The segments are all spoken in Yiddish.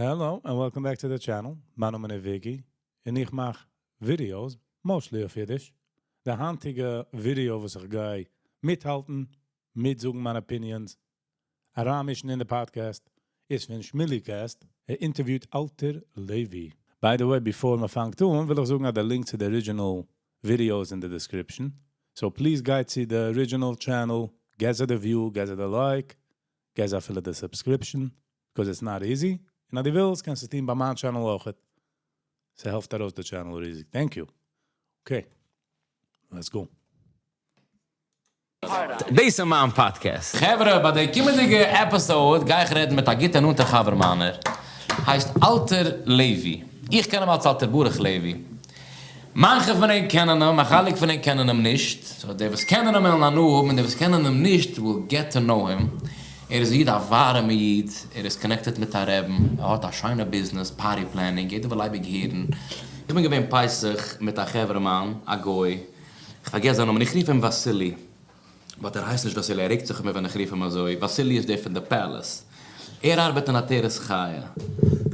Hello and welcome back to the channel. מיין נאמען איז Vicky און איך מאך videos, mostly אויף אידיש. די היינטיגע ווידעא וואס איך גיי מיטהאלטן, מיטזאגן מיינע opinions, אריינמישן אין די podcast, איז פון ShmueliCast. ער interviewt Alter Levi. By the way, before מען פאנגט אן, וויל איך זאגן, אז די link to the original video is in the description. So please גיי צו the original channel, געב זיי the view, געב זיי the like, געב זיי אפילו the subscription, because it's not easy. און אז דו ווילסט, קענסטו עס טון ביי מיין channel אויך. ס'העלפט ארויס די channel ריזיג. Thank you. Okay, let's go. דאס איז מיין podcast. חברה, ביי די קומענדיגע episode גיי איך רעדן מיט א גוטע נאנטע חבר מיינער. הייסט Alter Levi. איך קען אים אלס Alter Baruch Levi. מאנכע פון ענק קענען אים, א חלק פון ענק קענען אים נישט. So די וואס קענען אים וועלן הנאה האבן, און די וואס קענען אים נישט will get to know him. ער איז א איד, א ווארעמע איד. ער איז connected מיט א רעבן. ער האט א שיינע business, party planning. יעדער וויל אייביג הערן. איך בין געווען פסח מיט א חברה'מאן, א גוי. איך פארגעס זיין נאמען, איך רוף אים וואסילי. But ער הייסט נישט וואסילי, ער רעגט זיך אויף מיר ווען איך רוף אים אזוי. וואסילי איז דער פון די Palace. ער ארבעט אין עטרת חיה.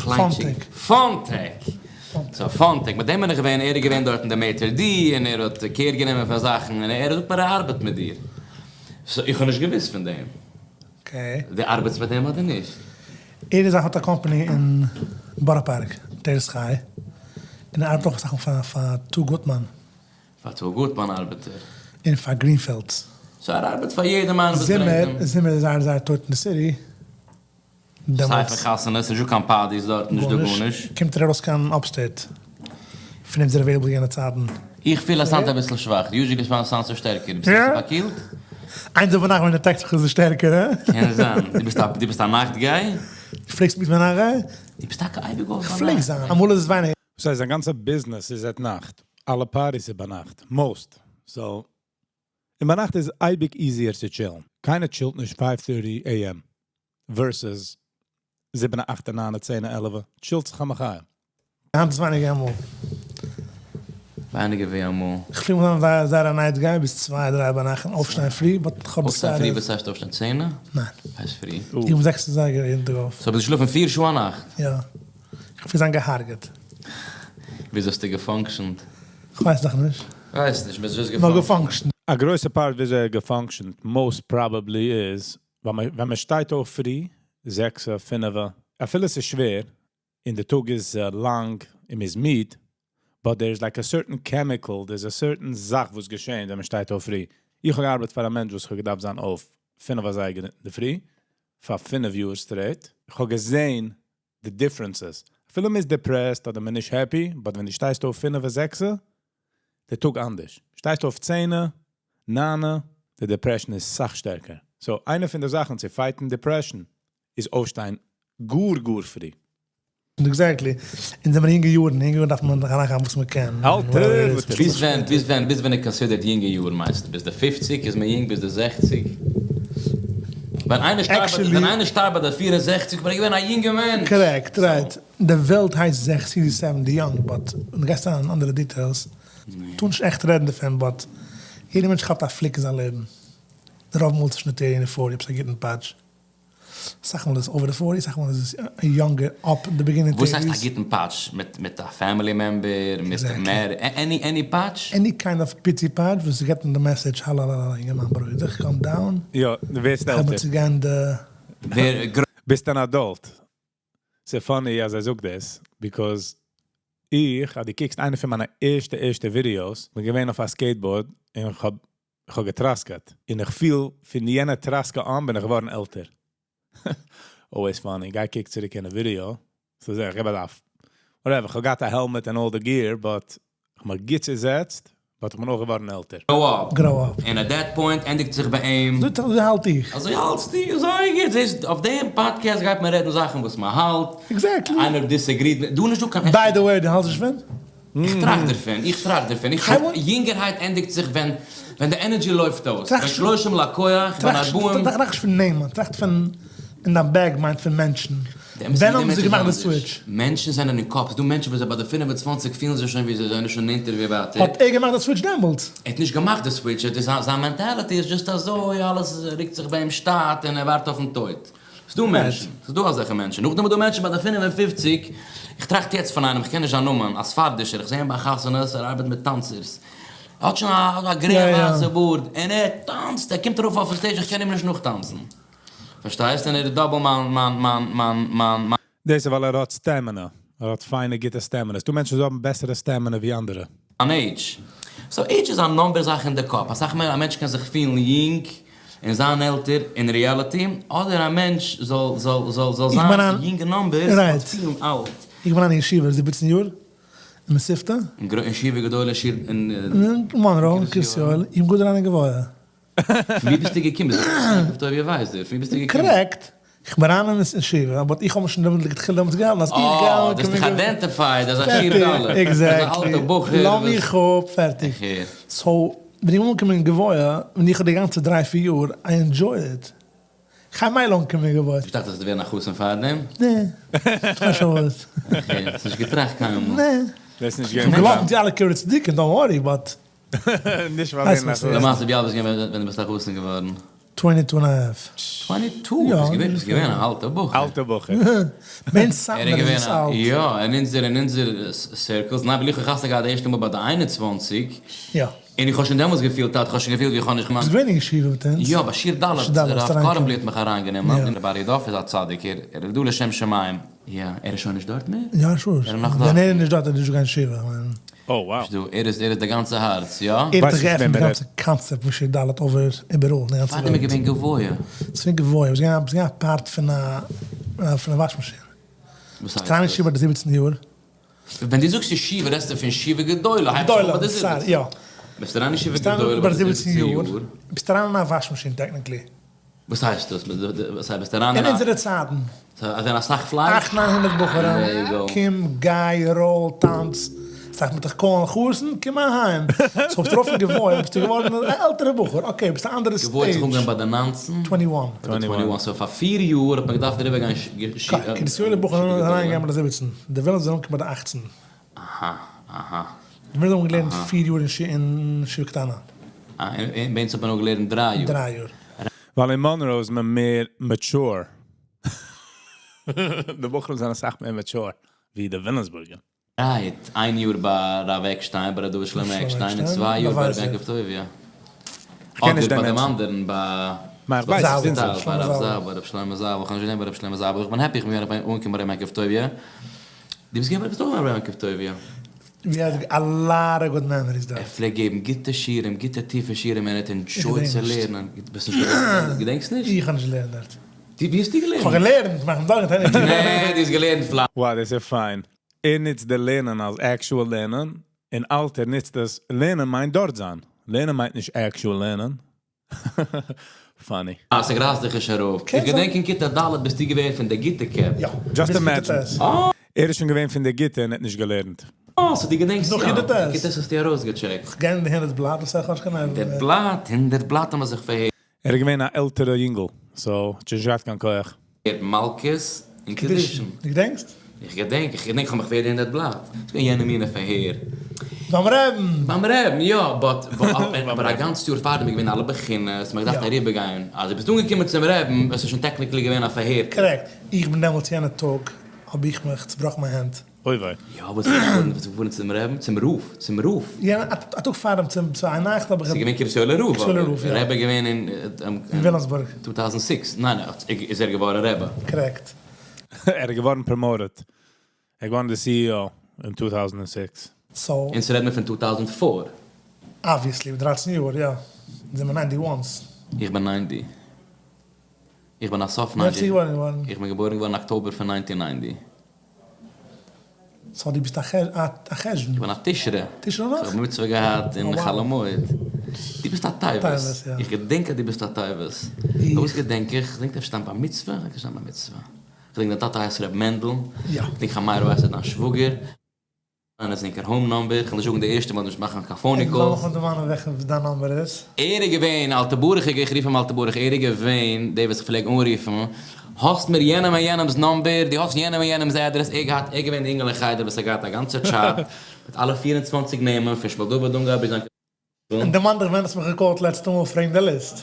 Funtech. Funtech. So Funtech, מיט דעם בין איך געווען, ער איז געווען דארט אין די maitre d' און ער האט care גענומען פאר זאכן און ער זאגט מיר ער ארבעט מיט דיר. So איך האב נישט געוואוסט פון דעם. Okay. דו ארבעטסט מיט אים אדער נישט? ער איז האט א company אין בארא פארק, עטרת חיה. און ער ארבעט אויך זאכן פאר טו גוטמאן. פאר טו גוטמאן ארבעט ער. און פאר גרינפעלד. So ער ארבעט פאר יעדעם איינעם וואס ברענגט אים. זומער איז זייער זייער טויט אין די city. סיי פאר חתונות, ס'איז נישטא קיין parties דארט, נישטא גארנישט. קומט ער ארויס קיין upstate. פון אים איז ער available יענע צייטן. איך פיל אז sound אביסל שוואך, usually איז מיין sound so שטערקער, ביסט אביסל פארקילט? איינס אויף ביינאכט ווען די טעקסט איז שטערקער, הא? קען זיין. דו ביסט א נאכט guy? פרעגסט מיך בין א guy? דו ביסט טאקע אייביג אויף ביינאכט. כ'פלעג זיין, אמאל איז עס ווייניגער. דאס הייסט, זיין גאנצע business איז at נאכט. אלע parties איז ביינאכט. Most. So, אין ביינאכט איז אייביג easier צו chillן. קיינער chillט נישט 5:30 a.m. Versus 7, 8, 9, 10, 11. Chillט זיך א מחיה. היינט איז ווייניגער אמאל. ווייניגער ווי אמאל. איך פלעג זיין זייער זייער א night guy ביז 2, 3 ביינאכט און אויפשטיין פרי, but איך האב אויפשטיין פרי, וואס הייסט אויפשטיין? 10? ניין. הייסט פרי. איך בין 6 אזייגער יעדן טאג אויף. So ביסט געשלאפן 4 שעה א נאכט? יא. איך פיל זיין געהארגעט. וויאזוי האסטו גע functionט? איך ווייס נאך נישט. ווייסט נישט, ביסט just נאר גע functionט. א גרויסע part וויאזוי ער גע functionט, most probably איז, ווען מען שטייט אויף פרי, 6, 5, אפילו עס איז שווער, און די טאג איז לאנג, און מ'איז מיד, but there's like a certain chemical, there's a certain זאך וואס געשען, ווען מען שטייט אויף פרי. איך האב געארבעט פאר א מענטש וואס איך האב געדארפט זיין אויף 5 אזייגער אין די פרי, פאר 5 יאר straight. איך האב געזען the differences. אפילו מ'איז depressed אדער מ'איז נישט happy, but ווען דו שטייסט אויף 5 אדער 6, דער טאג אנדערש. שטייסט אויף 10, 9, די depression איז סאך שטערקער. So, איינע פון די זאכן צו fightן depression איז אויפשטיין גאר גאר פרי. Exactly. אין די יונגע יארן, יונגע יארן דארף מען אריינגיין וואס מען קען. אלטער, וואס ביז ווען איך considered יונגע יארן מיינסטו? ביז די 50 איז מען יונג, ביז די 60? ווען איינער שטארבט, ווען איינער שטארבט ביי די 64, בין איך געווען א יונגער מענטש. Correct, right. די וועלט הייסט 60, 70 young, but דו גייסט אריין אין אנדערע details. טו נישט עכט רעדן דערפון, but יעדער מענטש כאפט א פליק אין זיין לעבן. רוב מאל צווישן די 30 און 40, עפעס א גוטן פאטש. סאך מאל איז over the 40, סאך מאל איז עס younger, up in the beginning. וואס הייסט א גוטן פאטש? מיט א family member, מיט מער, any פאטש? Any kind of פיצי פאטש, וואס געבט אים די message, האלא, האלא, האלא, יונגערמאן, ברודער, calm down. יא, דו ווערסט עלטער. צו גיין די ביסט אן adult. ס'איז funny אז ער זאגט דאס, because איך, אז דו קוקסט איינע פון מיינע ערשטע, ערשטע videos, בין געווען אויף א skateboard און איך האב געטראסקעט. און איך פיל פון יענע טראסקע אן בין איך געווארן עלטער. Always funny. גיי קוק צוריק אין די video. So זע איך, איך האב whatever, איך האב געהאט א helmet and all the gear, but איך האב מיך גוט צעזעצט, but איך בין אויך געווארן עלטער. Grow up. Grow up. And at that point ענדיגט זיך ביי אים. אזוי האלט איך. אזוי האלטסטו, אזוי גוט. זעסט, אויף דעם podcast גייט מען רעדן זאכן וואס מען האלט. Exactly. איינער disagreed מיט, דא נישט דא קיין By the way, דו האלטסט נישט פון? איך טראכט דערפון, איך טראכט דערפון. איך טראכט, יונגערהייט ענדיגט זיך ווען די energy לויפט אויס. ווען שלושים לקוח, ווען ארבעים. טראכט נישט פון נעמען, טראכט פון אין דיין bag מיינט פון מענטשן. ווען האבן זיי געמאכט די switch? מענטשן זענען אין קאפ. ס'דא מענטשן וואס ביי די 25 פילן זיך שוין ווי זיי זענען שוין נענטער ווי ווייטער. האט ער געמאכט די switch דעמאלטס? ער האט נישט געמאכט די switch, זיין mentality איז just אזוי, אלעס רוקט זיך ביי אים שטאט און ער ווארט אויפן טויט. ס'דא מענטשן, ס'דא אזעלכע מענטשן. נאכדעם איז דא מענטשן ביי די 55, איך טראכט יעצט פון איינעם, איך קען נישט זיין נאמען, א ספרדישער, איך זע אים ביי חתונות, ער ארבעט מיט טאנצערס. ער האט שוין א גרעי ווייסע בארד, און ער טאנצט, ער קומט ארויף אויפן stage, איך קען אים נישט נאכטאנצן. פארשטייסט? און ער איז double מיין, מיין, מיין, מיין, מיין, דאס איז ווייל ער האט stamina. ער האט פיינע גוטע stamina. ס'דא מענטשן וואס האבן בעסערע stamina ווי אנדערע. אן age. So age איז א number זאך אין די קאפ. אסאך מאל א מענטש קען זיך פילן יונג און זיין עלטער אין reality, אדער א מענטש זאל זאל זאל זאל איך בין זיין א יונגע numbers right. פילן אלט. איך בין אין ישיבה 17 יאר, אין מתיבתא. אין ישיבה גדולה שיר אין אין מאנרא, אין קרית יואל, איך בין גאר אריין אין גבוה. פון ווי ביסטו געקומען? ביסט יעקב טובי' ווייזער, פון ווי ביסטו געקומען? Correct, איך בין אריין אין ישיבה, אבער איך האב מיך שוין דעמאלט לכתחילה דעמאלטס געהאלטן אז איך גיי אה, דו האסט דיך אנקומען. identified אז א שיעור ד'. Exactly. אז א אלטע בחור לאז מיך אפ, פערטיג. איך הער. So, ווען איך בין אנגעקומען אין גבוה, ווען איך האב די גאנצע דריי פיר יאר, I enjoyed it. איך גיי מילא אנקומען אין גבוה. איך דאכט אז דו ווערן א חתן פארדעם. נע. איך ווייס שוין וואס. איך הער. האסט נישט געטראכט קיינמאל. נע. דאס איז נישט איך געווען בין געלאפן צו אלע קברי צדיקים, don't worry, but. נישט ווייל ווערן א חתן. למעשה ווי אלט ביסטו געווען ווען דו ביסט א חתן געווארן? 22 and a half. 22? יא. ביסט געווען ביסט געווען א אלטע בחור. אלטע בחור. מען סאטמאר איז עס אלט. יא, אין אונזער אין אונזער circles, ניין ווייל איך האב חתונה געהאט די ערשטע מאל ביי די 21. יא. און איך האב שוין דעמאלטס געפילט אלט, איך האב שוין געפילט ווי איך האב נישט מיין. ביסט געווען אין ישיבה מיט אונז? יא, ביי שיעור ד', הרב קארנבלי האט מיך אריינגענומען, און רבי אריה דוב איז א צדיק, ער ער איז דא לשם שמים. יא, ער איז שוין נישט דארט מער? יא, sure. ער איז נאך דארט. ווען ער איז נישט דארט איז נישטא קיין ישיבה, כ'מיין. Oh wow. נישט דא, ער איז ער איז די גאנצע הארץ, יא? ער האט דאך ווייס נישט געעפנט וועם די ער רעדט. גאנצע קאנצעפט פון שיעור ד' over איבעראל אין די גאנצע פארדעם איז וועלט. געווען גבוה. ס'איז געווען גבוה, ביסט געווען ביסט געווען א part פון א פון א וואש מאשין. וואס ביסט אריין אין הייסט ישיבה דאס? ביי די 17 יאר. ווען דו זאגסט ישיבה רעדסטו פון ישיבה גדולה, הייבט זיך אן ביי די גדולה, 17. יא. ביסט אריין אין ישיבה ביסט אריין גדולה ביי ביי די די 17 17 יאר, יאר. ביסט אריין אין א וואש מאשין technically. וואס הייסט דאס? וואס הייסט ביסט אריין אין אין א. אונזערע צייטן. ס'איז געווען אסאך פלייש? אכט ניין הונדערט בחורים, קום גיי roll טאנץ, סאך מיט דיך call ן חתן, קום אהיים. So ביסט ארויף אין גבוה, ביסטו געווארן א עלטערע בחור, okay ביסט א אנדערע גבוה האט זיך stage. אנגעהויבן ביי די 19? 21. ביי די 21, so פאר פיר יאר האט מען געדארפט אריבער גיין קרית יואל'ע בחורים זענען אריינגעגאנגען ביי די 17, די ווילנער זענען אנגעקומען ביי די 18. אהא אהא. די ווילנער האבן געלערנט פיר יאר אין ישיבה קטנה. אה, אין ביי אונז האט מען נאר געלערנט דריי יאר. דריי יאר. ווייל אין מאנרא איז מען מער mature. די בחורים זענען אסאך מער mature ווי די וויליאמסבורגער. Right, איין יאר ביי רב עקשטיין, ביי ר' דוד שלמה עקשטיין, און צוויי יאר ביי ר' יעקב טובי'. כ'קען נישט אדער דעם ביי דעם מענטש. אנדערן, ביי. מיין איך ווייס זאבעל. נישט. ביי שלמה רב זאבעל. זאבעל, ר' שלמה זאבעל, כ'האב נישט געזען ביי ר' שלמה זאבעל, איך בין happy איך בין געווען אנגעקומען ביי ר' יעקב טובי'. דו ביסט געווען ביי ר' ביי ר' יעקב טובי'. We had a lot of good memories דארט. ער פלעגט געבן גוטע שיעורים, גוטע טיפע שיעורים, ער האט enjoyed צו געדענק נישט. לערנען. ביסט נישט געווען? געדענקסט נישט? איך האב נישט געלערנט דארט. דו, ווי האסטו געלערנט? איך האב געלערנט, מאך מיר זארגן, נע, דו האסט געלערנט פלייש. Wow, דאס איז פיין. ער נוצט די לערנען אלס actual לערנען, און אלטער נוצט עס, לערנען מיינט דארט זיין. לערנען מיינט נישט actual לערנען. Funny. אה, ס'גרייזט דיך נישט אראפ. קען איך זיין. געדענק אין כיתה ד' ביסטו געווען פון די גוטע קעפ. יא. Just ביז כיתה imagine. ט'. ער איז שוין געווען פון די גוטע און האט נישט געלערנט. אה, so דו געדענקסט נאך יא. כיתה ט'. אין כיתה ט' האסטו ארויסגעטשעקט. איך גיי אין די הונדערט בלאט, וואס איך האב נישט קיין הונדערט idea. בלאט, הונדערט בלאט האבן מיר זיך פארהערט. ער איז געווען א עלטערע יונגל, so האט שוין נישט געהאט קיין כח. מלקות און קידושין. דו געדענקסט? איך געדענק, איך געדענק איך האב מיך פארהערט הונדערט בלאט. ס'איז געווען יענע מינע פארהער. ביים רעבן! ביים רעבן, יא, but, אבער א גאנץ יאר פארדעם איז געווען אלע בחינות, מ'האט געדארפט אריבערגיין. אז דו ביסט אנגעקומען צום רעבן, עס איז שוין technically געווען א פארהער. Correct. איך בין דעמאלטס יענע טאג האב איך מיך צובראכן מיין הענט. אוי וויי. יא, וואס איז געפארן, וואס איז געפארן צום רעבן? צום רב, צום רב. יענע, א טאג פארדעם צום, צו איין נאכט האב איך. ס'איז געווען קרית יואל'ער רב, קרית יואל'ער רב, יא. רבי געווען אין. אין וויליאמסבורג. 2006, ניין, איז ער געווארן רבי. Correct. ער איז געווארן promoted. ער איז געווארן די CEO אין 2006. So. אונז רעדן מיר פון 2004. Obviously, מיט 13 יאר, יא. זענען מיר 91s. איך בין 90. איך בין א סוף ווען ביסטו 90. געבוירן געווארן? איך בין געבוירן געווארן אקטאבער פון 1990. So דו ביסט א חשון? איך בין א תשרי. תשרי נאך? איך האב מצוה געהאט אין Oh, wow. חול המועד. דו ביסט א טבת. טבת, יא. איך געדענק אז דו ביסט א טבת. וואס געדענק איך? איך געדענק אפשר דיין בר מצוה? איך געדענק נישט דיין בר מצוה. איך געדענק דיין טאטע הייסט ר' מענדל. יא. איך געדענק חמיירו הייסט דיין שוואגער. איינער איז ענקער home number, איך וועל נישט זאגן די ערשטע ווייל נישט מאכן קיין phone calls. לאמיך נאר דערמאנען וועלכע דיין number איז. ער איז געווען אלטע ברוך, איך רוף אים אלטע ברוך, ער איז געווען דער וואס איך פלעג אנרופן, האסט מיר יענעם און יענעמ'ס number, דו האסט יענעם און יענעמ'ס אדרעס, ער געהאט, ער געווען די אינגעלע אין חדר וואס האט געהאט א גאנצע chart מיט אלע 24 נעמען פון שמואל דוד אונגאר ביז זיין און דערמאן דיך ווען האסט מיך גע call ט לעצטע מאל פרעגן די list.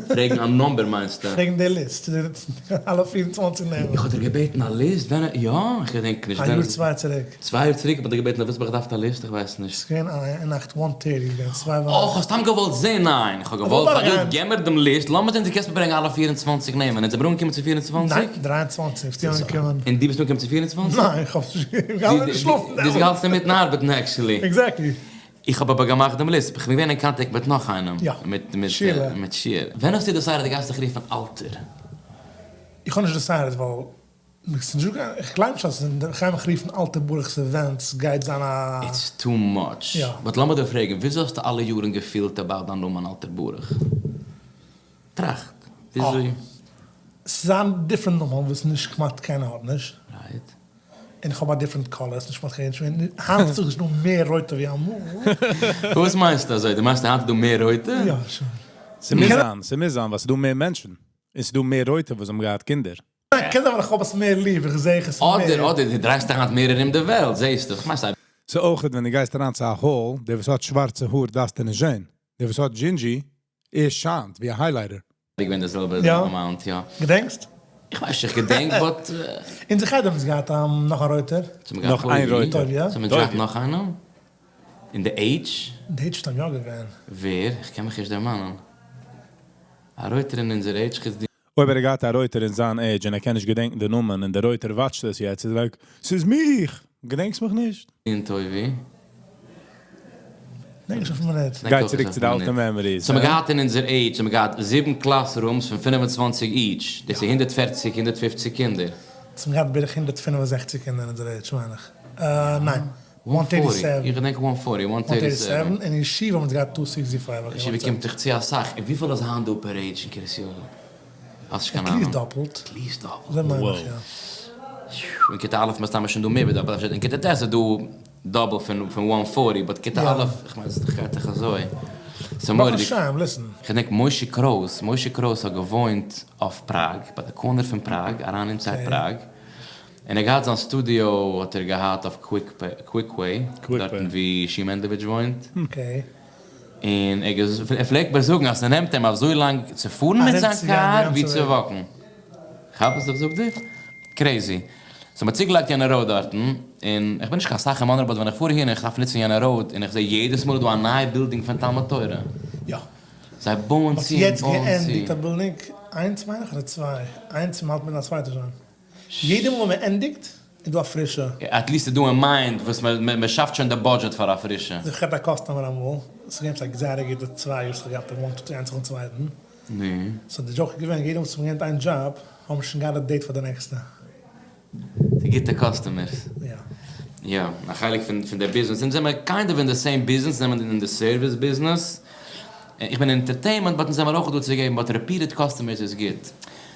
פרעגן א number מיינסטו? פרעגן די list, אלע 24 נעמען. איך האב דיר געבעטן א list? ווען? יא? איך געדענק נישט. א יאר צוויי צוריק. 2 יאר צוריק האב איך דיר געבעטן א וואס האב איך געדארפט א list? איך ווייס נישט. ס'איז געווען א נאכט 1:30 געווען צוויי וואכן. אה, איך האב סתם געוואלט זעהן, ניין, איך האב געוואלט, איך האב געזאגט געב מיר דעם list, לאמיר זעהן צו קענסט מיר ברענגען אלע 24 נעמען, און זעמיר אנגעקומען צו 24? ניין, 23 ביסטו אנגעקומען. און דו ביסט אנגעקומען צו 24? ניין, איך האב נישט, איך האב געהאלטן שלאפן דו ביסט געהאלטן אינמיטן ארבעטן actually. Exactly. איך האב אבער געמאכט דעם list, איך בין געווען אין contact מיט נאך איינעם. יא, שיעלע. מיט שיעלע. ווען האסטו decided דו גייסט דיך רופן אלטער? איך האב נישט decided ווייל איך גלייב נישט אז איך גיי מיך רופן אלטער ברוך'ס events גייט זיין א. It's too much. יא. But לאמיר דיר פרעגן, וויאזוי האסטו אלע יארן געפילט about דיין נאמען אלטער ברוך? טראכט. וויאזוי? ס'איז א different נאמען וואס נישט כמעט קיינער האט נישט. Right. און איך האב א different color, ס'נישט כמעט קיינער נישט, היינט איז דאך נישט דא מער רויטע ווי אמאל. וואס מיינסטו אזוי? דו מיינסט היינט איז דא מער רויטע? יא, שוין. ס'מוז זיין, ס'מוז זיין ווייל ס'איז דא מער מענטשן. און ס'איז דא מער רויטע וואס האבן געהאט קינדער. ניין, קען זיין ווייל איך האב עס מער ליב, איך זעה עס מער. אדער אדער דו דרייסט דיך היינט מער ארום די וועלט, זעהסטו, איך מיין ס'איז. ס'איז אויך ווען דו גייסט אריין צו א hall, דער וואס האט שווארצע האר דארפסטו נישט זעהן, דער וואס האט ginger, ער שיינט ווי א highlighter. געווען די זעלבע amount, יא. געדענקסט? איך ווייס נישט איך געדענק but. אונזער חדר האבן געהאט נאך א רויטער. נאך איין רויטער. זיי האבן געהאט נאך איינעם? אין די עידזש? אין די עידזש איז יא געווען. ווער? איך קען מיך נישט דערמאנען. א רויטער אין אונזער עידזש חוץ די. אויב ער האט געהאט א רויטער אין זיין עידזש און ער קען נישט געדענקן די נאמען און דער רויטער watch ט עס יעצט איז like, ס'איז מיך! געדענקסט מיך נישט? און טובי. דענק נישט אויפן מינוט. גיי צוריק צו די אלטע memories. So מ'האט געהאט אין אונזער עידזש האט מען געהאט זיבן classrooms פון 25 each, דאס איז 140 150 קינדער. So מ'האט געהאט בערך 165 קינדער אין אונזער עידזש מיין איך. ניין. 140, איך געדענק 140, 137. אין ישיבה האבן מיר געהאט 265. ישיבה קומט דאך צו אסאך. און וויפיל איז היינט דא per age אין קרית יואל? האסט נישט קיין אהנונג? At least דאפלט. At least דאפלט. אזוי מיין איך, יא. אין כיתה א' מסתמא שוין דא מער ווי דאפלט, אפשר אין כיתה ט' איז דא double פון 140, but כיתה א', איך מיין ס'איז דאך גייט דאך אזוי. ס'איז מורא'דיג. ברוך השם, listen. כ'געדענק משה קרויס, משה קרויס האט געוואוינט אויף פראג, ביי די corner פון פראג, אריין inside פראג. און ער געהאט זיין סטודיאו האט ער געהאט אויף קוויקוועי, דארטן ווי שי מענדלאוויטש וואוינט. און ער פלעגט מיר זאגן אז ס'נעמט אים אזוי לאנג צו פארן מיט זיין קאר ווי צו walk ן. כאפ וואס איך זאג דיר? Crazy. So מ'האט צוגעלייגט יענע road דארטן, און איך בין נישט קיין סאך אין מאנרא but ווען איך פאר אהין און איך דארף נוצן יענע road און איך זע יעדעס מאל איז דא א נייע בילדינג פון תלמוד תורה. יא. זיי בויען צו און בויען צו. מ'האט יעצט געענדיגט א בילדינג, איינס מיין איך אדער צוויי? איינס און מ'האלט מיט א צווייטע שוין. יעדע מאל מען ענדיגט איז דא א פרישע. At least איז דא אין mind וואס מען שאפט שוין די budget פאר א פרישע. איך האב א customer אמאל, ס'איז געווען עפעס א גזירה גוטע 2 יאר ס'האט געהאט א one two three איינס נאכן צווייטן. נו. So די joke איז געווען יעדע מאל וואס מ'גענט איין דזשאב האבן מיר שוין געהאט א date פאר די נעקסטע. די גוטע customers. יא. יא, א חלק פון די ביזנעס. אונז זעמער kind of אין די same ביזנעס, זעמער אין די service ביזנעס. איך בין אין entertainment, but אונז זעמער אויך דא צו געבן, but repeated customers איז גוט.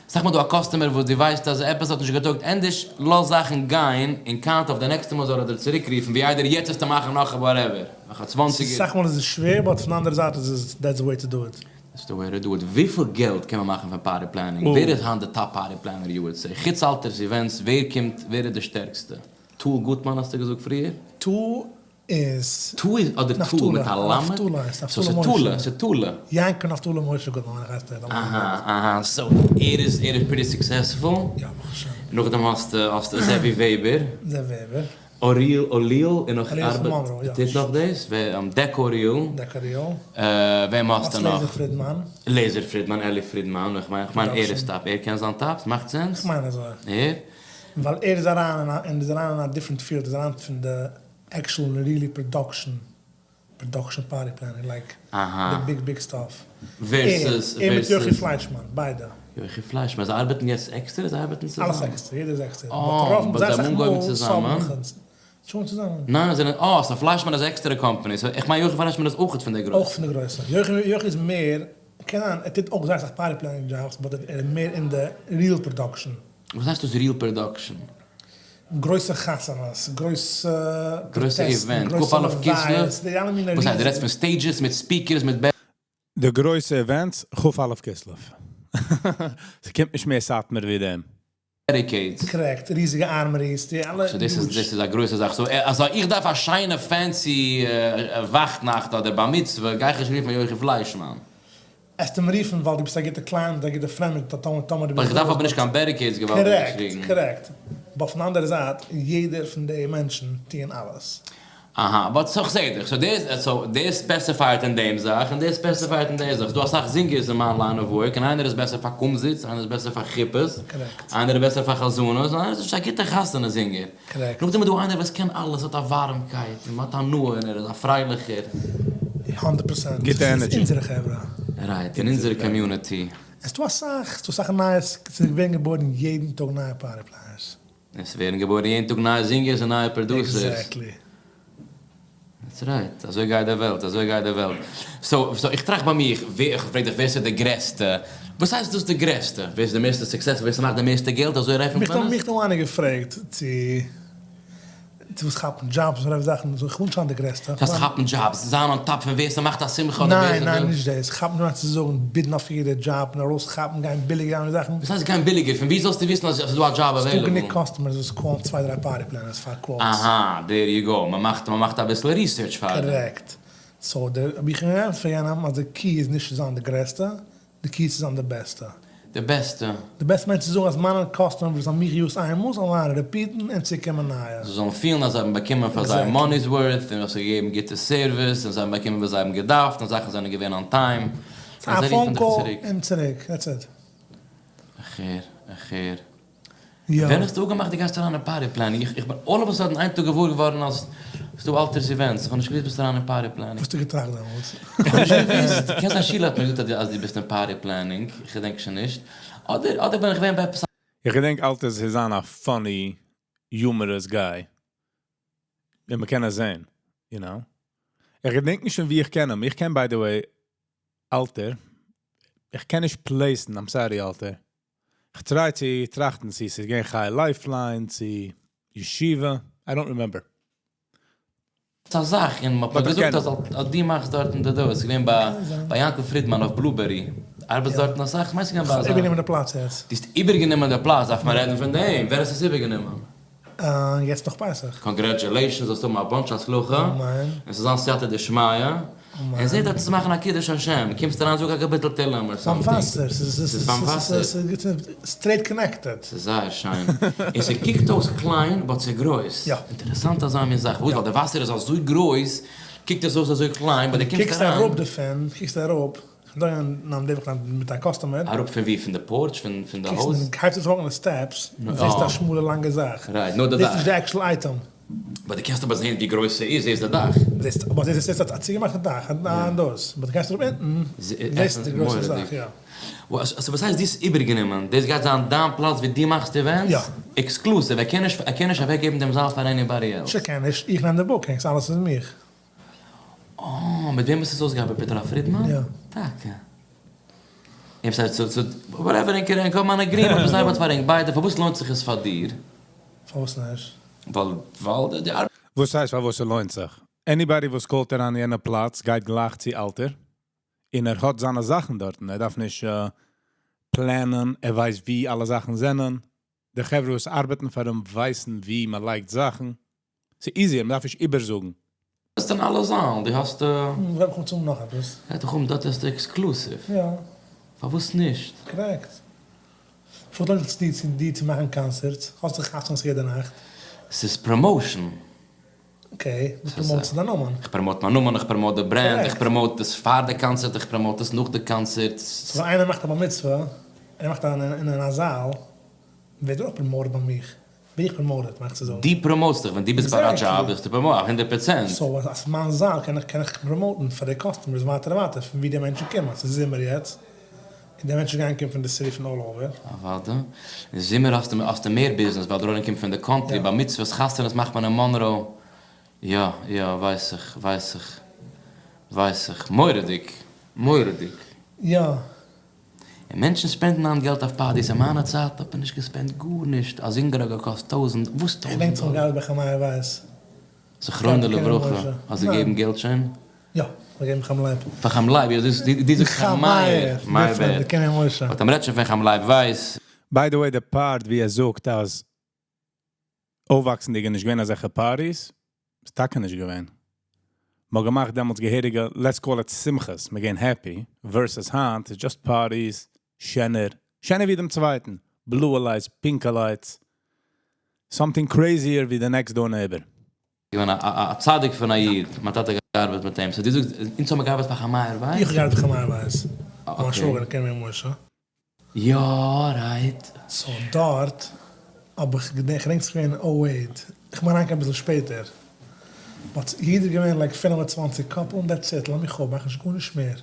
סאך מאל דא א customer וואס דו ווייסט אז עפעס האט נישט געטויגט, ענדערש לאז זאכן גיין און count אויף די נעקסטע מאל זאל ער דיר צוריקרופן, ווי איידער יעצט וועסטו מאכן נאך א whatever, נאך א צוואנציגער. סאך מאל איז עס שווער, but פון די אנדערע זייט איז עס that's the way to do it. That's the way to do it. וויפיל געלט קען מען מאכן פון party planning? ווער איז היינט די top party planner you would say? חוץ אלטער'ס events, ווער קומט, ווער איז די שטערקסטע? טול גוטמאן האסטו געזאגט פריער? טול איז. טול איז אדער טול מיט א למד? נפתלי איז So ס'איז טולע, ס'איז טולע. יענקל נפתלי משה גוטמאן הייסט ער. אהא אהא, so ער איז ער איז pretty successful. יא ברוך השם. נאכדעם האסטו האסטו זעווי וועבער. זעווי וועבער. אוריאל אוליאל איז נאך אוריאל פון ארבעט מאנרא, יא. טוט נאך דאס, דעק אוריאל. דעק אוריאל. וועם האסטו נאך? לייזער פרידמאן. לייזער פרידמאן, אלי פרידמאן, איך מיין איך מיין ער איז top, ער קען זיין top, ס'מאכט sense? איך מיין אזוי. ער? ווייל ער איז אריין אין א, ער איז אריין אין א different field, ער איז אריין פון די actual really production, production party planning, like די big big stuff. Versus, ער מיט יוחי פליישמאן, ביידע. יוחי פליישמאן, זיי ארבעטן יעצט עקסטער? זיי ארבעטן צוזאמען? אלעס עקסטער, יעדער איז עקסטער. אה, but זיי האבן אנגעהויבן צוזאמען. שוין צוזאמען. ניין, זיי זענען, אה, so פליישמאן איז א עקסטערע company, so איך מיין יוחי פליישמאן איז אויך פון די גרויסע. אויך פון די גרויסע. יוחי איז מער, קען זיין, ער טוט אויך זייער אסאך party planning jobs, but ער איז מער אין די real production. וואס הייסט דאס real production? גרויסע חתונות, גרויסע גרויסע פראטעסטן, event, גרויסע כ"א כסלו, לוויות, די אלע מיני וואס הייסט, דו רעדסט ריזן. פון stages מיט speakers מיט די גרויסע events, כ"א כסלו. ס'קומט נישט מער סאטמאר ווי דעם. Barricades. Correct, ריזיגע armories, די אלע So דאס איז huge. דאס איז א גרויסע זאך. So אז איך דארף א שיינע fancy וואכטנאכט אדער בר מצוה, גיי איך נישט רופן יוחי פליישמאן. עסט אים רופן ווייל דו ביסט א גוטע client, א גוטע friend מיט טאמער טאמער דו ביסט. איך דארף אבער נישט קיין barricades געוואלדיג געשריגן. Correct, correct. But פון די אנדערע זייט, יעדער פון די מענטשן טוען אלעס. אהא, but so כ'זעה דיך. So דער so דער specified אין דעם זאך און דער specified אין דער זאך. ס'דא אסאך זינגערס אין מיין line of work און איינער איז בעסער פאר קומזיץ, איינער איז בעסער פאר חופות, איינער איז בעסער פאר חזנות, און איינער איז פשוט א גוטער חתונה זינגער. נאכדעם איז דא איינער וואס קען אלעס, האט א ווארעמקייט און מ'האט הנאה און ער איז א פרייליכער. הונדערט פראצענט. גוטע דאס איז energy. אונזערע חברה. Right, אין אונזערע community. עס איז דא אסאך, ס'איז דא אסאך נייעס, ס'ווערן געבוירן יעדן טאג נייע party planners. עס ווערן געבוירן יעדן טאג נייע זינגערס און נייע producers. Exactly. That's right. אזוי גייט די וועלט, אזוי גייט די וועלט. So, so איך טראכט ביי מיך, ווער, איך פרעג דיך ווער ס'איז די גרעסטע? וואס הייסט דאס די גרעסטע? ווער איז די מערסטע successful? ווער ס'מאכט די מערסטע געלט? אזוי רעכנט מען עס? מיך האט איינער געפרעגט צו צו וואס כאפן דזשאבס און זאכן, so איך וויל נישט זיין די גרעסטע. דאס כאפן דזשאבס, זיין on top פון ווער ס'מאכט א שמחה אדער ווער ניין, ניין, נישט דאס. כאפן מיינט צו זאגן bid ן אויף יעדע דזשאב און ארויס כאפן, גיין ביליגער און זאכן. וואס הייסט גיין ביליגער? פון ווי זאלסטו וויסן אז ס'איז דא א דזשאב ס'דא available? גענוג customers וואס call ן צוויי דריי party planners פאר quotes. אהא, there you go, מ'מאכט מ'מאכט אביסל research פאר דעם. Correct. So דער האב איך געענטפערט פאר יענעם אז די key איז נישט צו זיין די גרעסטע, די key איז צו זיין די בעסטע. די בעסטע. די בעסטע מיינט צו זאגן אז מיינע customers וואס האבן מיך געיוזט איינמאל זאלן ווייטער repeat ן און צוקומען נייע. זיי זאלן פילן אז זיי האבן באקומען פאר זייער money's worth און האסט זיי געגעבן גוטע service און זיי האבן באקומען וואס זיי האבן געדארפט און זאכן זענען געווען on time. ס'איז א phone call און צוריק, that's it. איך הער, איך הער. ווען האסטו אפגעמאכט דו גייסט אריין אין party planning? איך בין all of a sudden איין טאג געוואר געווארן אז ס'דא אלטער'ס events, איך האב נישט געוואוסט ביסט אריין אין party planning. וואס האסטו געטראכט דעמאלטס? איך האב נישט געוואוסט, קען זיין שילה האט מיר געזאגט אז דו ביסט אין party planning, איך געדענק שוין נישט, אדער אדער בין איך געווען ביי עפעס א. איך געדענק אלטער'ס איז זיין א funny humorous guy. ווען מ'קען עס זען, you know. איך געדענק נישט פון ווי איך קען אים, איך קען by the way אלטער, איך קען נישט place ן, I'm sorry אלטער. איך try צו טראכטן צו ס'איז געווען חי Lifeline, צו ישיבה, I don't remember. א זאך און מ'האט מיר געזאגט אז אז דו מאכסט דארטן די דאס, געווען ביי ביי יענקל פרידמאן אויף בלובערי, ארבעטסט דארטן אסאך? כ'מיין ס'איז געווען ביי אזא. איבערגענומען די פלאץ יעצט. דו האסט איבערגענומען די פלאץ, דארף מען רעדן פון דעם, ווער האט עס איבערגענומען? יעצט נאך פסח. Congratulations, זאלסט האבן א bunch הצלחה, אמן. און ס'זאל זיין סייעתא דשמיא, און זע דארט צו מאכן א קידוש השם, קומסט אריין זאג א קאפיטל תהלים or ס'איז something. וואסער, ס'איז פארן וואסער. ס'איז straight connected. ס'איז זייער שיין. און ס'קוקט אויס קליין but ס'איז גרויס. יא. אינטערעסאנט אזא מין זאך. וואס? ווייל די וואסער איז אזוי גרויס קוקט עס אויס אזוי קליין but דו קומסט קוקסט אריין. אראפ דערפון, קוקסט אראפ, כ'דארף די וואך מיט א customer. אראפ פון ווי? פון די porch? פון די הויז? הייבסט אן צו walk ן די steps, זעסטו א שמאלע לאנגע זאך. Right, נאר די דאך. דאס איז נישט די actual item. But דו קענסט אבער זעהן ווי גרויס ס'איז, זעסט די דאך. זעסט, אבער זעסט א צוגעמאכטע דאך, א דאס, but דו גייסט אראפ אונטן, זעסטו די גרויסע זאך, יא. So וואס הייסט דו האסט איבערגענומען? דאס גייט זיין דיין פלאץ ווי דו מאכסט events? יא. Exclusive, ער קען נישט, ער קען נישט אוועקגעבן דעם זאל פאר anybody else? ס'קען נישט, איך נעם די bookings, אלעס איז מיך. אה, מיט וועם האסטו עס אויסגעארבעט? מיט הרב פרידמאן? יא. טאקע? און וואס הייסט, so so whatever, ענק ענק האבן אן agreement וואס ארבעט פאר ענק ביידע, פארוואס לוינט זיך עס פאר דיר? פארוואס נישט? ווייל ווייל די ארבעט. וואס הייסט פארוואס ס'לוינט זיך? Anybody וואס call ט אריין יענע פלאץ גייט גלייך צו אלטער, און ער האט זיינע זאכן דארטן, ער דארף נישט plan ען, ער ווייסט ווי אלע זאכן זענען, די חברה וואס ארבעטן פאר אים ווייסן ווי מען לייגט זאכן, ס'איז easier, מען דארף נישט איבערזאגן. האסט אין אלע זאלן, דו האסט. ווען קומט צום נאך עפעס? גייט דאך אן דארט האסטו exclusive. יא. פארוואס נישט? Correct. פארוואס לוינט זיך עס דיר צו מאכן קאנסערטס? האסט דאך חתונות יעדע נאכט. ס'איז promotion. Okay, דו promote סט דיין נאמען. איך promote מיין נאמען, איך promote די brand, איך promote עס פאר די קאנצערט, איך promote עס נאך די קאנצערט. So ווען איינער מאכט א בר מצוה, ער מאכט אין א זאל, ווערט ער אויך promoted ביי מיך. בין איך promoted, מיין איך צו זאגן. דו promote סט דיך, ווען דו ביסט ביי א דזשאב ביסטו promoted, 100%. So אז ס'איז מיין זאל קען איך קען איך promote ן פאר די customers ווייטער און ווייטער פון ווי די מענטשן קומען, ס'איז זומער יעצט, און די מענטשן גייען קומען פון די city פון all over. אוואדע. אין זומער האסטו האסטו מער ביזנעס ווייל דער עולם קומט פון די country, בר מצוות חתונות מאכט מען אין מאנרא. יא יא ווייס איך ווייס איך ווייס איך. מורא'דיג! מורא'דיג! יא. און מענטשן spend ן היינט געלט אויף parties, אין מיינע צייטן האט מען נישט גע spend ט גארנישט, א זינגער האט געקאסט טויזענט, וואס טויזענט דאלער? כ'דענק צום גאבע חיים מאיר ווייס. זכרונו לברכה, האסט געגעבן געלט שוין? יא, כ'האב געגעבן חיים לייב. פאר חיים לייב, יא דו זאגסט חיים מאיר, my bad. But מ'רעדט שוין פון חיים לייב ווייס. By the way די part ווי ער זאגט אז אויפוואקסנדיג איז נישט געווען אזעלכע parties, איז טאקע נישט געווען. מ'האט געמאכט דעמאלטס געהעריגע, let's call it שמחות, מ'געווען happy, versus היינט איז just parties, שענער, שענער ווי דעם צווייטן, blue lights, pink lights, something crazier ווי the next door neighbor. געווען א צדיק פון א איד, מיין טאטע האט געארבעט מיט אים, so דו זאגסט אונז האבן געארבעט פאר חיים מאיר ווייס? איך האב געארבעט פאר חיים מאיר ווייס, מיין שוואגער קען מיר משה. יא right. So דארט האב איך געדענק, כ'דענק ס'איז געווען 08, איך בין אריינגעקומען אביסל שפעטער, but יעדער איז געווען like 25 couple און that's it, לאז מיך אפ, מאך נישט גארנישט מער.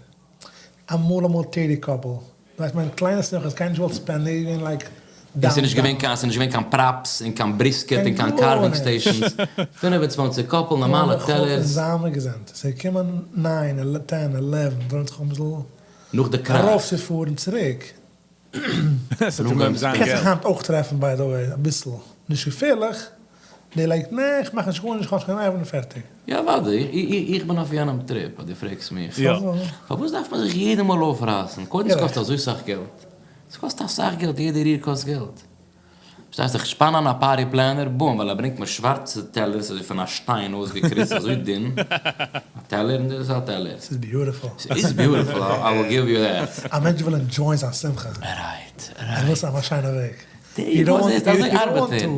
אמאל אמאל 30 couple, ווייסט מיין קליינע שמחה איז קיינער נישט געוואלט spend ן, יעדער איז געווען like און ס'איז נישט געווען קיין, ס'איז נישט געווען קיין props און קיין brisket און קיין carving stations, 25 couple נארמאלע טעלערס. זיי מיר געזונט, ס'איז געקומען 9, 10, 11, דאן האט זיך אביסל נאך די קראך. ארויפצופארן צוריק. עס האט אנגעהויבן זיין קענסט זיך געלט. היינט אויך טרעפן by the way אביסל, נישט געפערליך, די like נע איך מאך נישט גארנישט איך האב נישט קיין אייווען און פערטיג. יא אוודאי, איך בין אויף יענעם trip אז דו פרעגסט מיך. יא. פארוואס דארף מען זיך יעדע מאל אויפרייסן? קודם ס'קאסט אזוי סאך געלט. ס'קאסט אסאך געלט, יעדע ריר קאסט געלט. פארשטייסט איך שפאן אן א party planner, boom, ווייל ער ברענגט מיר שווארצע טעלערס אזוי פון א שטיין אויסגעקריצט אזוי דין, א טעלער און דאס איז א טעלער. ס'איז beautiful. ס'איז beautiful, I will give you that. א מענטש וויל enjoy ען זיין שמחה. Right, right. ער וויל ס'אויף א שיינע וועג. אזוי ארבעט ער.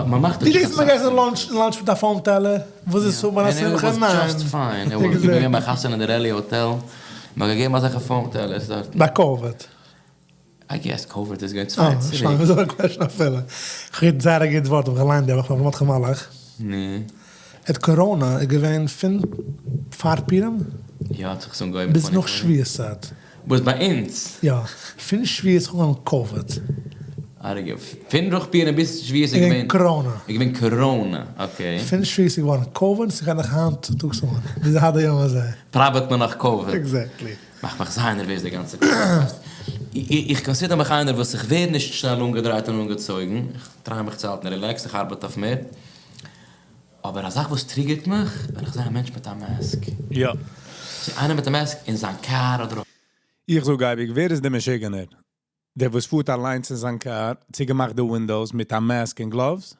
מ'מאכט דו גייסט מיר גייסט lunch מיט א foam טעלער? וואס איז האבן א שמחה? ניין. Just fine. איך בין געווען ביי חתונה אין די Raleigh hotel, מ'האט געגעבן אזעלכע foam טעלערס דארטן. ביי COVID. I guess COVID איז געווען צוויי צוריק. שוין, וואס זאל איך question אפילו? כ'הער זייער א גוט ווארט, האב איך געליינט די וואך פון ר' מרדכי מלאך. נו. עט קאראנע איז געווען פון פאר פורים. יא, האט זיך עס אנגעהויבן. ביז נאך שבועות צייט. וואס ביי אונז? יא, פון שבועות איז געווארן COVID. ארגער. פון נאך פורים ביז שבועות איז געווען. קאראנע. איז געווען קאראנע, okay. פון שבועות איז געווארן COVID, ס'גייט נאך היינט צוטאגס אן. ביז עד היום הזה. פראוועט מען נאך COVID. Exactly. מאכט מיך זייער נערוועז די גאנצע קאראנע. איך consider מיך איינער וואס איך ווער נישט שנעל אנגעדרייט און אנגעצויגן. איך try מיך צו האלטן relaxed, איך ארבעט אויף מיר. אבער א זאך וואס trigger ט מיך, ווען איך זע א מענטש מיט א mask. יא. זע איינער מיט א mask אין זיין קאר אדער. איך זאג אייביג, ווער איז דער משוגענער? דער וואס פארט אליינס אין זיין קאר, צוגעמאכט די windows מיט א mask און gloves,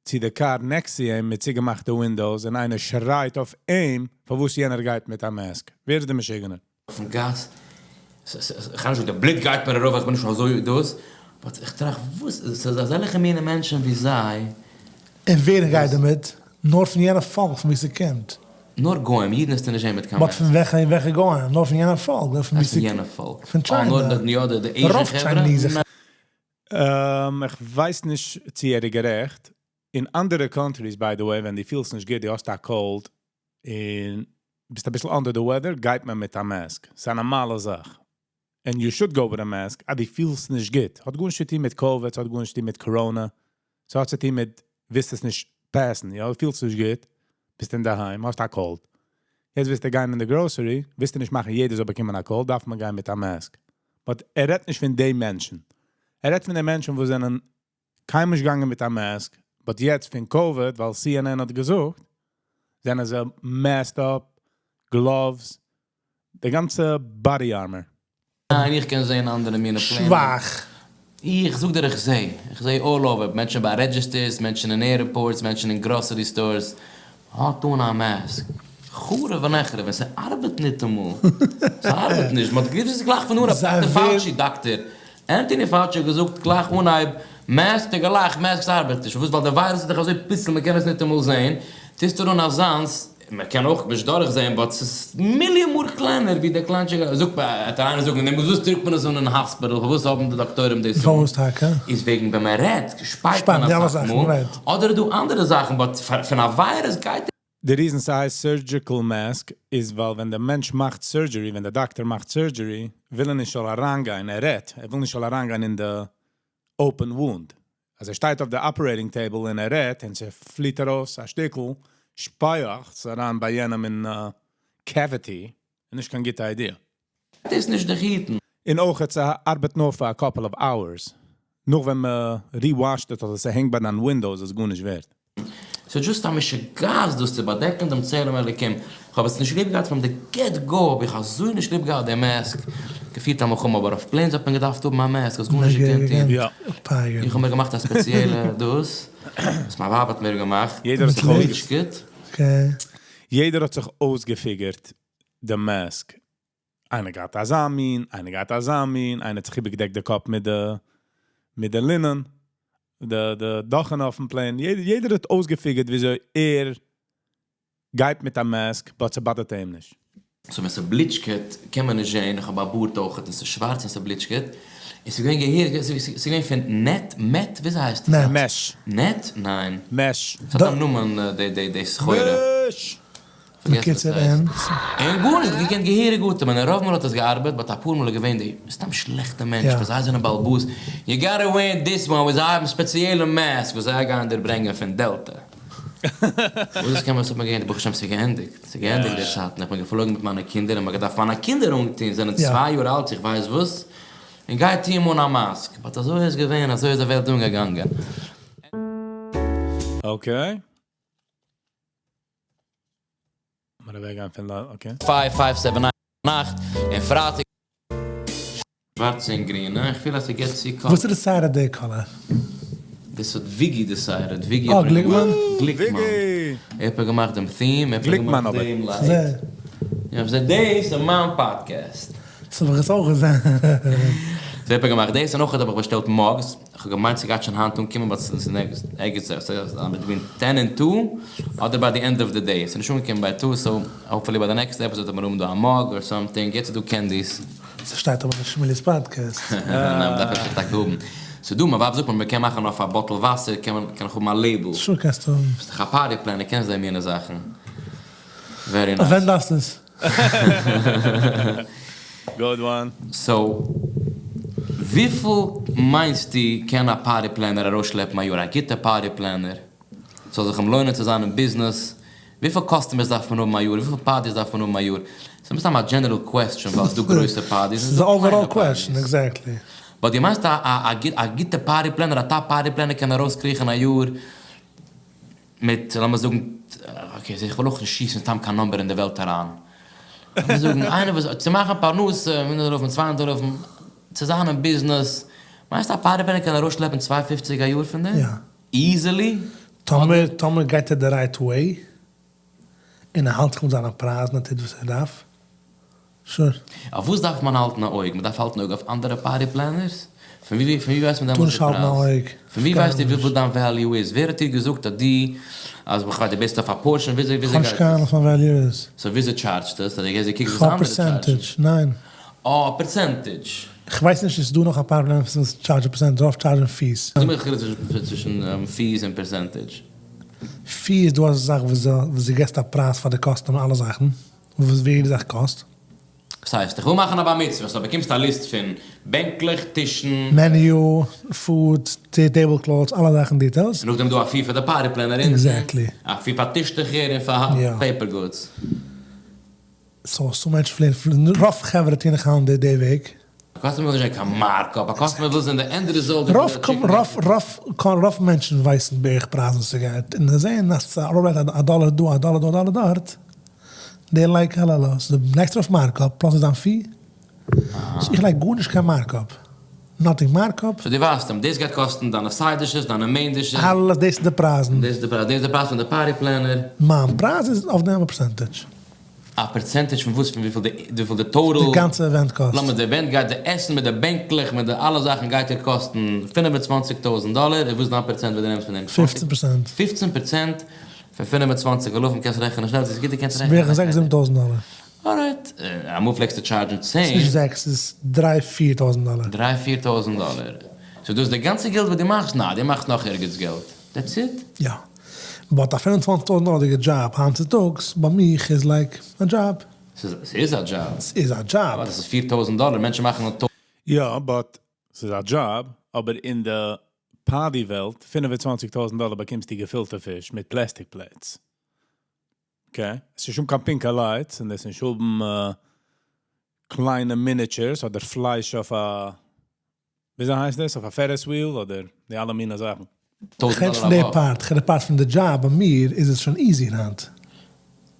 צו די קאר next צו אים מיט צוגעמאכטע windows און איינער שרייט אויף אים, פארוואס יענער גייט מיט א mask. ווער איז דער משוגענער? אויפן גאס, כ'קען נישט זאגן די בלוט גייט מיר ארויף, איך בין נישט אזוי דאס, but איך טראכט וואס, ס'איז אזעלכע מיני מענטשן ווי זיי. און ווער גייט דערמיט? נאר פון יענע פאלק פון וואו ס'קומט. נאר גוים, אידן וועסטו נישט זען מיט קיין But פון וועלכע וועלכע גוים? נאר פון יענע פאלק, נאר פון וואו פון יענע פאלק. פון China. נאר די יא די Asian רוב חברה? Chinese. איך ווייס נישט צו ער איז גערעכט. אין אנדערע countries, by the way, ווען דו פילסט נישט גוט, דו האסט א cold, און ביסט אביסל under the weather, גייט מען מיט א mask. ס'איז א נארמאלע זאך. And you should go with a mask, אז דו פילסט נישט גוט. האט גארנישט צו טון מיט COVID, ס'האט גארנישט צו טון מיט קאראנע. ס'האט צו טון מיט, ווילסט עס נישט pass ן, יא? דו פילסט נישט גוט, ביסט אינדערהיים, האסט א cold. יעצט ווילסטו גיין אין די grocery, ווילסטו נישט מאכן יעדער זאל באקומען א cold, דארף מען גיין מיט א mask. But ער רעדט נישט פון די מענטשן. ער רעדט פון די מענטשן וואס זענען קיינמאל נישט געגאנגען מיט א mask, but יעצט פון COVID, ווייל CNN האט געזאגט, זענען זיי masked up, gloves, די גאנצע body armor. ניין, איך קען זען אנדערע מינע פלענער. שוואך. איך זאג דיר איך זע. איך זע all over. מענטשן ביי registers, מענטשן אין airports, מענטשן אין grocery stores. האט אן א mask. חרוב ונחרב, און ס'ארבעט ניטאמאל. ס'ארבעט נישט. מ'האט געוואוסט גלייך פון אנהייב. דאקטער פאוטשי, דאקטער ענטאני פאוטשי האט געזאגט גלייך אנהייב, mask האט געלאכט, masks ארבעט נישט. פארוואס? ווייל די וויירוס איז דאך אזוי פיצל מ'קען עס ניטאמאל זען. טוסטו אן אזאנס, מ'קען אויך נישט דורכזען, but ס'איז מיליאן מאל קלענער ווי דער קליינטשיגער. זאגט וועט איינער זאגן, נו וואס טראגט מען עס אן אין hospital? פארוואס האבן די דאקטוירים דאס אן? פארוואס טאקע? איז וועגן ווען מען רעדט שפייט מען אסאך מאל, אדער איז דא אנדערע זאכן, but פון א וויירוס גייט. די reason ס'הייסט surgical mask איז ווייל ווען די מענטש מאכט surgery, ווען די דאקטער מאכט surgery, וויל ער נישט זאל אריינגיין, ער רעדט, ער וויל נישט זאל אריינגיין אין די open wound. אז ער שטייט אויף די operating table און ער רעדט און ס'פליט ארויס א שטיקל שפייעכץ אריין ביי יענעם אין cavity, איז נישט קיין גוטע idea. דאס איז נישט די היטן. און אויך ס'ארבעט נאר פאר א couple of hours. נאך ווען מען re-wash ט עס אדער ס'הענגט ביי דיין windows איז גארנישט ווערט. ס'איז just א משוגעת דאס צו באדעקן דעם צלם אלוקים. כ'האב עס נישט ליב געהאט from the get go האב איך אזוי נישט ליב געהאט די mask. געפירט א מלחמה אבער אויף planes האט מען געדארפט האבן א mask האסט גארנישט געקענט טון. איך האב מיר געמאכט א ספעציעלע דאס וואס מיין ווייב האט מיר געמאכט. יעדער האט זיך אויסגעשפילט. יעדער האט זיך אויסגעפיגערט די mask. איינער געהאט אזא מין, איינער געהאט אזא מין, איינער האט זיך איבערגעדעקט די קאפ מיט די linen, די דאכן אויפן plane. יעדער האט אויסגעפיגערט וויאזוי ער גייט מיט א mask, but ס'באדערט אים נישט. So ווען ס'בליטשקעט קען מען נישט זעהן, איך האב א בארד אויכעט און ס'איז שווארץ און ס'בליטשקעט, און ס'איז געווען געהעריג, ס'איז געווען פון net, מעט, וויאזוי הייסט עס? Mesh. Net? ניין. Mesh. ס'האט א נאמען די סחורה. Mesh! פארגעסן וואס ס'הייסט. און גארנישט, געקענט געהעריג אטעמען, און רוב מאל האט עס געארבעט, but אפאר מאל איז געווען די סתם שלעכטע מענטש וואס זיי זענען בעל הבית, you gotta wear this one, וואס זיי האבן ספעציעלע mask וואס זיי גייען דיר ברענגען פון דעלטע. וואס דאס קען מען, וואס האט מען געהערט, ברוך השם ס'איז געענדיגט, ס'איז געענדיגט די צייטן, איך בין געפלויגן מיט מיינע קינדער און מ'האט געדארפט מיינע קינדער אנטוהן, זענען 2 יאר אלט איך ווייס וואס, און גיי טוה אים אן א mask, but אזוי איז געווען, אזוי איז די וועלט אנגעגאנגען. Okay. לאמיר אוועקגיין פון דא, okay. 5 5 7 9 8, און פרייטאג. שווארצע און גרינע, איך פיל אז ס'געט צו קאלט. וואס איז די side אוו די color? דאס האט וויגי decided, וויגי האט מיר געמאכט, גליקמאן, ער האט מיר געמאכט דעם theme, ער האט מיר געמאכט דעם light. יא, כ'זע דאס אין מיין פאדקעסט. דאס האב איך עס אויך געזען. so ער האט מיר געמאכט דאס, און אויך האב איך באשטעלט mugs, איך האב געמיינט ס'גייט שוין היינט אנקומען but ס'איז ערגעץ between ten און two, אדער ביי די end of the day, ס'איז נישט אנגעקומען ביי two, so hopefully ביי די next episode וועט מען האבן דא א mug or something, יעצט איז דא candies. ס'שטייט אבער נישט שמילי'ס פאדקעסט. ניין, מ'דארף אפשר טאקע האבן. ס'איז דא, מיין ווייב זאגט מיר מ'קען מאכן אויף א bottle וואסער קען מען קען איך האבן א label. Sure קענסטו האבן. ביסט דאך א party planner קענסט די מינע זאכן. Very nice. ווען דארפסטו עס? Good one. So וויפיל מיינסטו קען א party planner ארויסשלעפן א יאר? א גוטע party planner ס'זאל זיך אים לוינען צו זיין אין ביזנעס, וויפיל customers דארף מען האבן א יאר? וויפיל parties דארף מען האבן א יאר? ס'איז מסתם א general question ווייל ס'דא גרויסע parties און ס'דא קליינע parties. But דו מיינסט א גוטע party planner, א top party planner קען ארויסקריכן א יאר מיט לאמיר זאגן, okay איך וויל אויך נישט שיסן סתם קיין number אין די וועלט אריין, לאמיר זאגן איינער וואס צו מאכן פרנסה, הונדערט אלפים, 200 אלפים, צו זיין אין ביזנעס, מיינסט א party planner קען ארויסשלעפן צוויי פופציג א יאר פון דעם? יא. Easily? טאמער טאמער גייט ער די right way, און ער האלט זיך מיט זיינע פרייזן און טוט וואס ער דארף, sure. אויף וואס דארף מען האלטן א אויג? מען דארף האלטן אויג אויף אנדערע party planners? פון ווי פון ווי ווייסט מען טאר דעמאלטס נישט די האלטן א פרייז? אויג. פון ווי ווייסטו וויפיל דיין value איז? ווער האט דיר געזאגט אז דו אז בכלל דו ביסט אויף א portion? וויאזוי וויאזוי כ'האב נישט גייט קיין אהנונג עס? וואס מיין value איז. So וויאזוי טשארדזשסטו עס? אז דו גייסט דו קוקסט וואס כ'האב אנדערע טשארדזשן. Percentage, ניין. אה, percentage. כ'ווייס נישט צו ס'איז דא נאך א party planner וואס טשארדזש א percent, רוב טשארדזשן fees. זאג מיר די חילוק צווישן fees און percentage. Fee איז דא אזא זאך וואס דו געסט א פרייז פאר די customer אלע זאכן, וואס ווי יעדע זאך קאסט. וואס הייסט? איך וויל מאכן א בר מצוה, so באקומסט א list פון בענקלעך, טישן. Menu, food, table cloths, אלע זאכן details. און נאכדעם דא א fee פאר די party planner אונטן. Exactly. א fee פאר טישטעכער און פאר paper goods. So so מענטשן פלעגן, רוב חברה טוען איך היינט די וועג. א customer וויל נישט זען קיין markup, א customer וויל זען די end result. רוב רוב רוב רוב מענטשן ווייסן בערך פרייזן וואס ס'גייט, און זיי זעען אז ס'ארויפגייט א דאלער דא א דאלער דא א דאלער דארט, they like האלאלא, so דו לייגסט ארויף markup plus איז דיין fee, so איך לייג גארנישט קיין markup, nothing markup. So דו ווייסט אים, דאס גייט קאסטן דיינע side dishes, דיינע main dishes. אלעס, דאס איז די פרייזן. דאס איז די פרייז, דאס איז די פרייז פון די party planner. מיין פרייז איז אויף דעם א percentage. א percentage פון וואס? פון וויפיל די וויפיל די total. די גאנצע event קאסט. לאמיר די event גייט די עסן מיט די בענקלעך מיט די אלע זאכן גייט דיר קאסטן 25,000 דאלער, און וואס איז דיין פראצענט וואס דו נעמסט פון דעם? 15 פראצענט. 15% פון 25 אלפים קענסט רעכענען שנעל, ס'איז גוט דו קענסט רעכענען. בערך זעקס זיבן טויזנט דאלער. Alright, אמאל פלעגסטו טשארדזשן צען. ס'איז נישט זעקס, ס'איז דריי פיר טויזנט דאלער. דריי פיר טויזנט דאלער. So דאס איז די גאנצע געלט וואס דו מאכסט? ניין, דו מאכסט נאך ערגעץ געלט. That's it? יא. But א 25,000 דאלערדיגע דזשאב היינט צוטאגס ביי מיך איז like א דזשאב. ס'איז א דזשאב. ס'איז א דזשאב. אבער דאס איז 4,000 דאלער, מענטשן מאכן א יא, but ס'איז א דזשאב, אבער אין די party וועלט, 25,000 דאלער באקומסטו געפילטע פיש מיט plastic plates. Okay? עס איז שוין קיין פינקע lights, און דאס איז שוין קליינע miniatures אדער פלייש אויף א, וויאזוי הייסט דאס? אויף א Ferris wheel אדער די אלע מיני זאכן. כ'רעד פון די part, כ'רעד די part פון די דזשאב, ביי מיר איז עס שוין easy היינט.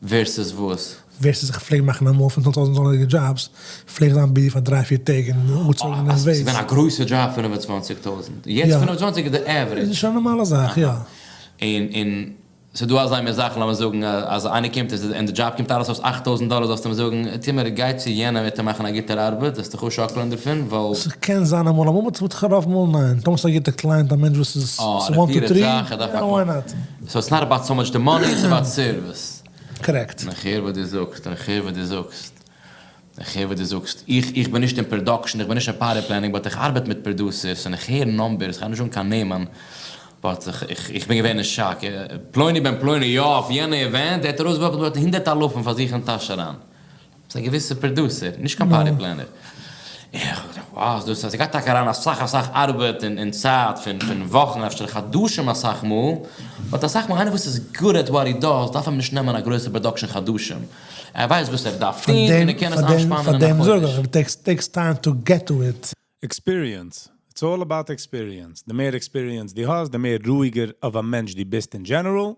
Versus וואס? Versus איך פלעג מאכן אמאל פון טויזנט דאלערדיגע דזשאבס, פלעג איך זיין busy פאר דריי פיר טעג און אפצאלן און עס איז געווען א גרויסע דזשאב 25,000. יעצט 25 איז די average. איז שוין א נארמאלע זאך, יא. און און. ס'איז דא אזא מין זאך לאמיר זאגן אז איינער קומט און די דזשאב קומט אלעס אויס 8000 דאלער, זאלסטו אים זאגן, טו מיר, גיי צו יענעם, וועט ער מאכן א גוטער ארבעט, וועסט דיך אפשאקלען דערפון, ווייל. ס'קען זיין אמאל, אמאל מיט רוב מאל ניין, טאמער ס'איז א גוטע client, א מענטש וואס איז one two three, יא why not. So it's not about so much the money, it's about service. Correct. איך הער וואס דו זאגסט, איך הער וואס דו זאגסט, איך הער וואס דו זאגסט. איך בין נישט אין production, איך בין נישט אין party planning, but איך ארבעט מיט producers און איך הער numbers, איך גיי נישט זאגן קיין נעמען, but איך בין געווען אין שאק. פלוני בן פלוני, יא, אויף יענע event, ער האט ארויסגעווארפן דארט הונדערט אלפים פאר זיך אין טאש אריין. ס'איז א געוויסע producer, נישט קיין party planner. איך האב געדאכט, wow, דאס אז ס'גייט טאקע אריין אסאך אסאך ארבעט און צייט פון וואכן, אפשר חדשים אסאך מאל, but אסאך מאל איינער וואס איז good at what he does דארף אים נישט נעמען א גרויסע production חדשים. ער ווייסט וואס ער דארף טון און ער קען עס איינשפאנען אין א חודש. פאר דעם זאג איך, it takes time to get to it. Experience. It's all about experience. די מער experience דו האסט, די מער רואיגער אויף א מענטש דו ביסט in general,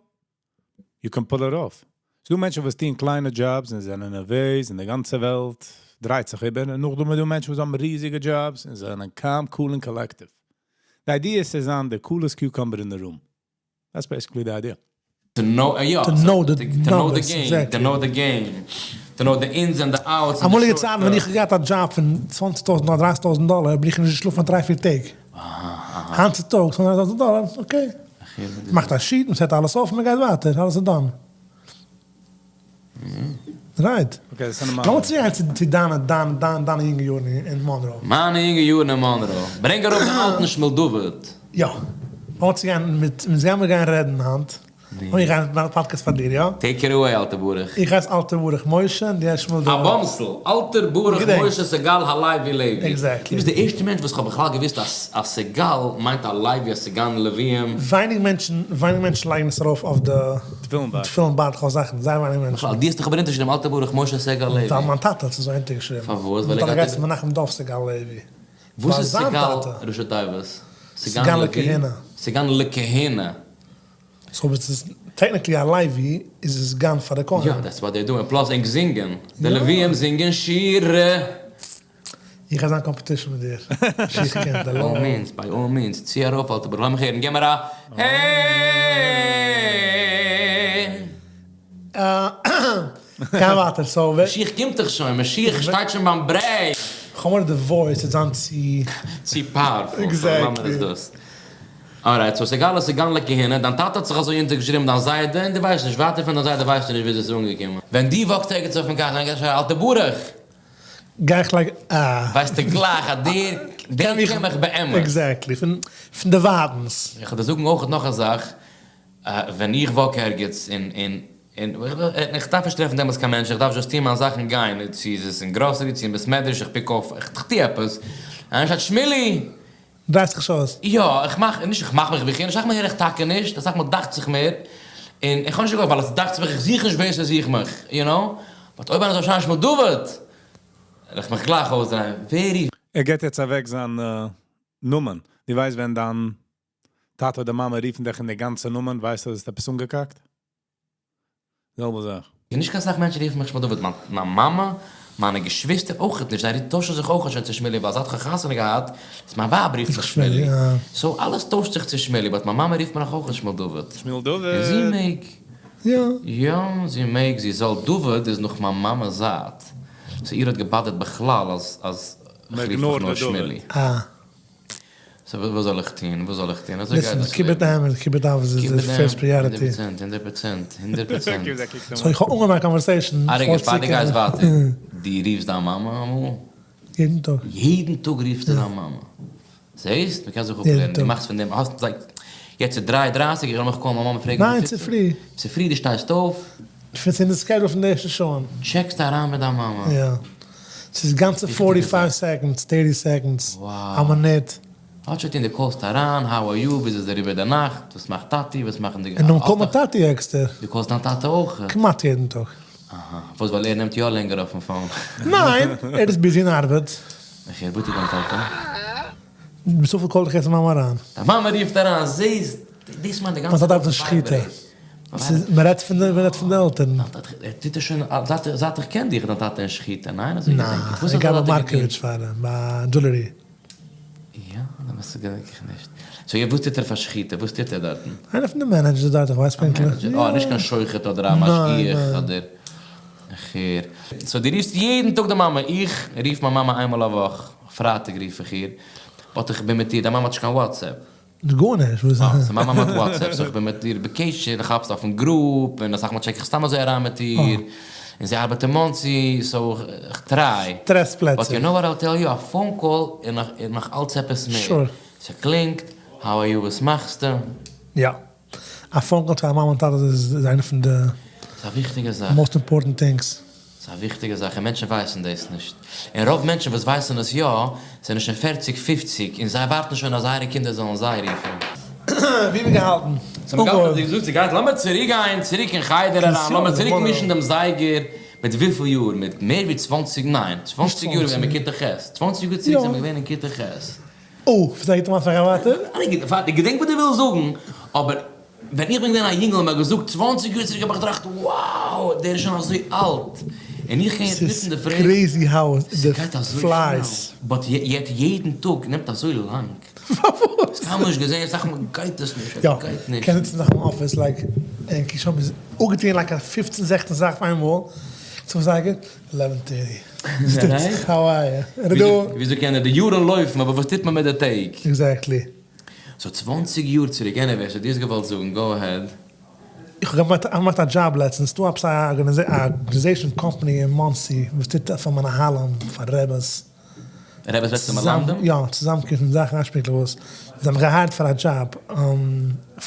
you can pull it off. ס'דא מענטשן וואס טוען קליינע jobs און זענען נערוועז און די גאנצע וועלט דרייט זיך איבער, און נאכדעם איז דא מענטשן וואס האבן ריזיגע jobs און זענען calm, cool and collective. די idea איז צו זיין the coolest cucumber in the room. That's basically the idea. To know, יא, To know the to know the numbers, game, exactly. to know the game, to know the ins and the outs. אמאליגע צייטן ווען איך האב געהאט א דזשאב פון 20,000 אדער 30,000 דאלער, בין איך נישט געשלאפן פאר דריי פיר טעג. היינט צו טאגס, 20,000 דאלער, okay. מאכט א sheet, מען set אלעס אויף, מען גייט ווייטער, אלעס איז done. Right. Okay, דאס איז נארמאל. לאמיר צוגיין צו דיינע, דיינע, דיינע, דיינע יונגע יארן אין מאנרא. מיינע יונגע יארן אין מאנרא. ברענג אראפ דעם אלטן שמואל דוד. יא. לאמיר צוגיין מיט, מיר גייען גיין רעדן היינט. און איך גיי מיין פאדקעסט פאר דיר, יא? Take it away, אלטער ברוך. איך הייס אלטער ברוך משה און דו הייסט שמואל דוד. א באמסל, אלטער ברוך משה סגל הלוי לוי. Exactly. דו ביסט דער ערשטער מענטש וואס כ'האב בכלל געוואוסט אז א סגל מיינט א לוי, א סגן לוויים. ווייניג מענטשן, ווייניג מענטשן לייגן עס ארויף אויף די תפילין בייטל. תפילין בייטל זאכן, זייער ווייניג מענטשן. בכלל, דו האסט דיך אבער אונטערגעשריבן אלטער ברוך משה סגל לוי. ווייל מיין טאטע האט עס אזוי אונטערגעשריבן. פארוואס? ווייל מיין ער טאטע גייט. גייט צו מנחם דוב סגל לוי. וואס איז ווייל זיין סגל טאטע. ראשי תיבות? סגן לכהונה. סגן לכהונה. So אויב עס איז technically א לוי, איז עס סגן פאר די כהן. יא, that's what they do. Plus ענק זינגען. די לוויים זינגען שירה. איך גיי זיין competition מיט דיר. שיך קען די All means, by all means. צי ארויף אלטער ברוך. לאמיך הערן. גיב מיר א העי! גיי ווייטער. So ווער. משיח קומט דאך שוין. משיח שטייט שוין ביים ברעג. כ'האב מורא די voice וועט זיין צו. צו powerful. Exactly. איז דאס. Alright, so סגל איז סגן לכהונה, דיין טאטע האט זיך אזוי אונטערגעשריבן דיין זיידע, און דו ווייסט נישט, ווייטער פון דיין זיידע ווייסטו נישט ווי דאס איז אנגעקומען. ווען דו walk סט ערגעץ אויפן גאס און גייסט שרייען אלטער ברוך! גיי איך like אה. ווייסטו גלייך אז דער, דער קען מיך באמת. Exactly, פון די ווייטנס. איך וועל דיר זאגן אויך נאך א זאך, ווען איך walk ערגעץ און, און, און, איך דארף נישט טרעפן דעמאלטס קיין מענטש, איך דארף just טון מיין זאכן גיין, צו איז עס אין גראסערי, צו אין בית מדרש, איך pick אויף, איך טו עפעס, איינער שרייט שמילי! דרייסט זיך שוין אויס. יא, איך מאך, נישט איך מאך מיך ווי כ'הער, אסאך מאל הער איך טאקע נישט, אסאך מאל דאכט זיך מיר, און איך האב נישט געוואלט, ווייל עס דאכט זיך מיך, איך זוך נישט ווער ס'זוכט מיך, you know? But אויב איינער זאל שרייען שמואל דוד, וועל איך מיך גלייך אויסדרייען, ווער רופט? ער געבט יעצט אוועק זיין נאמען. דו ווייסט ווען דיין טאטע אדער מאמע רופן דיך אין די גאנצע נאמען, ווייסטו אז עס איז עפעס אנגעקאקט? זעלבע זאך. נישט קיין סאך מענטשן רופן מיך שמואל דוד, מיין מאמע, מיינע געשוויסטער אויכעט נישט, זיי טוישן זיך אויכעט שוין צו שמילי, ווייל זייט כ'האב חתונה געהאט, איז מיין ווייב רופט מיך שמילי, so אלעס טוישט זיך צו שמילי, but מיין מאמע רופט מיר נאך אויכעט שמואל דוד. שמואל דוד. און זי מעג. יא, זי מעג, זי זאל, דוד איז נאך מיין מאמע'ס זייט, so איר האט גע bother ט בכלל אז אז כ'רוף מיך נאר שמילי. So וואס זאל איך טון? וואס זאל איך טון? אזוי גייט דאס לעבן. כיבוד אם און כיבוד אב איז די first priority. הונדערט פראצענט, הונדערט פראצענט, הונדערט פראצענט. So איך האב אנגעהויבן א conversation. א רגע פאר דו גייסט ווייטער, דו רופסט דיין מאמע אמאל? יעדן טאג. יעדן טאג רופסטו דיין מאמע? זעהסט? מ'קען זיך אפלערנען. דו מאכסט פון דעם, האסט like, יעצט איז דריי דרייסיג, איך וועל מיך call ן מיין מאמע פרעגן ניין, צופרי. צופרי דו שטייסט אויף. פון ס'איז אין די schedule פון די ערשטע שעה'ן. check סטו אריין מיט דיין מאמע. יא. ס'איז גאנצע forty five seconds, thirty seconds, א מינוט. האט שוין דו call סט אריין, how are you, וויאזוי איז אריבער די נאכט, וואס מאכט טאטי, וואס מאכן די. און דאן call מען טאטי עקסטער. דו call סט דיין טאטע אויך? כמעט יעדן טאג. אהא, וואס ווייל ער נעמט יא לענגער אויפן phone? ניין, ער איז busy אין ארבעט. איך הער, וואו טוט דיין טאטע? צופיל call איך יעצט מיין מאמע אריין. דיין מאמע רופט אריין, זעהסט, דאס מיינט די גאנצע. מיין טאטע ארבעט אין שחיטה. מען רעדט פון די, מען רעדט פון די עלטערן. ער טוט עס שוין זייט איך קען דיך, דיין טאטע אין שחיטה, ניין? אזוי געדענק איך. ניין, איך גיי ביי מארקאוויטש פאר אים, ביי jewelry. יא, וואס געדענק איך נישט. So וואס טוט ער פאר שחיטה? וואס טוט ער דארטן? איינער פון די managers דארט, איך ווייס פונקטליך. אה, נישט קיין שוחט אדער א משגיח אדער. איך הער. So דו רופסט יעדן טאג די מאמע? איך רוף מיין מאמע איינמאל א וואך, פרייטאג רוף איך איר, but איך בין מיט איר, דיין מאמע האט נישט קיין WhatsApp. גארנישט, וואס איז? So מיין מאמע האט WhatsApp, so איך בין מיט איר בקשר, איך כאפ עס אויפן group, און אסאך מאל check איך סתם אזוי אריין מיט איר, און זי ארבעט אין מאנסי, so איך try. טרעפסט פלעצער. But you know what I'll tell you, א phone call איז נאך אלץ עפעס מער. Sure. ס'קלינגט, how are you, וואס מאכסטו? יא. א phone call צו א מאמע און טאטע איז איינע פון די. ס'איז א וויכטיגע זאך. Most important things. ס'איז א וויכטיגע זאך און מענטשן ווייסן דאס נישט. און רוב מענטשן וואס ווייסן עס יא, זענען שוין פערציג פופציג און זיי ווארטן שוין אז זייערע קינדער זאלן זיי רופן. ווי האבן מיר געהאלטן? סאו מ'גייט האט געזאגט ס'גייט לאמיר צוריק גיין צוריק אין חדר אריין לאמיר צוריק מישן דעם זייגער מיט וויפיל יאר? מיט מער ווי צוואנציג ניין צוואנציג יאר ווען מיר כיתה ח' צוואנציג יאר צוריק זענען מיר געווען אין כיתה ח'. או, פארציי גוט מאכט זיך ווייטער. איך געדענק וואס דו ווילסט זאגן, אבער ווען איך בין געווען א יונגל און מען האט געזאגט צוואנציג יאר צוריק האב איך געטראכט wow דער איז שוין אזוי אלט, און איך קען יעצט נוצן די phrase. ס'איז crazy how the ס'גייט אזוי שנעל, flies. But יעצט יעדן טאג נעמט אזוי לאנג. פארוואס? קיינמאל נישט געזען אסאך מאל גייט עס נישט, יא, גייט נישט. קען זיצן נאך אין אפיס like און קישאן איז אפגעטוען like א פופצן זעכצן זאך אויף איינמאל, צום זייגער eleven thirty. How are you? וויאזוי קענען די יארן לויפן אבער וואס טוט מען מיט די טעג? Exactly. So צוואנציג יאר צוריק, anyway, so דו האסט געוואלט זאגן, go ahead. איך האב געמאכט א דזשאב לעצטנס, ס'דא עפעס א organization company אין מאנסי וואס טוט פאר מנהלים, פאר רעבעס. רעבעס וועסטו מלמדים? יא, צוזאמקומען זאכן, א שפיקל וואס. זיי האבן מיך גע hire ט פאר א דזשאב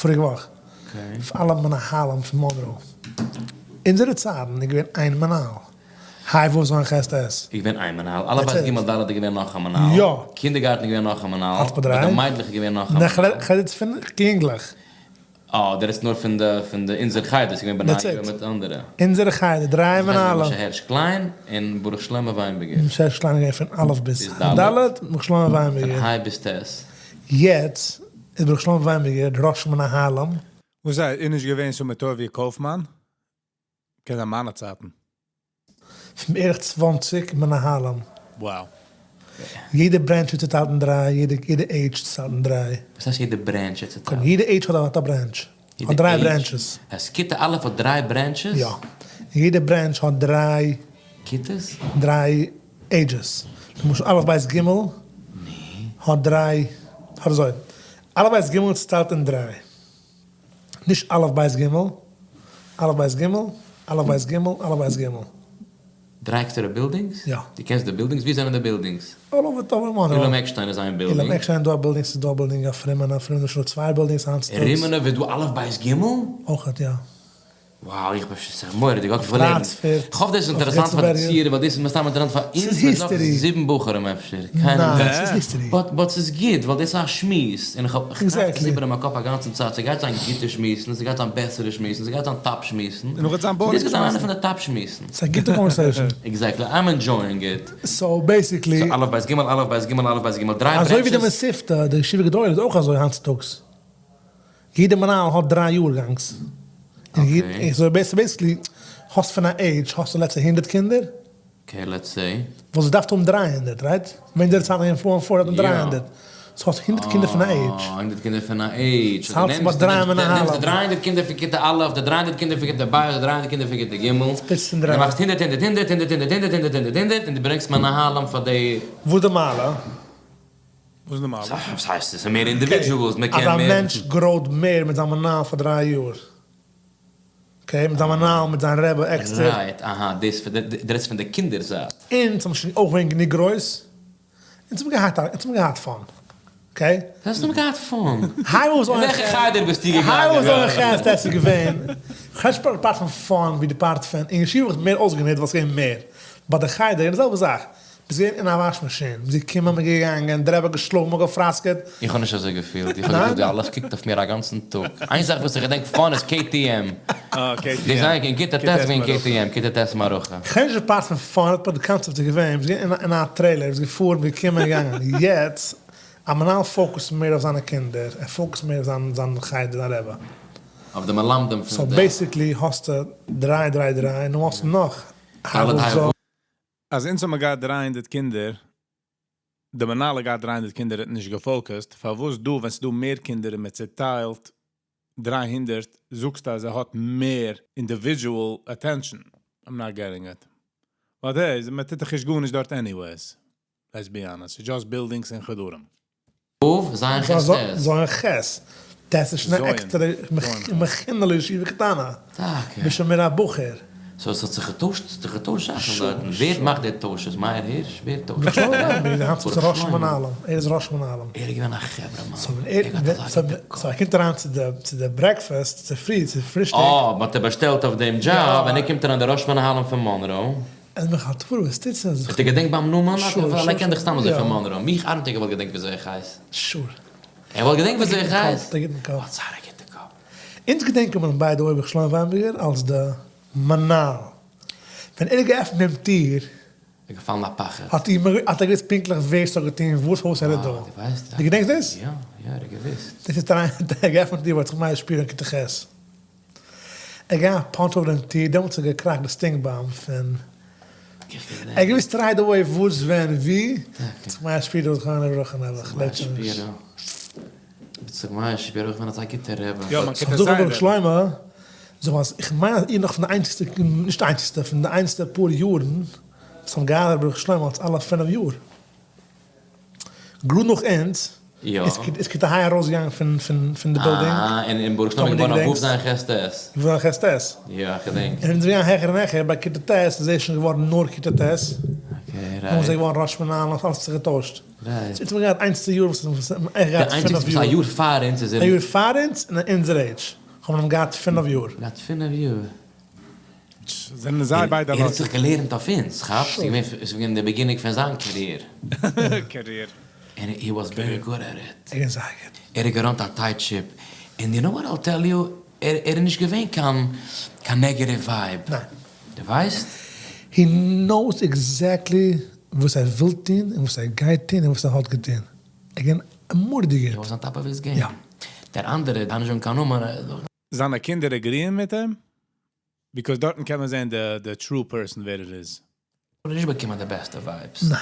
פאריגע וואך. פאר אלע מנהלים פון מאנרא. אונזערע צייטן איז געווען איין מנהל. היי וו ז' ח' ט'. איז געווען איין מנהל, אלף בית גימל ד' איז געווען נאך א מנהל, יא. קינדערגארטן איז געווען נאך א מנהל, אלף ביי ביי די מיידלעך איז געווען נאך א מנהל. כ'רעד יעצט פון יונגלעך. אה, דו רעדסט נאר פון די פון די אונזער חדר, ס'איז געווען בני יואל מיט אנדערע. אונזערע חדר, דריי מנהלים. משה הערש קליין און ברוך שלמה וויינבערגער. משה הערש קליין איז געווען פון א' ביז ד', ברוך שלמה וויינבערגער. פון ה' ביז ט'. יעצט איז ברוך שלמה וויינבערגער ראש מנהלים. וואס איז נישט געווען so מיט טובי' קויפמאן? קען זיין מיינע צייטן. פון בערך צוואנציג מנהלים. Wow. יעדע branch איז צוטיילט אין דריי, יעדע יעדע עידזש צוטיילט אין דריי. וואס הייסט יעדע branch איז צוטיילט? יעדע עידזש האט א branch. האט דריי branches. אז כיתה א' האט דריי branches? יא. יעדע branch האט דריי. כיתות? דריי ages. למשל א' בית ג' האט דריי, האט אזוי. א' בית ג' איז צוטיילט אין דריי. נישט א' בית ג', א' בית ג', א' בית ג', א' בית ג'. דריי עקסטערע buildings? יא. דו קענסט די buildings? ווי זענען די buildings? All over טאווער מאנרא. אולם עקשטיין איז איין בילדינג. אולם עקשטיין איז דא א בילדינג, ס'איז דא א בילדינג אויף רימאנוב, אויף רימאנוב איז שוין דא צוויי buildings היינט צוטאגס. אין רימאנוב איז דא א' בית ג'? אויכעט יא. Wow, איך בין שוין מורא'דיג, okay פארלערנט. איך האף דאס איז אינטערעסאנט פאר די צוהערער, ווייל דאס איז מסתם אינטערעסאנט פאר אונז מיט נאך זיבן בחורים אפשר. ניין, ס'איז history. But but ס'איז גוט, ווייל דאס איז א שמועס, און איך האב איך טראכט עס איבער אין מיין קאפ א גאנצן צייט, ס'גייט זיין גוטע שמועסן, ס'גייט זיין בעסערע שמועסן, ס'גייט זיין top שמועסן. און נאך וועט זיין boring דאס גייט זיין איינע שמועסן. פון די top שמועסן. ס'איז א גוטע conversation. Exactly, I'm enjoying it. So basically. So אלף בית גימל, אלף בית גימל, אלף בית גימל, דריי אזוי ווי די branches. מתיבתא, די ישיבה גדולה איז אויך אזוי היינט צוטאגס. יעדע מנהל האט דריי יארגאנגס. Okay. So basically האסט פון א עידזש האסטו let's say הונדערט קינדער. Okay let's say. וואס דארפט האבן דריי הונדערט right? ווען דער צייט אין פאר פאר האט מען דריי הונדערט. So האסט הונדערט קינדער פון א עידזש. אה, הונדערט קינדער פון א עידזש. ס'האלט זיך ביי דריי מנהלים. נעמסט די דריי הונדערט קינדער פון כיתה א', די דריי הונדערט קינדער פון כיתה ב', די דריי הונדערט קינדער פון כיתה ג'. Splitסט אין דריי. דו מאכסט הונדערט הונדערט הונדערט הונדערט הונדערט הונדערט הונדערט הונדערט הונדערט און דו ברענגסט מנהלים פאר די. וואס די מעלה? וואס איז די מעלה? וואס הייסט עס איז מער individuals, מען קען אז א מער. מענטש grow ט מער מיט זיין מנהל פאר דריי יאר. Okay, מיט זיין מנהל, מיט זיין רבי עקסטער. Right, אהא, דאס פון די, דו רעדסט פון די קינדער זייט. אונז האבן שוין אויך געווען גענוג גרויס, אונז האבן געהאט א, אונז האבן געהאט fun. Okay? וואס האסטו געהאט fun? היי וואס אין וועלכע חדר ביסטו געגאנגען? היי וואס אויך חסד עס איז געווען. כ'רעד נישט part פון fun ווי די part פון, אין ישיבה האב איך מער אויסגענוצט ווייל ס'איז געווען מער. But די חדר איז די זעלבע זאך. ביסט געווען אין א וואש מאשין, מ'איז געקומען, מ'איז געגאנגען, דער רבי האט געשלאגן, מ'האט געפראסקעט. איך האב נישט אזוי געפילט, איך האב געפילט ווי אלעס קוקט אויף מיר א גאנצן טאג. איין זאך וואס איך געדענק fun איז KTM. אה, KTM. דאס איז אין כיתה ט' געווען KTM, כיתה ט' מערכה. כ'קען נישט די part פון fun, but די קאנצעפט איז געווען, ביסט געווען אין א trailer, ביסט געפארן, ביסט געקומען און געגאנגען. יעצט, א מנהל focus ט מער אויף זיינע קינדער, ער focus ט מער אויף זיין זיין חדר, זיין רבי. אויף די מלמדים פון די. So basically האסטו דריי דריי דריי, נו האסטו נאך. ד' ה' ו'. אז אונז האבן געהאט דרײַ הונדערט קינדער. די מנהל האט געהאט 300 קינדער האט נישט גע focus ט, פארוואס דא ווען ס'דא מער קינדער און מען צעטיילט 300 זאגסטו אז ער האט מער individual attention? I'm not getting it. But hey, מען טוט דאך נישט גארנישט דארט anyways. Let's be honest, ס'איז just buildings און חדרים. ו', ז' ח' ט'. ז' ח' ט' איז שוין א עקסטערע מכינה לישיבה קטנה. טאקע. ביסט שוין מער א בחור. so עס האט זיך געטוישט, ס'האט זיך געטוישט זאכן דארטן. ווער מאכט די טוישעס? מאיר הירש? ווער טוישט? ברוך שלמה ראש מנהלים. ער איז ראש מנהלים. ער איז געווען א חברה מאן. ער האט אזא גוטע קאפ. so ער קומט אריין צו די breakfast, צופרי, צו פרישטאג. אה, מ'האט אים באשטעלט אויף דעם דזשאב, און ער קומט אריין דער ראש מנהלים פון מאנרא. ער מיך האט פאר וואס טוט זיך. האט ער געדענקט ביים נאמען? ווייל ער קען דיך סתם אזוי פון מאנרא. מיך ארבעט ער געוואלט געדענקט וויאזוי איך הייס. sure. ער וואלט געדענקט וויאזוי איך הייס. האט א גוטן קאפ. האט זייער א גוטע קאפ. אונז געדענקען מיר אים by the way ברוך שלמה וויינבערגער אלס די מנהל. ווען ער האט געעפנט דעם טיר. איז געפאלן א פחד. האט ער געוואוסט פונקטליך ווער ס'האט געטון וואס פארוואס ער איז דא. אה, דו ווייסט? דו געדענקסט דאס? יא, יא, ער האט געוואוסט. דאס איז אריין, האט ער געעפנט די טיר וואלט זיך מאיר שפירא אין כיתה ח'. ער געהאט א punch אויף דעם טיר, דעמאלטס האט געקראכט די stink bomb פון. ער האט געוואוסט right away וואס ווען ווי, יצחק מאיר שפירא זכרונו לברכה נעבעך לעבט שוין נישט. יצחק מאיר שפירא איך בין אזא גוטער רבי. יא, מען קען זאג זיין ר' שלמה, זאג אז איך מיין אז איר נאך פון די איינציגסטע, נישט איינציגסטע, פון די איינציגסטע פאר יארן וואס האבן געהאט ר' שלמה אלס אלע פינף יאר. גראד נאך אונז איז כיתה ה' ארויסגעגאנגען פון די בילדינג. אה, און ברוך שלמה איז געווארן א ו' ז' ח' ט'. ו' ז' ח' ט'. יא, איך געדענק. און אונז געגאנגען העכער און העכער, ביי כיתה ט' איז ער שוין געווארן נאר כיתה ט'. okay, right. נאכדעם איז ער געווארן ראש מנהל, און אלעס האט זיך געטוישט. right. אונז האבן געהאט איינס צו יאר וואס אונז האבן עכט געהאט פינף יאר. א יאר פאר אונז איז ער. א יאר פאר אונז און אונזער עידזש האבן אים געהאט פינף יאר. געהאט פינף יאר. זענען זיי ביידע ער האט זיך געלערנט אויף אונז, כאפסט? ס'איז געווען די beginning פון זיין career. career. און he was very good at it. ער איז זייער גוט. ער האט גע run ט א tight ship. און you know what I'll tell you, ער איז נישט געווען קיין קיין negative vibe. ניין. דו ווייסט? he knows exactly וואס ער וויל טון און וואס ער גייט טון און וואס ער האט געטון. ער איז געווען מורא'דיג גוט. he was on top of his game. יא. דער אנדערער, דארף נישט זאגן קיין נאמען. זיינע קינדער agree ען מיט אים? because דארטן קען מען זען די true person ווער ער איז. האב נישט באקומען די בעסטע vibes. ניין.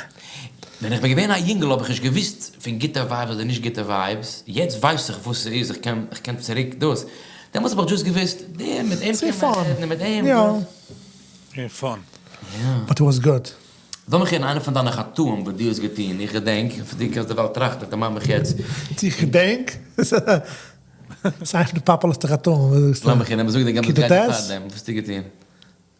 ווען איך בין געווען א יונגעל האב איך נישט געוואוסט פון גוטע vibes אדער נישט גוטע vibes, יעצט ווייס איך וואס ס'איז, איך קען איך קען צוריק דאס, דעמאלטס האב איך just געוואוסט, דער מיט אים קען מען רעדן און מיט אים דאס. און fun. יא. but it was good. לאמיך הערן איינע פון דיינע חטאים וואס דו האסט געטון, איך געדענק, פון דו קענסט דערווייל טראכטן, איך דערמאן מיך יעצט. צו איך געדענק? ס'איז פון די פאפולערסטע חטאים, וואס זאגסטו? לאמיך הערן, זאג די גאנצע צייט פארדעם, וואס האסטו געטון?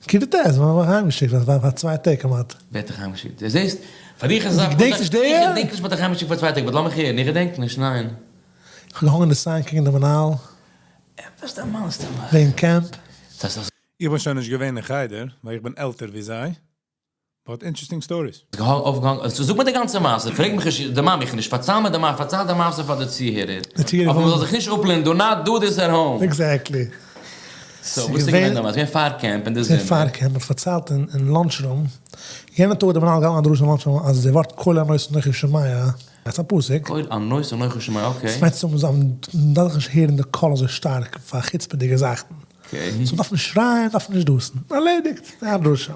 כיתה ט', מ'האט מיך אהיימגעשיקט פאר צוויי טעג כמעט. ווער האט דיך אהיימגעשיקט? דו זעסט, פאר דיך איז עס א. געדענקסט נישט די? איך געדענק נישט מ'האט דיך אהיימגעשיקט פאר צוויי טעג, but לאמיך הערן, איך געדענק נישט, ניין. איך האב געהאנגען די sign קעגן די מנהל. עפעס דערמאנסטו מיך. וועגן camp. איך בין שוין נישט געווען אין חדר, ווייל איך בין עלטער ווי זיי. but interesting stories. אויפגעהאנגען, זאג מיר די גאנצע מעשה, פרעג מיך נישט, דערמאן מיך נישט, פארצייל מיר די מעשה, פארצייל די מעשה פאר די צוהערער, אבער מ'זאל זיך נישט אפלערנען, do not do this at home. exactly. so וואס איז געווען דעמאלטס? געווען פאר camp אין די זומער. פאר camp, מ'האט פארציילט אין lunch room, יענע טאג האט דער מנהל געהאלטן א דרשה אין lunch room אז די ווארט קול ענות אנכי שומע איז א פסוק. קול ענות אנכי שומע, okay. ס'מיינט צו זאגן אז מ'דארף זיך נישט הערן די קול אזוי שטארק פאר חוצפה'דיגע זאכן. so מ'דארף נישט שרייען, מ'דארף נישט דאסן. ערלעדיגט, א דרשה.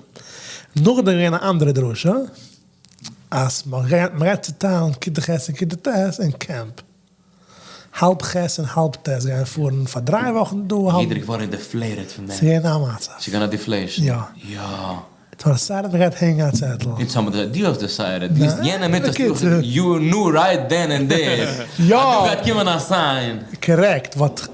נאכדעם איז געווען א אנדערע דרשה, אז מ'גייט צוטיילן כיתה ח' און כיתה ט' אין camp. האלב ח' און האלב ט' גייען פארן פאר דריי וואכן דא, האלב. יעדער איז געווארן deflated פון דעם. ס'איז געווען א מצב. ס'איז געווען א deflation. יא. יא. ס'האט decided מ'גייט הענגען א צעטל. אונז האבן די, דו האסט decided, דו האסט יענע מיט האסט דו, you knew right then and there. יא. אז דא גייט קומען א sign. correct, but.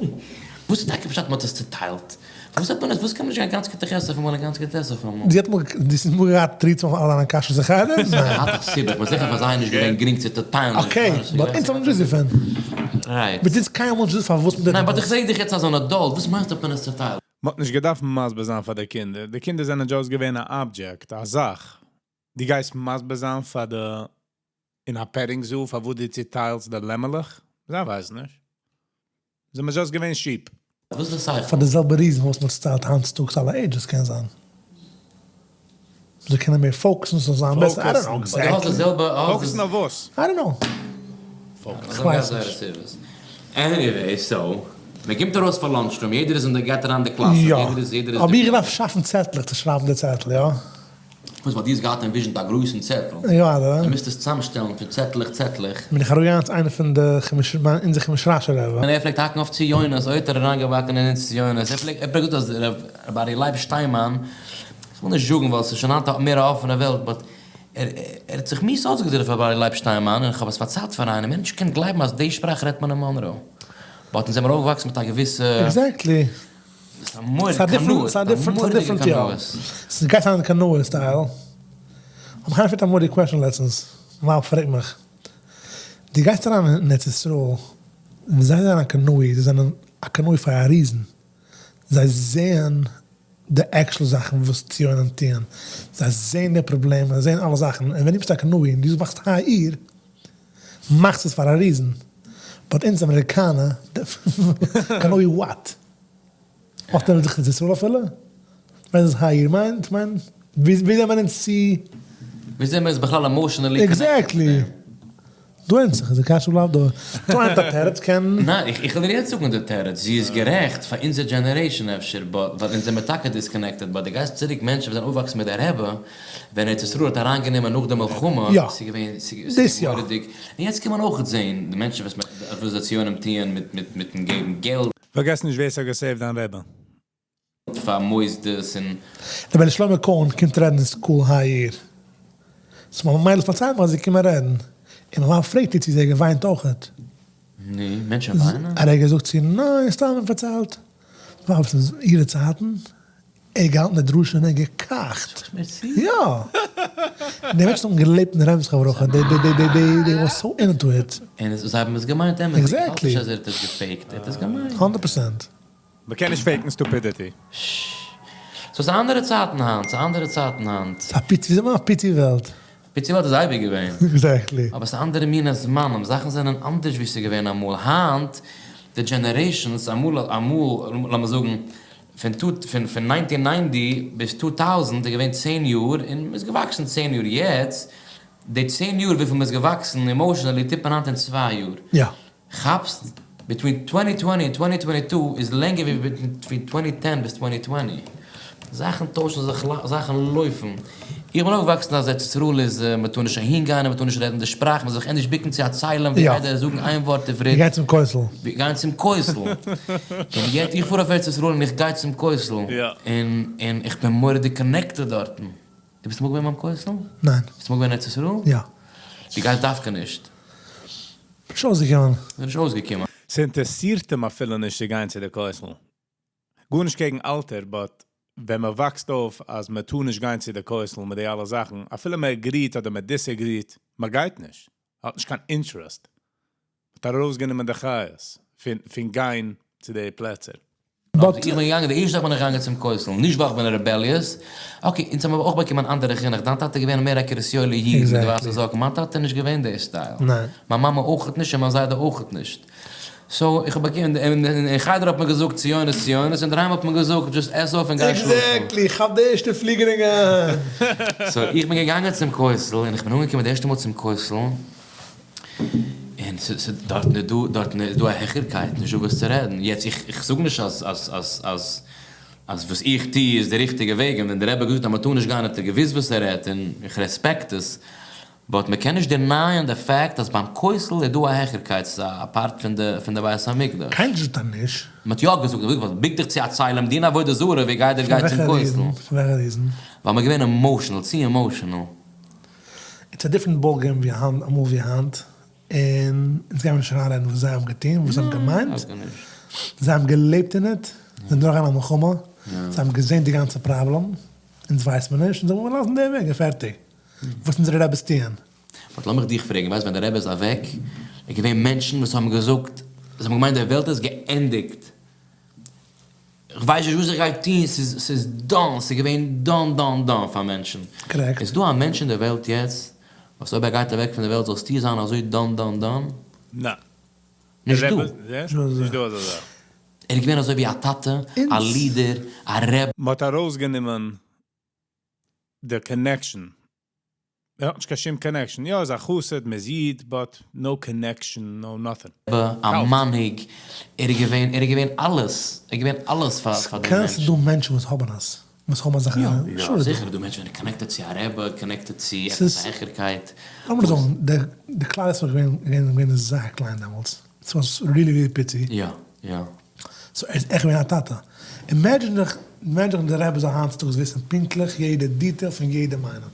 וואס איז טאקע פשט מ'האט עס צוטיילט? פארוואס האט מען עס, וואס קען מען נישט גיין גאנץ כיתה ח' אויפאמאל און גאנץ כיתה ט' אויפאמאל? זי האט אמאל, דו האסט אמאל געהאט תירוצים אויף אלע דיינע קשיות אין חדר? ניין. ס'האט א סיבה, איך בין זיכער פאר זיי איז נישט געווען גרינג צו צוטיילן. okay, but אונז האבן נישט געוואוסט דערפון. right. but אונז קיינמאל נישט געוואוסט פארוואס מ'טוט ניין, but עס. איך פרעג דיך יעצט אלס אן adult, וואס מיינסטו האט מען עס צוטיילט? מ'האט נישט געדארפט מסביר זיין פאר די קינדער, די קינדער זענען just געווען א object, א זאך. דו גייסט מסביר זיין פאר די אין א petting zoo פארוואס דו צוטיילסט די לעמעלעך? זיי ווייסן נישט. זענען מיר just געווען sheep. וואס איז די שכל? פאר די זעלבע reason וואס מען צוטיילט היינט צוטאגס אלע ages קען זיין זיי קענען מער focus ן ס'זאל זיין בעסער I don't know exactly. דו האסט די זעלבע focus ן אויף וואס? I don't know. focus. כ'ווייס נישט. anyway so מען קומט ארויס פאר lunch time יעדער איז אין די גייט אריין די קלאס יא. יעדער איז יעדער איז האב איך געדארפט שאפן צעטלעך צו שרייבן די צעטל יא? וואס ווייל דו האסט געהאט envisioned א גרויסן צעטל. יא אדער. דו מוזט עס צוזאמשטעלן פון צעטלעך צעטלעך. בין איך אראפגעגאנגען צו איינער פון די חמש מיין אונזער חמש רשע רבי. און ער פלעגט האקן אויף ציונות, אוי האט ער אריינגעבאקן אין אונז ציונות, ער פלעגט ער פלעגט געזאגט אז רבי ארי' לייב שטיינמאן, איך וויל נישט זאגן ווייל ס'איז שוין היינט א מער א אפענע וועלט, but ער ער האט זיך מיאוס אויסגעדרוקט אויף רבי ארי' לייב שטיינמאן, און איך האב עס פארציילט פאר איינעם, ער האט נישט געקענט גלייבן אז די שפראך רעדט מען אין מאנרא, but אונז זעמיר אויפגעוואקסן מיט א געוויסע. Exactly. ס'איז א מורא'דיגע ס'איז א different יא. ס'גייט אן קנאות style. האט מיך איינער געפרעגט א מורא'דיגע question לעצטנס. מיין ווייב פרעגט מיך. דו גייסט אריין אין ארץ ישראל, זיי זענען א קנאי, זיי זענען א קנאי פאר א reason. זיי זעען די actual זאכן וואס ציונים טוען. זיי זעען די פראבלעמען, זיי זעען אלע זאכן. און ווען דו ביסט א קנאי און דו מאכסט היי איר, מאכסט עס פאר א reason. But אונז אמעריקאנע, קנאי what? האט ער זיך ישראל אפילו? ווייסט וואס היי מיינט? כ'מיין, ווי זענען מיר אונז צו? ווי זענען מיר אונז בכלל emotionally connected צו דעם? Exactly! דא ענדט זיך עס, די קשיא בלייבט דא. דא ענדט א תירוץ קען. ניין, איך וויל דיר יעצט זאגן די תירוץ, זי איז גערעכט פאר אונזער generation אפשר, but ווייל אונז זעמיר טאקע disconnected, but די גייסט צוריק מענטשן וואס זענען אויפוואקסן מיט די רבי, ווען ארץ ישראל האט אריינגענומען נאך די מלחמה, ס'איז געווען ס'איז געווען מורא'דיג, און יעצט קען מען אויכעט זעהן די מענטשן וואס וואס די ציונים טוען מיט מיט מיטן געבן געלט. פארגעס נישט ווער ס'האט גע save ט דיין רבי. פאר מוסדות און. רבי שלמה קאהן קומט רעדן אין school היי יאר. So מיין מיידל פארציילט מיר אז זי קומען רעדן. און מיין ווייב פרעגט איר צו זי האט געוויינט אויכעט. נו, מענטשן וויינען? א רגע זאגט זי ניין, סתם אים פארציילט. מיין ווייב ס'איז אירע צייטן. ער האט געהאלטן די דרשה און ער האט געקאכט. זאגסט מיר צו? יא! די מענטשן האבן געלעבט אין רמז חברה, they they they they they was so into it. און זיי האבן עס געמיינט אמת'דיג, איך האלט נישט אז ער האט עס גע fake ט, ער האט עס געמיינט. 100%. מ'קען נישט fake ן stupidity. So ס'איז אנדערע צייטן היינט, ס'איז אנדערע צייטן היינט. ס'איז א פיצי, ווי זאגט מען, א פיצי וועלט. פיצי וועלט איז אייביג געווען. Exactly. אבער ס'איז אנדערע מיני זמנים, זאכן זענען אנדערש ווי ס'איז געווען אמאל. היינט, די generations, אמאל, אמאל, לאמיר זאגן, פון טו, פון פון 1990 ביז 2000 איז געווען 10 יאר, און מ'איז געוואקסן 10 יאר. יעצט, די 10 יאר וויפיל מ'איז געוואקסן emotionally טוט מען היינט אין 2 יאר. יא. כאפסט? Between 2020 און 2022 איז לענגער ווי between 2010 ביז 2020. זאכן טוישן זיך, זאכן לויפן. איך בין אויפגעוואקסן אז ארץ ישראל איז, מ'טאר נישט אהין גיין און מ'טאר נישט רעדן די שפראך, מ'זאל זיך ענדערש בוקן צו א צלם ווי איידער זאגן איין ווארט עברית. גיין צום כותל. גיין צום כותל. און יעצט, איך פאר אויף ארץ ישראל און איך גיי צום כותל. און און איך בין מורא'דיג connected דארטן. דו ביסט אמאל געווען ביים כותל? ניין. ביסט אמאל געווען אין ארץ ישראל? יא. דו גייסט דווקא נישט? נישט אויסגעקומען. נישט אויסגעקומען. ס'אינטערעסירט אים אפילו נישט צו גיין צו די כותל. גארנישט קעגן אלטער, but ווען מען וואקסט אויף אז מען טאר נישט גיין צו די כותל מיט די אלע זאכן, אפילו מען agree ט אדער מען disagree ט, מען גייט נישט. האט נישט קיין interest. מען האט ארויסגענומען די חיות פון פון גיין צו די פלעצער. But איך בין געגאנגען, די ערשטע זאך בין איך געגאנגען צום כותל, נישט ווייל איך בין rebellious, okay, אונז האבן אבער אויך באקומען אנדערע חינוך, דיין טאטע איז געווען מער א קרית יואל'ע איד מיט די ווייסע זאקן, מיין טאטע איז נישט געווען די style, ניין. מיין מאמע אויכעט נישט און מיין זיידע אויכעט נישט. So איך האב באקומען, אין חדר האט מען געזאגט ציונות ציונות, אינדערהיים האט מען געזאגט just עס אויף און גיי שלאפן. Exactly, כאפ די ערשטע פליגער און גיי. So איך בין געגאנגען צום כותל, און איך בין אנגעקומען די ערשטע מאל צום כותל, און ס'איז דארטן איז דא, דארטן איז דא א העכערקייט, נישטא וואס צו רעדן. יעצט איך איך זאג נישט אז אז אז אז אז וואס איך טו איז די ריכטיגע וועג, און ווען די רבי האט געזאגט אז מ'טאר נישט גיין האט ער געוואוסט וואס ער רעדט, און איך respect עס, but מ'קען נישט deny ען די fact אז ביים כותל איז דא א העכערקייט, ס'איז א part פון די פון די בית המקדש. קיינער זאגט אז נישט. מ'האט יא געזאגט, מ'האט געזאגט בוק דיך צו א צלם, דין עבודה זרה, ווי גייט דער גייט צום כותל. פון וועלכע reason? ווייל מ'איז געווען emotional, צו emotional. It's א different ball game ווי היינט, אמאל ווי היינט, און אונז גיימיר נישט אריינרעדן וואס זיי האבן געטון, וואס זיי האבן געמיינט, זיי האבן געלעבט אין it, זיי זענען דורך א מלחמה, זיי האבן געזען די גאנצע פראבלעם, אונז ווייסט מען נישט, אונז זאל מען לאזן די וועג און פערטיג, וואס אונזערע רעבעס טוען. But לאמיך דיך פרעגן, ווייסט ווען די רבי איז אוועק, איז געווען מענטשן וואס האבן געזאגט, זיי האבן געמיינט די וועלט איז געענדיגט, כ'ווייס נישט וואס איך גיי טון, ס'איז ס'איז done, ס'איז געווען done done done פאר מענטשן. Correct. איז דא א מענטש אין די וועלט יעצט וואס אויב ער גייט אוועק פון די וועלט זאלסטו זיין אזוי done done done? ניין. נישט דא. נישט דא אזא זאך. ער איז געווען אזוי ווי א טאטע, א leader, א רבי. מ'האט ארויסגענומען די connection ער האט נישט קיין שום connection, יא ער איז א חסיד, מ'איז איד, but no connection, no nothing. א מנהיג, ער איז געווען, ער איז געווען אלעס, ער איז געווען אלעס פאר פאר די ס'קען מענטשן. ס'דא מענטשן וואס האבן עס. וואס האבן אזעלכע יא, יא, sure. זיכער איז דא מענטשן וואס זענען connected צו א רבי, connected צו עפעס א העכערקייט. לאמיר זאגן, די כלל ישראל איז געווען געווען זייער קליין דעמאלטס, ס'וואס really really פיצי. יא, יא. so ער איז עכט געווען א טאטע. imagine דיך, imagine דיך די רבי זאל היינט צוטאגס וויסן פונקטליך יעדע detail פון יעדעם איינעם.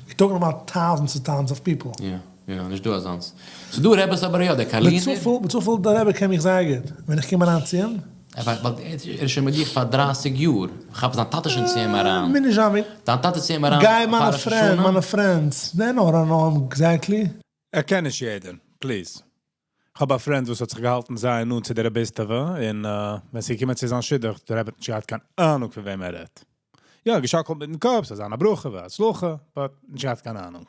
we talking about thousands and thousands of people. יא, יא, נישט דא אזאנס. ס'איז דא רעבעס אבער יא, דער קארלינער. בצופאל דער רבי קען מיך זייער גוט, ווען איך קום אריין צו אים. ער איז שוין מיט דיך פאר דרייסיג יאר, כאפ זיין טאטע שוין צו אים אריין. מיר נישט זיין ווי. דיין טאטע צו אים אריין פאר ראש השנה. מיינע friends, they know I know him exactly. ער קען נישט יעדעם, please. כ'האב א friend וואס האט זיך געהאלטן זייער נאנט צו די רביסטעווע, און ווען ס'איז געקומען צו זיין שידוך, דער רבי האט נישט געהאט קיין אהנונג פון וועם ער רעדט. יא, געשאקלט מיטן קאפ, ס'זאל זיין א ברכה והצלחה, but נישט געהאט קיין אהנונג.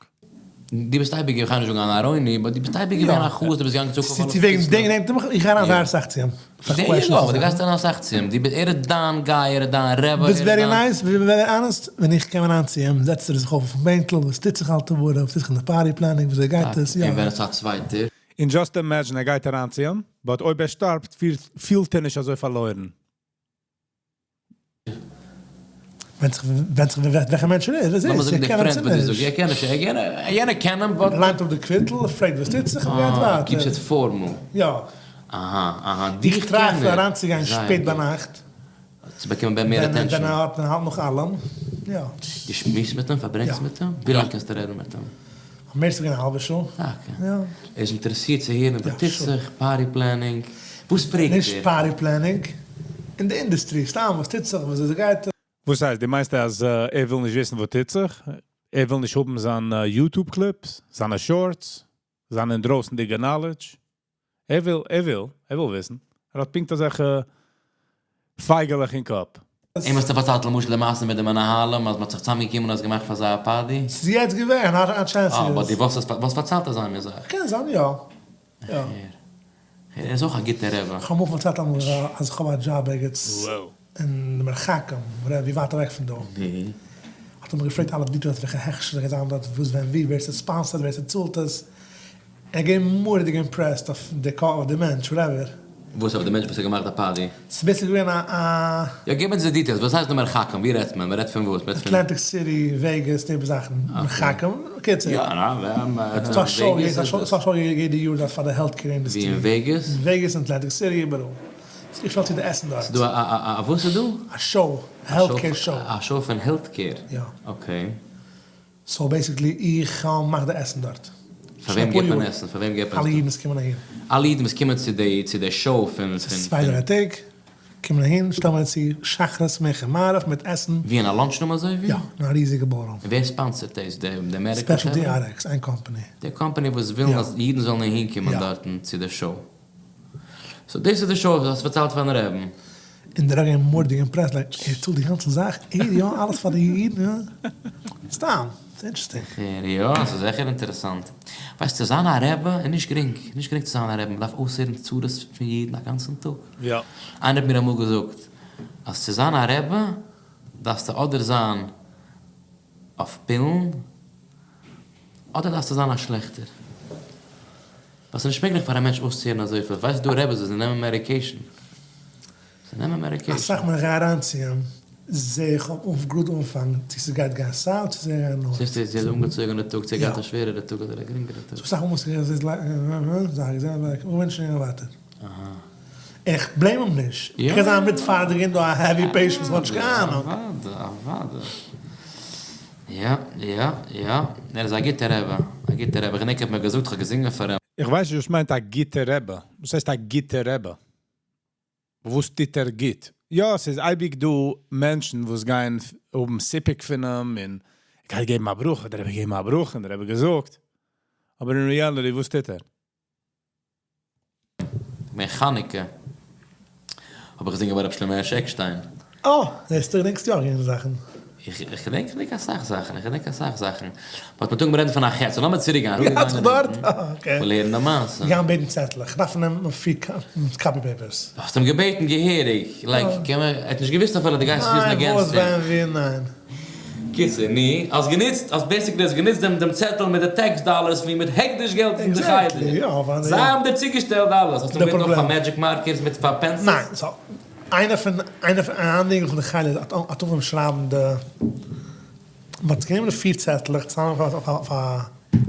דו ביסט אייביג געווען, כ'גיי נישט זאגן אן ארויני, but דו ביסט אייביג געווען א חסיד, דו ביסט געגאנגען צו צו וועגן דעם נעמט ער מיך, איך גיי אריין זייער אסאך צו אים. there you go, דו גייסט אריין אסאך צו אים, דו ביסט, ער איז דיין guy, ער איז דיין רבי, ער איז דיין. וואס very nice, very honest, ווען איך קום אריין צו אים, זעצט ער זיך אויף אויפן בענקל, וואס טוט זיך אלטע ווארע, וואס טוט זיך אין די party planning, וויאזוי גייט עס, יא. און ווען עס איז א צווייטער? און just imagine ער גייט אריין צו אים, but אויב ער שטארבט פילט ער נישט אזוי פארלוירן. ווענדט זיך וועלכע מענטש ער איז, לאמיר זאגן די ער קען אים friend וואס דו צו זאגסט, נישט. ער קען נישט, יענער קען אים but. ליינט אפ די קוויטל, פרעגט וואס טוט זיך און גייט ווייטער. keeps it formal. יא. אהא אהא, דיך איך try קען אפילו ער. אריינצוגיין זייער שפעט גוט. ביינאכט. צו באקומען מער attention. ווען ער האלט נאך אלעם, יא. דו שמועסט מיט אים? פארברענגסט מיט אים? ווי לאנג קענסטו רעדן מיט אים? אמ מערסטע געווען א האלבע שעה. טאקע? יא. ער איז אינטערעסירט צו הערן וואס טוט זיך, party planning, וואס פרעגט ער? נישט party planning, אין די industry, סתם וואס טוט זיך, וויאזוי ס'גייט. וואס הייסט, דו מיינסט אז ער וויל נישט וויסן וואס טוט זיך? ער וויל נישט האבן זיין YouTube clips, זיינע shorts, זיין אינדרויסנדיגע knowledge? ער וויל, ער וויל, ער וויל וויסן. ער האט פונקט אזעלכע פייגעלעך אין קאפ. אים האסטו פארציילט למשל די מעשה מיט די מנהלים אז מ'האט זיך צוזאמגעקומען און האסט געמאכט פאר זיי א party? ס'איז יעצט געווען, א chance אה, איז. but דו וואלסט עס, וואלסט פארציילט אזא מין זאך? קען זיין יא. יא. ער איז אויך א גוטער רבי. כ'האב אמאל פארציילט אמאל אז כ'האב א דזשאב ערגעץ אין די מרחקים, ווי ווייט אוועק פון דא. האט ער מיר געפרעגט אלע details וועלכע הכשר גייט זיין דארט, וואס ווען ווי, ווער ס' sponsor ט, ווער ס'צאלט עס. ער געווען מורא'דיג impressed אויף די קאר אויף די מענטש whatever. וואס אויף די מענטש וואס האט געמאכט די party? ס'איז basically געווען א א. יא גיב אונז די details, וואס הייסט די מרחקים? ווי רעדט מען? מ'רעדט פון וואס? מ'רעדט פון. אטלענטיק סיטי, וועגאס, די זאכן. מרחקים, קיצור. יא, ס'איז א show, ס'איז א show יעדע יאר דארט פאר די health care industry. ווי אין וועגאס? אין וועגאס און אטלענטיק סיטי איבעראל. ס'איז געשטעלט צו די עסן דארט. ס'איז דא א א א וואס איז דא? א show, health care show. א show פון health care? יא. okay. so basically איך מאך די עסן דארט. פאר וועם געבט מען עסן? פאר וועם געבט מען אלע אידן וואס קומען אהין. אלע אידן וואס קומען צו די צו די show פון פון. צוויי דריי טעג, קומען אהין, שטעלן מיר צו שחרית מנחה מעריב מיט עסן. ווי אין א lunch room אזוי ווי? יא, אין א ריזיגע ballroom. און ווער sponsor ט דאס? די די medical Specialty RX, איין קאמפאני. די קאמפאני וואס ווילן אז אידן זאלן אהין קומען דארטן צו די show. so דאס איז די show וואס האסט פארציילט פארן רעבן. און דער רבי מורא'דיג impressed like ער צאלט די גאנצע זאך ער יא אלעס פאר די אידן יא סתם ס'איז interesting. זיכער יא ס'איז זיכער אינטערעסאנט. ווייסט צו זיין א רעבע איז נישט גרינג, נישט גרינג צו זיין א רעבע מ'דארף אויסהערן צרות פון אידן א גאנצן טאג. יא. איינער האט מיר אמאל געזאגט אז צו זיין א רעבע דארפסטו אדער זיין אויף פילן אדער דארפסטו זיין א שלעכטער. ווייל ס'איז נישט מעגליך פאר א מענטש אויסצוהערן אזויפיל. ווייסט דא רעבעס וואס זיי נעמען medication. זיי נעמען medication. אסאך מאל איך גיי אריין צו אים זעה איך אויף גראד אנפאנג צו ס'גייט גיין south צו ס'גייט גיין north. זעסט צו ס'איז אנגעצויגענע טאג צו ער גייט א שווערערע טאג אדער א גרינגערע טאג. סאו אסאך מאל מוז איך זיי וואונטשן און ווייטער. איך blame אים נישט. איך קען זיין מיט פאר די געווען דא א heavy patient וואס האט נישט קיין אהנונג. אוואדע אוואדע. יא יא יא. ער איז א גוטע רבי. א גוטע רבי. איך געדענק ער האט מיר געזאגט איך האב געזינגען פאר אים. איך ווייס נישט וואס מיינט א גוטע רבי. וואס הייסט א גוטע רבי? וואס טוט ער גוט? יא, ס'איז אייביג דא מענטשן וואס גייען האבן סיפוק פון אים און ער גייט געבן א ברכה, דער רבי געבן א ברכה און דער רבי געזאגט. אבער אין reality וואס טוט ער? ווען חנוכה האב איך געזינגען ביי רבי שלמה הערש עקשטיין. אה! זעסטו געדענקסט יא יענע זאכן. איך געדענק געדענק אסאך זאכן, איך געדענק אסאך זאכן. but מ'טאר רעדן פון א חטא, so לאמיר צוריק גיין. געהאט זיך דארט? okay. כ'וויל הערן די מעשה. גיין בעטן צעטלעך, כ'דארף פון אים פיר copy papers. האסט אים געבעטן געהעריג? like, קען מען, ער האט נישט געוואוסט אפילו דו גייסט use ן against אים. ניין, וואס, ווען, ווי, ניין. קיצור, ני, האסט גענוצט, האסט basically האסט גענוצט דעם דעם צעטל מיט די tax dollars ווי מיט הקדש געלט פון די חדר. exactly, יא, זיי האבן דיר צוגעשטעלט אלעס, האסט אים די געבעטן אויך פאר פראבלעם. magic markers מיט פאר pencils? ניין, so. איינער פון איינער פון אן אינגל פון די חדר האט אנגעהויבן שרייבן די מען האט גענומען די פיר צעטלעך צוזאמען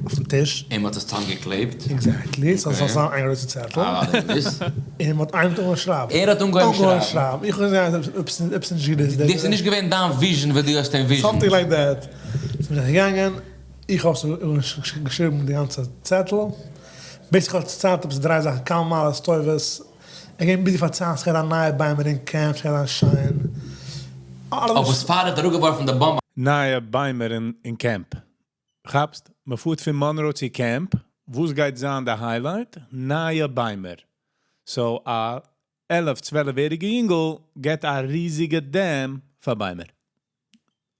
אויפן טיש. און מען האט עס צוזאמגעקלעבט. Exactly, ס'זאל זיין איין גרויסע צעטל. און מען האט איינער האט אנגעהויבן שרייבן. ער האט אנגעהויבן שרייבן. איך האב געזען אז עפעס איז נישט גוט. דאס איז נישט געווען דיין vision וואס דו האסט envisioned. Something like that. ס'איז מיר געגאנגען, איך האב געשריבן די גאנצע צעטל. Basically האט עס צייט עפעס דריי זאכן, כמה מעלות טובות. ער געווען busy פארציילן ס'גייט זיין נייע ביימער אין קעמפ, ס'גייט זיין שיין. אויף וואס פאר האט אראפגעווארפן די באמבע. נייע ביימער אין קעמפ. כאפסט? מ'פארט פון Monroe צו קעמפ, וואס גייט זיין די highlight? נייע ביימער. So א 11, 12 יעריגע יונגל געט א ריזיגע dam פאר ביימער.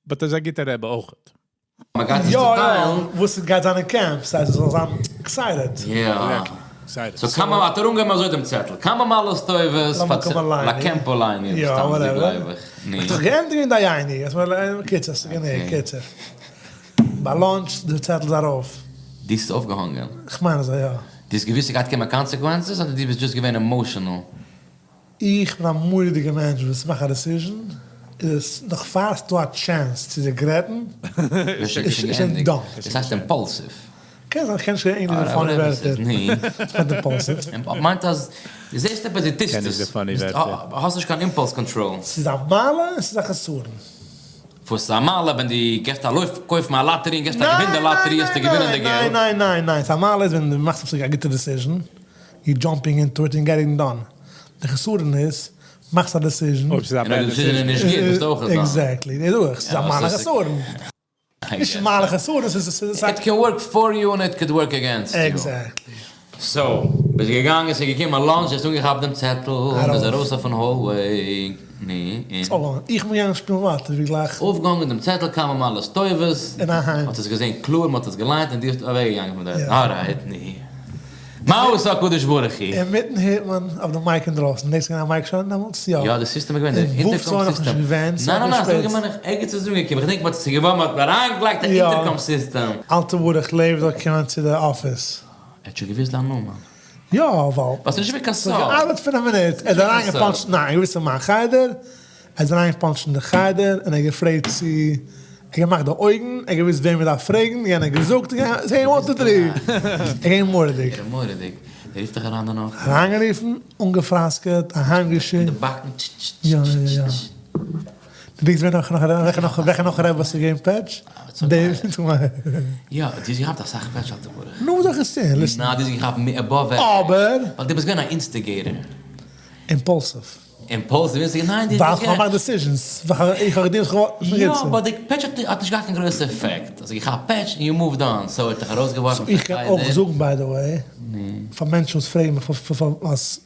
But ער איז א גוטער רבי אויך. מען גייט עס צוטיילן. וואס גייט זיין אין קעמפ, ס'הייסט עס זאל זיין excited. יא. So כמה האט ער אנגעהויבן אזוי דעם צעטל, כמה מעלות טובות לקעמפ אליין, יא whatever. האט זיך געענדיגט אין דייני, קיצור ס'איז גענוג, קיצור. ביי lunch די צעטל איז ארויף. דו האסט עס אויפגעהאנגען? כ'מיין אזוי יא. דו האסט געוואוסט ס'גייט קומען consequences אדער דו ביסט just געווען emotional? איך בין א מורא'דיגע מענטש וואס מאכט א decision איז עס נאך פאר ס'דא א chance צו regret ן איז שוין done. דאס הייסט impulsive. קען זיין, כ'קען נישט קיין ענגלישע funny ווערטער. ס'מיינט impulsive. מיינט אז דו זעסט עפעס דו טוסט עס. האסט נישט קיין impulse control. ס'איז א מעלה און ס'איז א חסרון. וואס איז א מעלה ווען דו געסט א לויף קויפן א lottery און געסט א געווין די lottery האסטו געווינען די געלט. ניין ניין ניין ניין, ס'איז א מעלה איז ווען דו מאכסט עפעס א גוטע decision, you jumping into it און getting done. די חסרון איז, מאכסט א decision. אויב ס'איז א און אויב bad די decision איז נישט גוט ביסטו אויך done. Exactly, דאס זאג איך, ס'איז א מעלה חסרון. נישט מעלה חסרון, ס'איז א. It can work for you and it could work against you. Exactly. So, ביסט געגאנגען, ס'איז געקומען lunch, האסט אנגעכאפט דעם צעטל, און ביסט ארויס אויפן hallway, נו, און. איך בין געגאנגען שפילן ווייטער ווי גלייך. אויפגעהאנגען דעם צעטל כמה מעלות טובות, און אהיים. מ'האט עס געזען קלאר, מ'האט עס געליינט, און דו ביסט אוועקגעגאנגען פון דארט. Alright, נו. מה עשה הקדוש ברוך הוא? אינמיטן הערט מען אויף די mic אינדרויסן, דאס איז געווען א mic שוין דעמאלטס? יא. יא, די סיסטעם איז געווען, די intercom system. ניין ניין ניין, ס'איז אנגעקומען, ערגעץ איז אנגעקומען, כ'דענק מ'האט עס געווארן, מ'האט אריינגעלייגט א intercom system. אלטער ברוך לעוו זאל קומען צו די אפיס. ער האט שוין געוואוסט דיין נאמען? יא, ווייל. ווייל ס'איז נישט געווען קיין סוד. ס'האט געארבעט פון א מינוט, ער איז אריינגע punch ט, ניין, געוואוסט אין מיין חדר, ער איז אריינגע punch ט אין די חדר, און ער האט געפרעגט צו, ער האט געמאכט די אויגן, ער האט געוואוסט וועם ער דארף פרעגן, יענער האט געזאגט, ס'איז one two three, ער געווען מורא'דיג. ער איז מורא'דיג, ער רופט דיך אריין דערנאך. אריינגערופן, אנגעפראסקעט, אהיימגעשיקט. אין די באקן טש טש טש יא יא יא. דו דענקסט ווער נאך נאך וועלכע נאך רבי האסטו געגעבן פעטש? יא, דו האסט געכאפט אסאך פעטש אלטער ברוך. נו וואס זאל איך עס טוהן? Listen. ניין, דו האסט געכאפט above average. אבער. ווייל דו ביסט געווען א instigator. Impulsive. Impulsive instigator? ניין, דו ביסט ווייל איך האב געמאכט decisions. איך האב געטון וואס איך האב געוואלט. יא, but די פעטש האט נישט געהאט קיין גרויסע עפעקט. האסט געכאפט פעטש און you moved on. So ער האט דיך ארויסגעווארפן פון איך קען אויך זאגן by the way, פאר מענטשן וואס פרעגן מיך פארוואס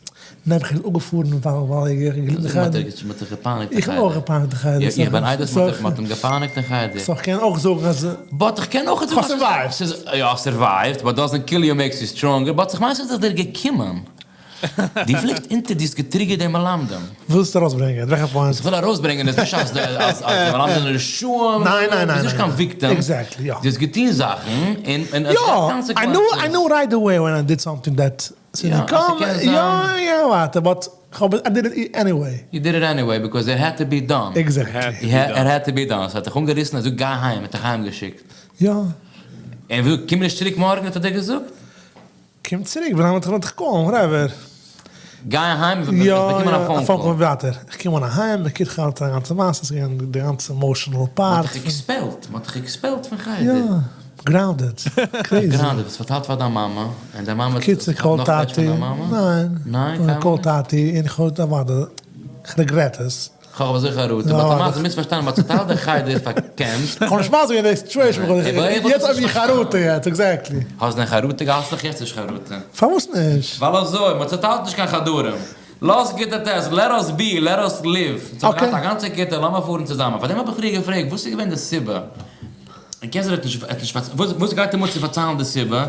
נעבעך איז אפגעפארן ווייל איך געליטן אין חדר. מ'האט דיך געפייניגט אין איך האב אויך געפייניגט אין חדר. איך בין עדות מ'האט אים געפייניגט אין חדר. So איך קען אויך זאגן אז. But איך קען אויך זאגן אז. כ'האב survived. יא survived, but doesn't kill you makes you stronger, but איך מיין ס'איז דיך געקומען. דו פלעגסט אונטער, דו האסגע trigger ט די מלמדים. ווילסט ארויסברענגען? וועלכע point? וואס איך וויל ארויסברענגען איז נישט אז די מלמדים זענען רשעים. ניין ניין ניין. דו ביסט נישט קיין victim. Exactly יא. דו האסט געטון זאכן און עס האט consequences. יא, I knew right away when I did something that ס'איז געקומען, יא יא ווייטער, but כ'האב I did it anyway. You did it anyway because it had to be done. Exactly. It had to be done. ס'האט דיך אנגעריסן, ער זאגט גיי אהיים, ער האט דיך אהיים געשיקט. יא. און ווי קום נישט צוריק מארגן האט ער דיר געזאגט? קום צוריק ווען איך וועל דיך call ן, whatever. גיי אהיים וועסט באקומען א phone call. ווייטער, איך קום אן אהיים, איך קוק אויף די גאנצע מעשה, ס'איז געווען די גאנצע emotional part. מ'האט דיך expelled, מ'האט דיך expelled פון חדר. יא, grounded, crazy. Grounded, וואס פארציילט פאר דיין מאמע, און דיין מאמע האט קיצור call נאך פעטש טאטי, פון דיין מאמע? ניין, ניין, call טאטי, און איך האב אוודאי, איך regret עס. כ'האב אזוי חרטה, but אמאל מוזט פארשטיין, מ'האט צוטיילט די חדר פאר camps. כ'האב נישט מסביר געווען די situation, יעצט האב איך חרטה יעצט, exactly. האסט דען חרטה געהאט? האסט דאך יעצט נישט חרטה. פארוואס נישט? ווייל אזוי, מ'האט צוטיילט נישט קיין חדרים. לאז כיתה ט', let us be, let us live. אונז האבן געהאט א גאנצע כיתה, לאמיר פארן צוזאמען. פארדעם האב איך פריער געפרעגט, וואס איז געווען די סיבה? און קענסט ער האט נישט, ער האט נישט פארציילט, וואס וואס גייט אים אן צו פארציילן די סיבה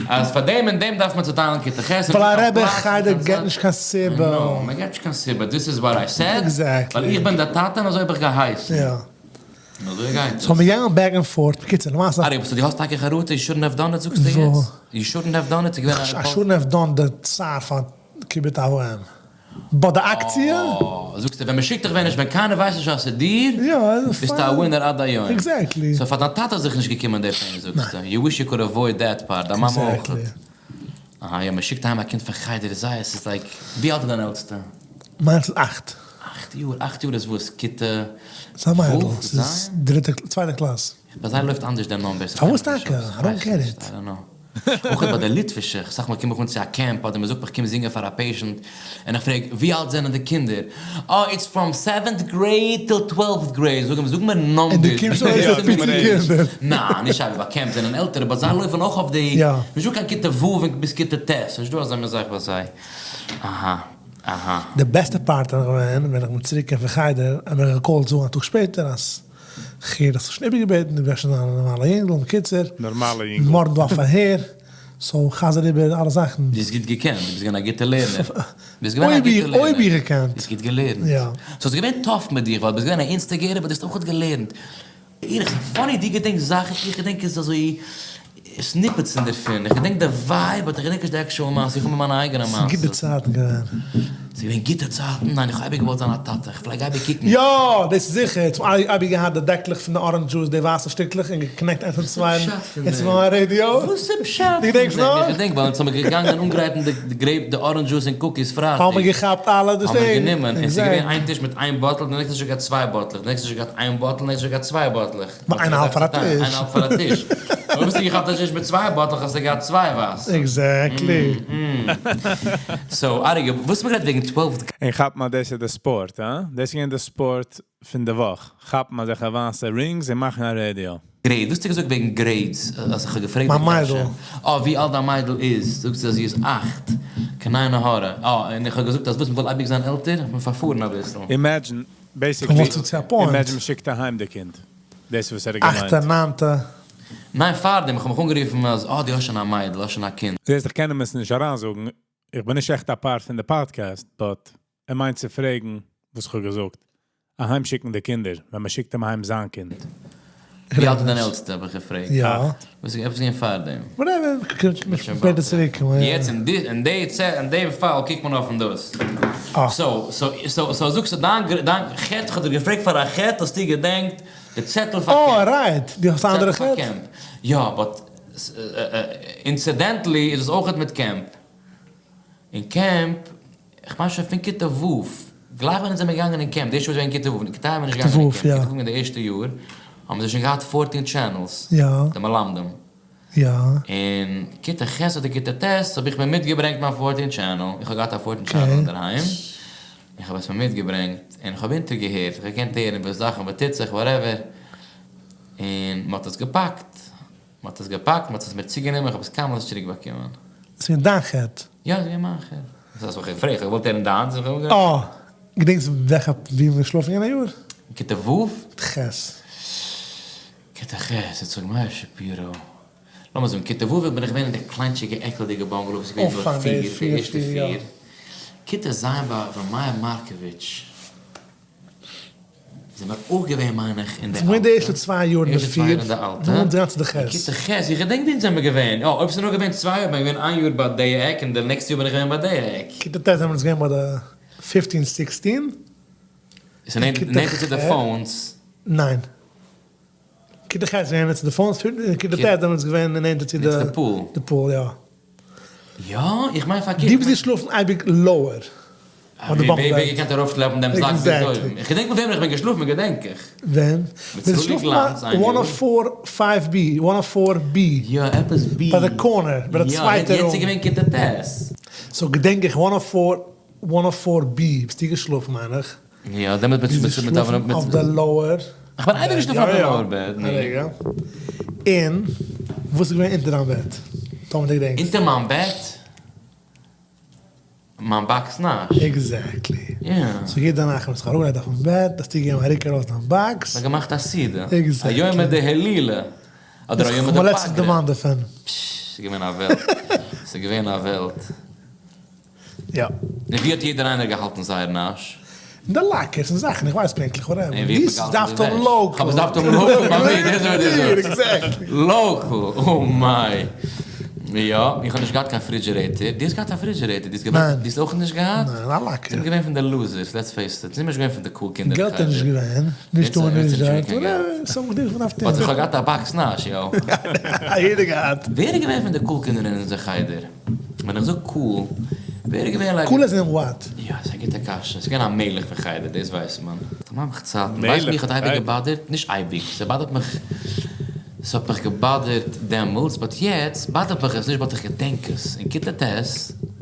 אז פאר דעם און דעם דארף מען צוטיילן כיתה ח' און ווייל א רבי אין חדר געבט נישט קיין סיבה. No, מען געבט נישט קיין סיבה, this is what I said, Exactly. ווייל איך בין דער טאטע און אזוי האב איך געהייסן. יא. און אזוי גייט עס. So מיר גייען back and forth, בקיצור למעשה. ארי, so דו האסט טאקע חרטה, you shouldn't have done it זאגסטו יעצט? You shouldn't have done it, ס'איז געווען א. I shouldn't have done די צער פאר כיבוד אב ואם. But די אקציע? אה, זאגסטו ווען מ'שיקט דיך ווען נישט, ווען קיינער ווייסט נישט אז ס'איז דיר, יא, ביסטו א winner עד היום. Exactly. So פאר דיין טאטע איז זיך נישט געקומען די pain זאגסטו. You wish you could avoid that part, דיין מאמע אויך. Exactly. אהא יא, מ'שיקט אהיים א קינד פון חדר איז זייער, ס'איז like, ווי אלט איז דיין עלטסטע? מיינס איז אכט. 8 יאר, 8 יאר איז וואס? כיתה ס'איז א מיידל, ו'? ס'איז דריטע, צווייטע קלאס. ביי זיי לויפט אנדערש דער number. פארוואס טאקע? I don't get it. I don't know. אויך ביי די ליטווישע, איך זאג מאל קום איך אן צו א camp אדער מ'זאגט מיך קום זינגען פאר א patient, און איך פרעג ווי אלט זענען די קינדער? אה, it's from seventh grade till twelfth grade. זאג אים, זאג מיר numbers. און דו קומסט אויס אויף פיצי קינדער. ניין, נישט אייביג, ווייל camp זענען עלטערע, but זיי לויפן אויך אויף די, נישטא קיין כיתה ו' און ביז כיתה ט', ס'נישטא אזא מין זאך ביי זיי. אהא, אהא. די בעסטע part איז געווען ווען איך בין צוריק געקומען פון חדר, האט מיך גע call ט זאגן א טאג שפעטער אז כ'הער האסט זיך שוין איבערגעבעטן, דו וועסט שוין זיין א נארמאלע יונגל, בקיצור, נארמאלע יונגל. מארגן דא א פארהער, so חזר איבער אלע זאכן. דו האסט גוט געקענט, דו ביסט געווען א גוטע לערנער. דו ביסט געווען א גוטע לערנער. אויב איך געקענט. דו האסט גוט געלערנט. יא. So ס'איז געווען tough מיט דיך, ווייל דו ביסט געווען א instigator, but דו האסט אויך גוט געלערנט. ערליך, funny דו געדענקסט זאכן, איך געדענק עס אזוי snippets דערפון, איך געדענק די vibe, but איך געדענק נישט די actual מעשה, איך האב מיר מיינע אייגענע מעשה. ס'איז גוטע צייטן געווען. ס'איז געווען גוטע צייטן? ניין, איך האב אייביג געוואלט זיין א טאטע, איך פלעג אייביג קוקן. יא, דאס איז זיכער, צום אייביג געהאט די דעקלעך פון די orange juice, די ווייסע שטיקלעך, און גע connect איינס צום צווייטן, און ס'איז געווארן א רעדיא. וואס איז פשט פון דעם? דו געדענקסט נאך? איך געדענק, ווייל אונז האבן געגאנגען אנגרייטן די grape, די orange juice און cookies פרייטאג. האבן מיר געכאפט אלע די האבן מיר שטיקלעך. גענומען, און ס'איז געווען איין טיש מיט איין bottle, די נעקסטע טיש האט געהאט צוויי bottle עך, די נעקסטע טיש האט געהאט איין bottle, די נעקסטע טיש האט געהאט צוויי bottle עך. איין האלב פאר א טיש. איין האלב פאר א טיש. אויב האסטו געכאפט א טיש מיט צוויי bottle עך האסטו געהאט צוויי ווייסע. Exactly. So, אריגע, וואס האט מען גערעדט וועגן 12 און כאפט מען דאס איז די ספארט, הא? דאס איז געווען די ספארט פון די וואך. כאפט מען זיך א ווייסע rings און מאכן א רעדיא. Grade, וואס האסטו געזאגט וועגן grades? אז איך האב געפרעגט מיין מיידל. אה, ווי אלט דיין מיידל איז? זאגט זי אז זי איז 8. קיין עין הרע. אה, און איך האב געזאגט אז וואס, מ'וויל אייביג זיין עלטער? איך בין פארפארן אביסל. Imagine, basically, וואס צו א point. Imagine מ'שיקט אהיים די קינד. דאס איז וואס ער האט געמיינט. אכטע, ניינטע. ניין, פארדעם, איך האב מיך אנגערופן אז, אה, דו האסט שוין א מיידל, האסט שוין א קינד. זעסט, איך קען אים עס נישט אריינזאגן. איך בין נישט עכט א part פון די podcast, but ער מיינט צו פרעגן, וואס איך האב געזאגט. אהיים שיקן די קינדער, ווען מען שיקט אים אהיים זיין קינד. ווי אלט איז דיין עלטסטע, האב איך געפרעגט. יא. וואס איז עפעס געווען פאר דעם? Whatever, שפעטער צוריקקומען. יעצט אין די, אין די צע, אין דעם פאל קוקט מען אויף דאס. So, so, so, so זאגסטו, דיין, דיין חטא, איך האב דיר געפרעגט פאר א חטא, האסטו געדענקט די צעטל פאר Oh, camp. Right. דו האסט אן אנדערע צעטל פאר חטא? Camp. יא, but incidentally איז עס אויך מיט camp. אין camp, איך מיין שוין פון כיתה ו', גלייך ווען זענען מיר געגאנגען אין camp, די ערשטע יאר איז געווען כיתה ו', אין כיתה ה' בין איך נישט געגאנגען אין camp, כיתה ו' אין די ערשטע יאר, האבן זיי שוין געהאט 14 channels, די מלמדים. יא. אין כיתה ח' אדער כיתה ט' האב איך מיר מיטגעברענגט מיין 14 channel, איך האב געהאט א 14 channel אינדערהיים, איך האב עס מיר מיטגעברענגט, און איך האב אונטערגעהערט, איך האב געקענט הערן וואס זאכן, וואס טוט זיך, whatever, און מען האט עס געפאקט, מען האט עס געפאקט, מען האט עס מיר צוגענומען, איך האב עס קיינמאל נישט צוריקבאקומען. ס'איז געווען דיין חטא? יא, ס'איז געווען מיין חטא. דאס האסט מיך געפרעגט, איך האב געוואלט הערן דיינס. אה, געדענקסט וועלכע, ווי מיר שלאפן יענע יאר? כיתה ו'? ח'. כיתה ח', יצחק מאיר שפירא. לאמיר זאגן, כיתה ו' בין איך געווען אין די קליינטשיגע עקלדיגע bungalow וואס איז געווען נאר פיר, די ערשטע פיר. כיתה ז' ביי אברהם מאיר מארקאוויטש. זענען מיר אויך געווען מיין איך אין די אלטע. די ערשטע צוויי יאר אין די פיר, נאנט צו די ח'. כיתה ח', איך געדענק ווי אונז זענען מיר געווען. יא, אויב ס'איז נאר געווען צוויי יאר, בין איך געווען איין יאר ביי די עק, און די נעקסטע יאר בין איך געווען ביי די עק. כיתה ט' זענען מיר אונז געווען ביי די 15, 16. איז נענטער צו די phones? ניין. כיתה ח' זענען מיר צו די phones, כיתה ט' זענען מיר אונז געווען נענטער צו די pool. די pool, יא. יא, איך מיין פארקערט. דו ביסט געשלאפן אייביג lower. ווער געקענט ארויפשלעפן דעם זאק ביז אויבן? איך געדענק מיט וועם איך בין געשלאפן, געדענק איך. ווען? מיט סרולי גלאנץ איין יאר. 104.5 B, 104 B. יא, עפעס B. ביי די corner, ביי די צווייטע room. יא, יעצט איז געווען כיתה ט'. So געדענק איך 104 B, ביסטו געשלאפן מיין איך. יא, דעמאלט ביסטו מיט אברהם מיט. אויף די lower. איך בין אייביג געשלאפן אויף די lower בעט. א רגע. און וואס איז געווען אונטער דיין בעט? טאמער דו געדענקסט. אונטער מיין בעט? מיין box נאש. Exactly. יא. So יעדע נאכט ווען זיך אראפגעלייגט אויפן בעט, האסטו געגעבן א ריק ארויס דיין box. מ'האט געמאכט א סעודה. Exactly. א יומא דהילולא. אדער א יומא דפגרא. כ'האב לעצטנס דערמאנט דערפון. פשש, ס'איז געווען א וועלט. ס'איז געווען א וועלט. יא. און ווי האט יעדער איינער געהאלטן זייער נאש? אין די lockers און זאכן, איך ווייס פונקטליך, whatever. און ווי האט מען געהאלטן די וועש? Local. כ'האב עס דארפט האבן local ביי מיר, דאס איז וואס דו זאגסט. Exactly. Local, oh my. יא, איך האב נישט געהאט קיין refrigerator. דו האסט געהאט א refrigerator? דו האסט געווען, דו האסט אויך נישט געהאט? ניין, א locker. זענען געווען פון די losers, let's face it. זענען נישט געווען פון די cool קינדער. געלט איז נישט געווען, נישט דא און נישט דארט. ס'האט מיך דיר פון but איך האב געהאט א box נאש, יא. יעדער געהאט. ווער איז געווען פון די cool קינדער אין אונזער חדר? ווען איך זאג cool, ווער איז געווען like... Cool איז אין what? יא, ס'איז א גוטע קשיא. ס'איז געווען א מלך פון חדר, דאס ווייסט מען. כ'מיין מיך צייטן. ווייסט מיך האט אייביג גע bother ט? נישט אייביג. ס' bother ט מיך... ס'האט מיך גע bother ט דעמאלטס, but יעצט bother ט מיך עס נישט, but איך געדענק עס. אין כיתה ט',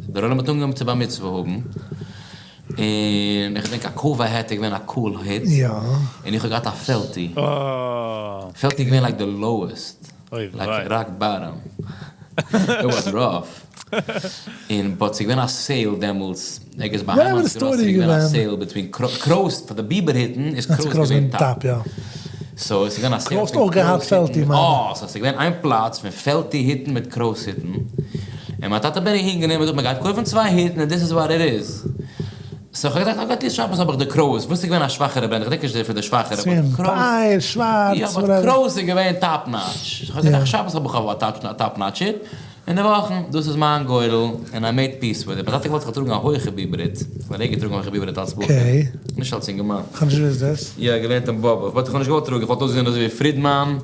דער עולם האט אנגעהויבן צו בר מצוה האבן, און איך געדענק א כובע hat איז געווען א cool הוט, און איך האב געהאט א פעלטי. פעלטי איז געווען like the lowest, like rock bottom. It was rough. און but ס'איז געווען א sale דעמאלטס, ערגעץ ביי היימאנ'ס גראסערי איז געווען א sale between קרויס, פאר די ביבער היטן איז קרויס געווען top. So עס איז געווען א sale פון קרויס היטן. אה, so עס איז געווען איין פלאץ פון פעלטי היטן מיט קרויס היטן. און מיין טאטע בערי הינגענומען זאגט מען גייט קויפן צוויי היטן און this is what it is. So איך האב געדאכט okay at least שבת האב איך די קרויס, וואס איז געווען א שוואכערע brand, איך געדענק נישט די פון די שוואכערע, but קרויס, שווארץ, יא but קרויס איז געווען top notch. איך האב געדאכט שבת האב איך א top notch היט, אין די וואכן, דאס איז מיין גורל, און I made peace with it. מיין טאטע געוואלט איך זאל טראגן א הויכע ביבער היט, איך האב געטראגן א הויכע ביבער היט אלס בחור, נישט אלס אינגערמאן. כ'האב נישט געוואוסט דאס. יא, געלערנט אין באבוב, but איך האב נישט געוואלט טראגן, איך וואלט אויסגעזען אזוי ווי פרידמאן,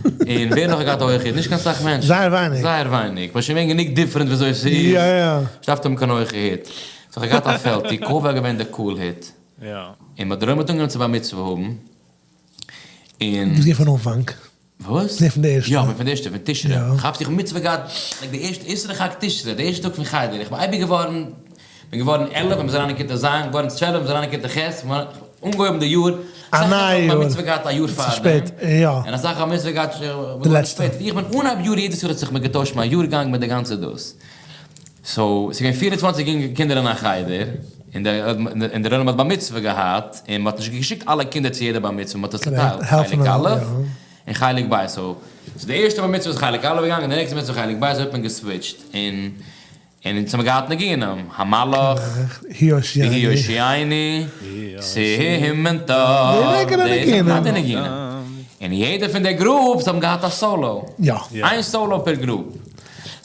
און ווער נאך האט געהאט א הויכע היט? נישט קיין סאך מענטשן. זייער ווייניג. זייער ווייניג. כ'בין שוין געווען גענוג different וויאזוי ס'איז. יא יא. נישט דארפט האבן קיין הויכע היט. So כ'האב געהאט א פעלטי, קאווע איז געווען די cool היט. יא. און מ'האט דערום אנגעהויבן צו בר מצוה האבן, און. ביסט געווען פון אנפאנג? וואס? געווען פון די ערשטע? יא, כ'בין פון די ערשטע, פון תשרי. כאפסט איך האב מצוה געהאט like די ערשטע אסרו חג תשרי, די ערשטע טאג פון חדר. איך בין אייביג געווארן, בין געווארן 11 ווען מ'איז אריין אין כיתה ז', געווארן 12 ווען מ'איז אריין אין כיתה ח', אנגעהויבן די יאר. א נייע יאר. אסאך האבן מצוה געהאט א יאר פארדעם. יא. און אסאך האבן מצוה געהאט די לעצטע. איך בין אנהייב יאר יעדעס יאר האט זיך מיר געטוישט מיין יארגאנג מיט די גאנצע דאס. So, ס'איז געווען 24 קינדער אין א חדר, און דער עולם האט בר מצוה געהאט, און מ'האט נישט געשיקט אלע קינדער צו יעדע בר מצוה, מ'האט עס צעטיילט, חלק א' און חלק ב'. So, די ערשטע בר מצוה איז חלק א' געגאנגען, די נעקסטע מצוה חלק ב', אזוי האט מען גע switch ט. און און אונז האבן געהאט ניגונים, המלאך, והוא יושיענו, סימן טוב, די ניגונים. און יעדער פון די groups האבן געהאט א סאלא. איין solo per group.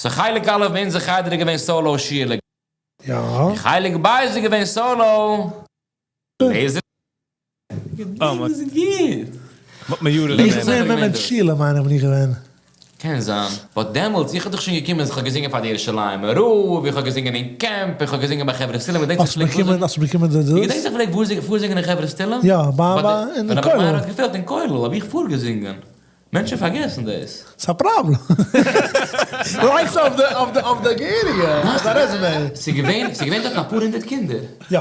So חלק א' אין אונזער חדר איז געווען סאלא שיעלע. יא. חלק ב' איז געווען סאלא לעזער. אה, איז גוט. מ'האט מיר יארן איך זעה ווען מען שיעלע מיין איך בין איך געווען. קען זיין. But דעמאלטס, איך האב דאך שוין געקומען, איך האב געזינגען פאר די ירושלימ'ער רב, איך האב געזינגען אין camp, איך האב געזינגען ביי חברה תהלים, געדענקסט איך פלעג האסט באקומען די דאס? געדענקסט איך פלעג פארזינגען אין חברה תהלים? יא, ביי ביי אין כולל. ווען רבי מאיר כולל. האט געפעלט אין כולל האב איך פארגעזינגען. מענטשן פארגעסן דאס. ס'איז א פראבלעם. Likes אויף די אויף די אויף די געהעריגע, אויף די resume. ס'איז געווען, ס'איז געווען דארטן אפאר הונדערט קינדער. יא.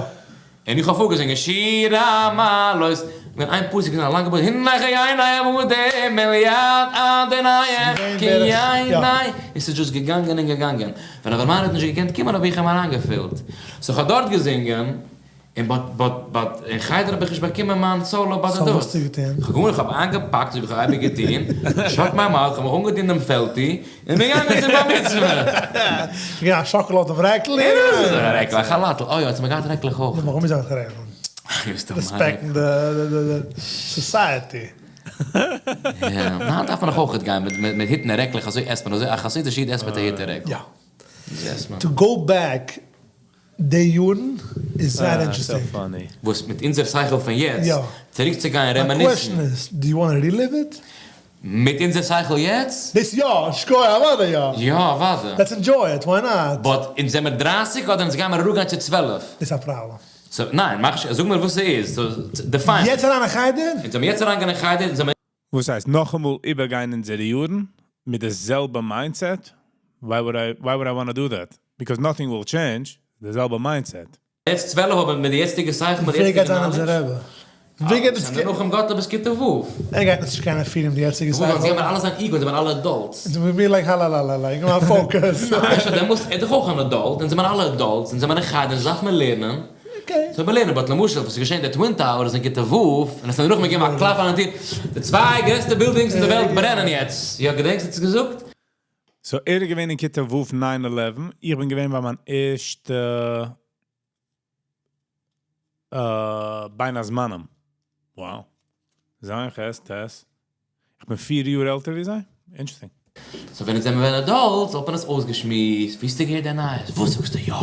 און איך האב פארגעזינגען שיר המעלות, געווען איין פסוק אין א לאנגע פסוק, הנה חייני עבדים אל יד אדוני כי עיני, און ס'איז just געגאנגען און געגאנגען, ווען אברהם האט נישט געקענט קומען האב איך אים אריינגעפילט, so איך האב דארט געזינגען, און but but but אין חדר האב איך נישט באקומען מיין סאלא ביי די So דאס. וואס האסטו געטון? איך האב גארנישט, איך האב איינגעפאקט אזוי ווי איך האב אייביג געטון, shut my mouth, איך האב מיך אנגעטון דעם פעלטי, און בין געגאנגען צום בר מצוה. געווען א שאקל אויף דעם רעקל? א רעקל, א כאלאטל, אוי האט מען געהאט רעקלעך אויך. נו, ווארום איז א רעקל? Respect ן די society. יא, היינט דארף מען נאך אויכעט גיין מיט היטן און רעקלעך, אזוי עסט מען, אזוי א חסידישע איד עסט מיט א היט און רעקל. יא. אזוי עסט מען. To go back די יארן איז זייער interesting. וואס מיט אונזער שכל פון יעצט, צוריק צו גיין My reminisce ן. question is, do you want to relive it? מיט אונזער שכל יעצט? דאס יא, שקויעך, אוודאי יא. יא, אוודאי. Let's enjoy it, why not? But אונז זעמער 30 אדער אונז גיימער אראפגיין צו 12? דאס איז א פראבלעם. So, ניין, מאך נישט, זאג מיר וואס ס'איז, so, define. יעצט אריין אין חדר? אונז זעמער יעצט אריינגיין אין חדר, אונז זעמער. וואס הייסט, נאכאמאל איבערגיין אונזערע יארן מיט די זעלבע mindset? Why would I, why would I want to do that? Because nothing will change, די זעלבע mindset. יעצט 12 אבער מיט די יעצטיגע שכל, מיט די ווער גייט יעצטיגע זיין אונזער knowledge. רבי? ווער גייט עס זענען נאך אים גאט אבער כיתה ו'. ער גייט נישט קענען פירן די יעצטיגע שכל. זיי האבן אלע זיין ego, זיי זענען אלע adults. זיי וועלן be like האלאלאלאלא, איך גיי focus. ניין, שוין דעמאלטס איז דאך אויך אן adult, אונז זענען אלע adults, אונז זענען אין חדר, אונז דארף מען לערנען. Okay. So מיר לערנען, but למשל, וואס איז געשען, די Twin Towers אין כיתה ו', און עס האט נאך געגעבן א קלאפ אן די טיר, די צוויי גרעסטע buildings אין די וועלט ברענען יעצט. יא, געדענקסט האט עס געזאגט? So ער איז געווען אין כיתה ו' 9/11, איך בין געווען ביי מיין ערשטע בין הזמנים. Wow. ז' ח' ט'. איך בין 4 יאר עלטער ווי זיי. Interesting. So ווען אונז זעמיר ווען adults וואלט מען עס אויסגעשמועסט, ווי האסטו געהערט די נייעס? וואס זאגסטו יא?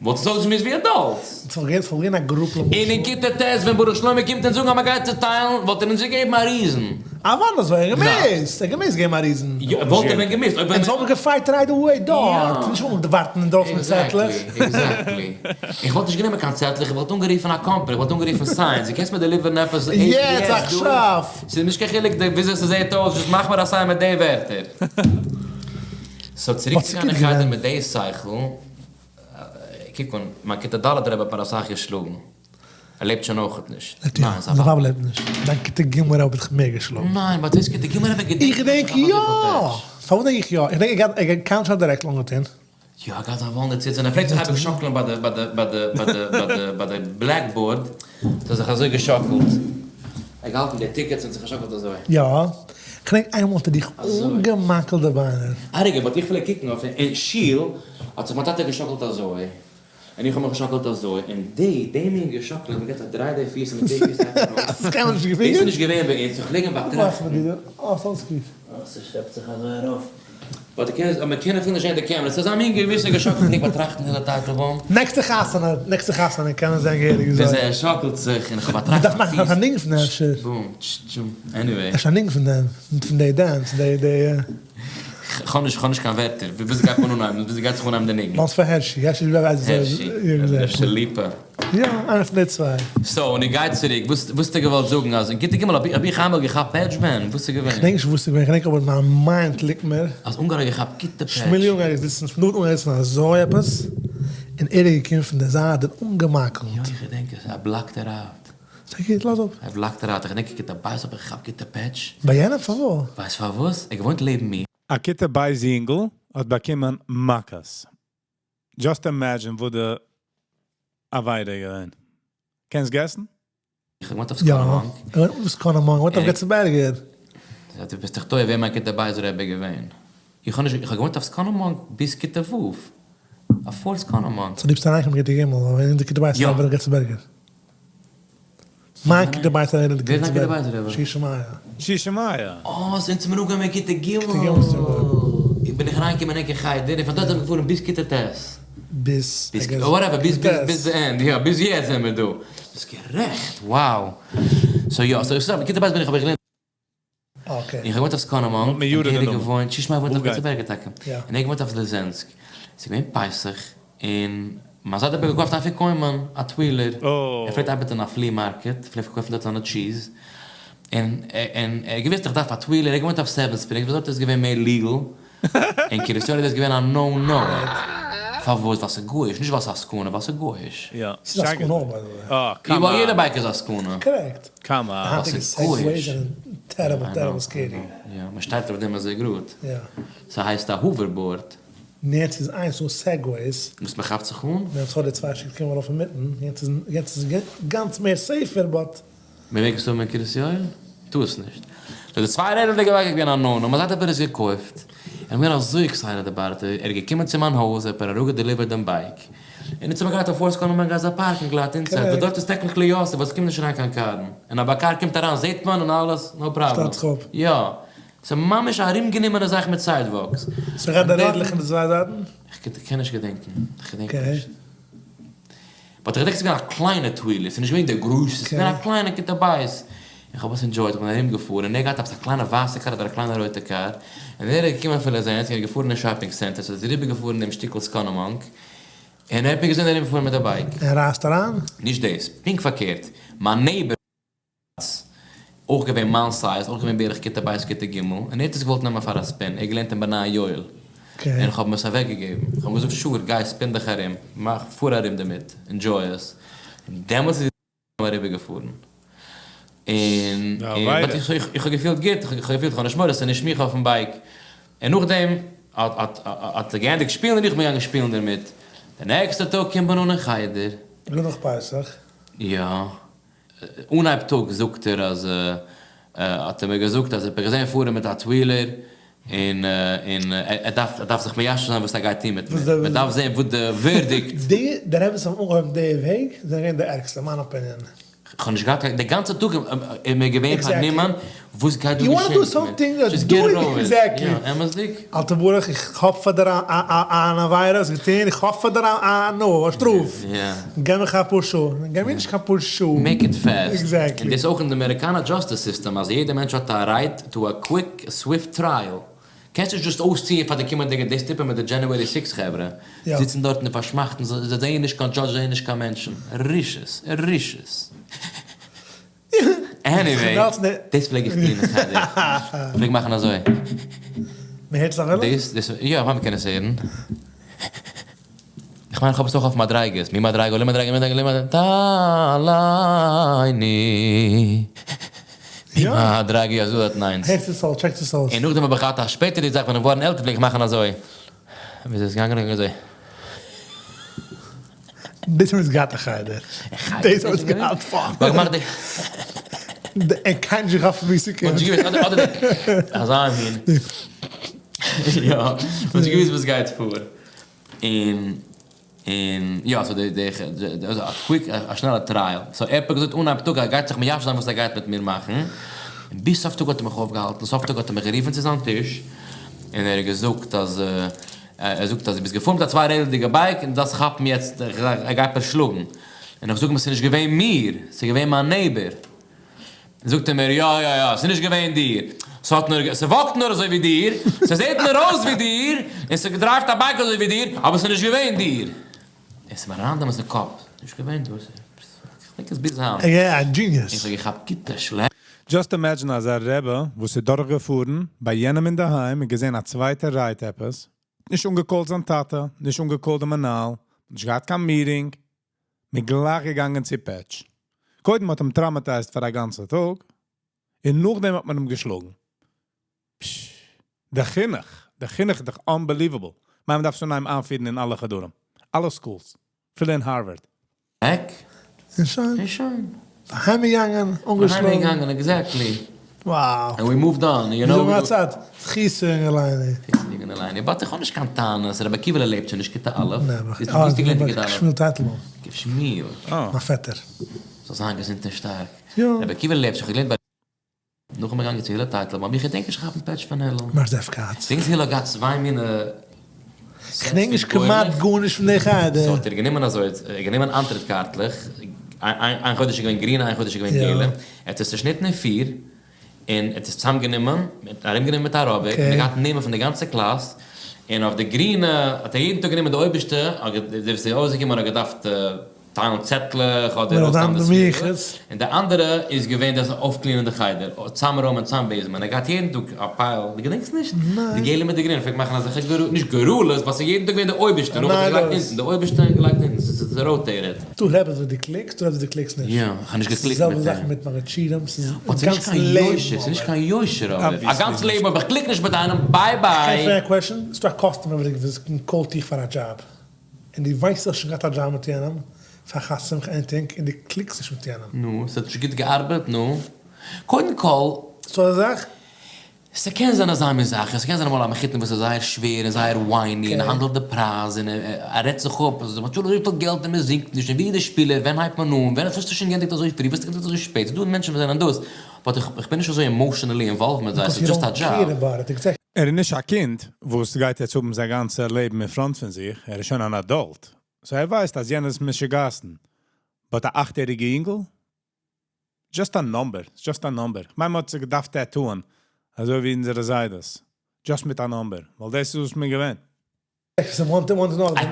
מ'וואלט עס אויסגעשמועסט ווי adults. ס'וואלט געווען ס'וואלט געווען א group למשל. און אין כיתה ט' ווען ברוך שלמה קומט אונז זאגן אז מ'גייט צוטיילן וואלט ער אונז געגעבן א reason. אוודאי אזוי, ער געמוזט, ער געמוזט געבן א reason. יא, וואלט ער ווען געמוזט אויב. אונז וואלטן גע fight right away דארט, נישט וואלט מען ווארטן אינדרויסן מיט צעטלעך. Exactly, exactly. איך וואלט נישט גענומען קיין צעטלעך, איך וואלט אנגערופן א קאמפאני, איך וואלט אנגערופן signs, דו קענסט מיר deliver ן עפעס יעצט עכשיו! ס'איז נישט קיין חילוק וויאזוי ס'זעהט אויס, just מאך מיר א sign מיט די ווערטער. So צוריק צו גיין אין חדר מיט די שכל, קוק אן, מיין כיתה ד' רבי האט מיר אסאך געשלאגן, ער לעבט שוין אויכעט נישט. ניין, זיין ווייב לעבט נישט. דיין כיתה ג' רבי האט דיך מער געשלאגן. ניין, but דאס כיתה ג' רבי געדענק איך געדענק יא! פארוואס דענק איך יא? איך דענק ער האט קיינמאל נישט דירעקט אנגעטון. יא, ער גייט זיין וואלנע ציצית און ער פלעגט זיך אייביג שאקלען ביי די ביי די ביי די ביי די ביי די ביי די blackboard האט ער זיך אזוי געשאקלט, ער האט געהאלטן די tickets און זיך געשאקלט אזוי. יא, כ'דענק איינמאל האט ער דיך אנגעמאקלט די ביינער. א רגע, but איך פלעג קוקן אויף אים, אין שול האט זיך מיין טאטע געשאקלט אזוי, און איך האב מיך געשאקלט אזוי, און די די מין געשאקלט, מ'געט א דריי די פיס און מיט די פיס הייבט מען אויף, דאס איז קיינמאל נישט געווען. דאס איז נישט געווען ביי אונז, איך פלעג אים באטראכטן. אה, ס'אלעס גוט. אה, ס'שלעפט זיך אזוי ארויף. But דו קענסט, מען קען אפילו נישט זען די קעמרע, ס'איז אזא מין געוויסע געשאקלט פלעג באטראכטן הלל טייטלבוים. נעקסטע חתונה, נעקסטע חתונה קען מען זען געהעריג וויאזוי ער שאקלט זיך און איך באטראכט מ'דארף מאכן א ניגון פון דעם אפשר. בום, טש טשום, anyway. אפשר א ניגון פון דעם, פון די dance, די די. כ'האב נישט, כ'האב נישט קיין ווערטער, וויאזוי גייט מען אנהייבן, וויאזוי גייט זיך אנהייבן די ניגון? לאז פאר הערשי, הערשי ווייסט הערשי, אפשר ליפא. יא, איינער פון די צוויי. So, און איך גיי צוריק, וואס האסטו געוואלט זאגן אז אין כיתה ג' האב איך איינמאל געכאפט פעטש ווען? וואס איז געווען? כ'דענק נישט וואס איז געווען, כ'דענק אבער מיין mind ליגט מיר. אז אונגאר האט געכאפט גוטע פעטש. שמואלי אונגאר איז געזיצן, שמואל אונגאר איז געזיצן אזוי עפעס, און ער איז געקומען פון די זייט און אנגעמאקלט. יא איך געדענק עס, ער block ט ער out. ס'איז גוט, לאז אפ. ער block ט ער out, איך געדענק אין כיתה ב' האב איך געכאפט גוטע פעטש. ביי יענעם פארוואס? ווייסט פארוואס? ער געוואוינט לעבן מיר. א כיתה בית יונגל האט באקומען מכות. Just imagine וואו די עבירה איז געווען. קענסט guess ן? איך האב געוואוינט אויף סקאנאמאנק. יא, איך אויף סקאנאמאנק, וואוינט אויף געצנבערגער. דו ביסט דאך טועה ווער מיין כיתה בית רבי געווען. איך האב נישט, איך האב געוואוינט אויף סקאנאמאנק ביז כיתה ו'. אויף סקאנאמאנק. So דו ביסט אריינגעקומען כיתה ג', אבער אין די כיתה בית רבי אויף געצנבערגער. מיין כיתה בית רבי אויף געצנבערגער. שישא מאיר. שישא מאיר. אה, so אונז זעמיר אנגעקומען אין כיתה ג'. כיתה ג' איז אנגעקומען. איך בין איך אריינגעקומען אין חדר, און פון דארט זעמיר געפארן ביז כיתה ט'. ביז, ביז, whatever, ביז, ביז, ביז די end, יא, ביז יעצט זעמיר דא. ביסט גערעכט, wow. So יא, so איך זאג, כיתה ב' בין איך האב איך געלערנט. Okay. איך האב געוואוינט אויף סקאנאמאנק, און ער האט געוואוינט, שישא מאיר וואוינט אויף געצנבערגער טאקע, און ער האט געוואוינט אויף ליזענסק. ס'איז געווען פסח, און מיין זיידע האט מיר געקויפט אפיקומן, א טווילער. ער פלעגט ארבעטען אין א flea market, פלעגט פארקויפן דארט זיינע cheese. און ער האט געוואוסט איך דארף א טווילער, ער האט געוואוינט אויף Seven Springs, וואס דארט איז געווען מער legal. אין קרית יואל איז דאס געווען א no no. פארוואס? ווייל ס'איז גוי'איש, נישט ווייל ס'איז א סכנה, ווייל ס'איז גוי'איש. יא, ס'איז א סכנה אויך by the way. אה, come on. יעדע bike איז א סכנה. Correct. Come on. די היינטיגע Segways זענען terrible terrible scary. יא, מ'שטייט אויף דעם אזוי גראד. יא. ס'הייסט א hoverboard. יעצט איז איינס אן Segways. וואס מ'כאפט זיך אן? ווען ס'האט די צוויי שטיק קומען ארויף אינמיטן, יעצט איז יעצט איז גאנץ מער safer but. מ'מעג עס האבן אין קרית יואל? טו עס נישט. So די צוויי רעדערדיגע bike איז געווען א no no, מיין זיידע האט מיר עס געקויפט, און איך בין אזוי excited about it, ער איז געקומען צו מיין הויז, ער האט מיר אראפגע deliver ט דעם bike, און אונז האבן געהאט א פארס קאנאמאנג אזא parking lot inside, וואס דארט איז technically יא safe, ווייל עס קומט נישט אריין קיין קארן, און אויב א קאר קומט אריין זעט מען און אלעס, no problem. שטעלט זיך אפ. יא. ס'איז ממש א ארומגענומענע זאך מיט sidewalks. ס'געהאט די רעדלעך אין די צוויי זייטן? איך קען נישט געדענקען. איך געדענק נישט. But איך געדענק ס'איז געווען א קליינע טווילער, ס'איז נישט געווען די גרויסע, ס'איז געווען א קליינע כיתה בית. איך האב עס enjoyed, איך בין ארום געפארן, און ער געהאט עפעס א קליינע ווייסע קאר אדער א קליינע רויטע קאר, און ער איז געקומען פון ליזענסק און ער איז געפארן אין shopping center, so איז אריבער געפארן דעם שטיקל סקאנאמאנק, און ער האט מיר געזען ארום פארן מיט די bike. ער רייסט אריין? נישט דאס, פונקט פארקערט, מיין neighbor. אויך געווען מיין size, אויך געווען בערך כיתה ב' כיתה ג', און ער האט עס געוואלט נעמען פאר א spin, ער האט געלערנט אין בני יואל, און איך האב אים עס אוועק געגעבן, איך האב אים געזאגט sure גיי spin דיך ארום, מאך, פאר ארום דערמיט, enjoy עס, און דעמאלטס איז ער אריבער געפארן, און but איך האב געפילט גוט, איך האב געפילט איך האב נישט מורא, ס'איז נישט מיך אויפן bike, און נאכדעם האט האט ער געענדיגט שפילן און איך בין געגאנגען שפילן דערמיט, די נעקסטע טאג קומט מען אן אין חדר. גראד נאך פסח. יא. אנהייב טאג זאגט ער אז האט ער מיר געזאגט אז ער האט מיך געזען פארן מיט א טווילער און און ער דארף ער דארף זיך מיישב זיין וואס ער גייט טון מיט מיר, מען דארף זען וואס די verdict. די די רעבעס האבן אנגעהויבן די וועג זענען געווען די ערגסטע אין מיין opinion. כ'האב נישט געהאט קיין, די גאנצע טאג איז מיר געווען פארנומען וואס גייט דא געשען מיט מיר, just get it over with, יא, אמת'דיג? אלטער ברוך איך האב פאר דיר אן עבירה געטון, איך האב פאר דיר א נאו, א שטראף, געב מיך אפאר שעה, געב מיר נישט קיין פאר שעה. Make it fast. Exactly. און דאס אויך אין די אמעריקאנער justice system אז יעדער מענטש האט א right to a quick swift trial. קענסט נישט just אויסציען פאר די קומענדיגע דאס טוט מען מיט די January 6 חברה, זיצן דארטן און פארשמאכטן, זיי זעען נישט קיין judge זעען נישט קיין מענטשן, רשעות, רשעות. Anyway, דאס פלעג איך טון אין חדר, איך פלעג מאכן אזוי. מען הערט עס אפילו? דאס, דאס, יא, איך מיין מען קען עס הערן. איך מיין איך האב עס אויך אויף מדריגות, ממדריגה למדריגה ממדריגה למדריגה תעלני ממדריגה אזוי דארטן איינס. הערסט עס אויס, טשעקסט עס אויס. און נאכדעם האב איך געהאט א שפעטערדיגע זאך ווען איך געווארן עלטער פלעג איך מאכן אזוי. ווי אזוי איז געגאנגען אזוי. דאס האבן אונז געהאט אין חדר. דאס האבן אונז געהאט fun. מ'האט געמאכט די. און קיינער נישט געכאפט פון ווי ס'קומט. מ'האט נישט געוואוסט אדער אזא מין. יא. מ'האט נישט געוואוסט וואס גייט פאר. און און יא so די די א quick א שנעלע trial so ער האט מיר געזאגט אנהייב טאג ער גייט זיך מיישב זיין וואס ער גייט מיט מיר מאכן, און ביז סוף טאג האט ער מיך אויפגעהאלטן, סוף טאג האט ער מיך גערופן צו זיין טיש און ער האט געזאגט אז ער זאגט אז דו ביסט געפארן מיט א צוויי רעדערדיגע bike און דו דארפסט כאפן יעצט ער גייט מיר שלאגן, און איך זאג אים עס איז נישט געווען מיר, עס איז געווען מיין neighbor. זאגט ער מיר, יא יא יא, ס'איז נישט געווען דיר, ס'האט נאר, ס' walk ט נאר אזוי ווי דיר, ס'זעט נאר אויס ווי דיר, און ס' drive ט א bike אזוי ווי דיר, אבער ס'איז נישט געווען דיר. און ס'איז מיר אריין דעמאלטס אין קאפ, נישט געווען דאס, כ'דענק עס ביז היינט. יא, א genius. איך האב געכאפט גוטע שלעק. Just imagine אז א רבי וואס איז דורכגעפארן ביי יענעם אינדערהיים און געזען א צווייטער ride עפעס, נישט אנגע call ט זיין טאטע, נישט אנגע call ט די מנהל, נישט געהאט קיין meeting, מען גלייך געגאנגען צו פעטש. קודם האט אים traumatized פאר א גאנצע טאג, און נאכדעם האט מען אים געשלאגן. פשש. די חינוך, די חינוך איז דאך unbelievable. מען דארף שוין אים איינפירן אין אלע חדרים, אלע schools, אפילו אין Harvard. עק. און שוין. און שוין. אהיימגעגאנגען, אנגעשלאגן. אהיימגעגאנגען, exactly. Wow. And we moved on, you know. ווי זאגט מען א צייט? זכותו יגן עלינו. זכותו יגן עלינו. But איך האב נישט קיין טענות, רבי עקיבא'לע לעבט שוין נישט כיתה א'. נעבעך. איז נישט געלערנט אין כיתה א'. שמואל טייטלבוים. שמואל. מיין פעטער. זאל זיין געזונט און שטארק. יא. רבי עקיבא'לע לעבט שוין, כ'האב געלערנט ביי. נאכדעם געגאנגען צו הילל טייטלבוים, איך געדענק נישט כאפן פעטש פון הילל. מר. זאב כץ. געדענקסט הילל האט געהאט צוויי מינע כ'דענק נישט כמעט גארנישט פון די חדר. So האט ער גענומען אזוי, ער האט גענומען איינטריט קארטלעך, איין חודש איז געווען גרינע איין חודש איז געווען געלע, ער האט עס צושניטן אין פיר, און ער האט עס צוזאם גענומען, ארום גענומען מיט א rubber, און ער געהאט נעמען פון די גאנצע קלאס, און אויף די גרינע האט ער יעדן טאג גענומען די אויבערשטע, די וואס איז אויסגעקומען האט געדארפט טיילן צעטלעך אדער אויסטיילן די ספרים, און די אנדערע איז געווען דאס אויפ clean ען די חדר, צאמרוימען צאמבעזעמען, ער געהאט יעדן טאג א pile, דו געדענקסט נישט? די געלע מיט די גרינע פלעגט מאכן אזעלכע גורלות, נישט גורלות, ווייל ס'איז יעדן טאג געווען די אויבערשטע, נאך האט ער געלייגט אונטן, די אויבערשטע און געלייגט אונטן, ס'איז rotated. דו רעדסט וואס דו קליקסט, דו רעדסט וואס דו קליקסט נישט. יא, איך האב נישט געקליקט מיט די זעלבע זאך מיט מיינע שיעורים, ס'איז גאנץ לעבן. ס'איז נישט קיין יושר אבער, א גאנץ לעבן אויב איך click נישט מיט איינעם, bye bye. כ'קען פרעגן א question? ס'דא א customer וואס call ט דיך פאר א דזשאב, און דו ווייסט האסט שוין געהאט א דזשאב מיט יענעם, פאר חתונה anything, און דו click סט נישט מיט יענעם. נו, ס'האט נישט גוט געארבעט, נו. קודם כל. ס'דא אזא זאך? ס'קען זיין אזא מין זאך, און ס'קען זיין אמאל א מחותן וואס איז זייער שווער און זייער whiny און handle ט די פרייז און ער רעדט זיך אפ אז מ'צאלט אזויפיל געלט און מ'זינגט נישט און ווי איז די שפילער, ווען הייבט מען אן, ווען האסטו שוין געענדיגט אזוי פרי, וואס האסטו געענדיגט אזוי שפעט, ס'דא מענטשן וואס זענען דאס, but איך בין נישט אזוי emotionally involved מיט זיי, ס'איז just א דזשאב. ער איז נישט א קינד וואס גייט יעצט האבן זיין גאנצע לעבן אין front פון זיך, ער איז שוין אן adult, so ער ווייסט אז יענער איז משוגעת'ן, but א אכט יעריגע אינגל? Just א number, just א number. כ'מיין מ'האט זיך געדארפט tattoo ען, אזוי ווי אונזערע זיידעס, just מיט א number, ווייל דאס איז וואס מ'איז געווען. I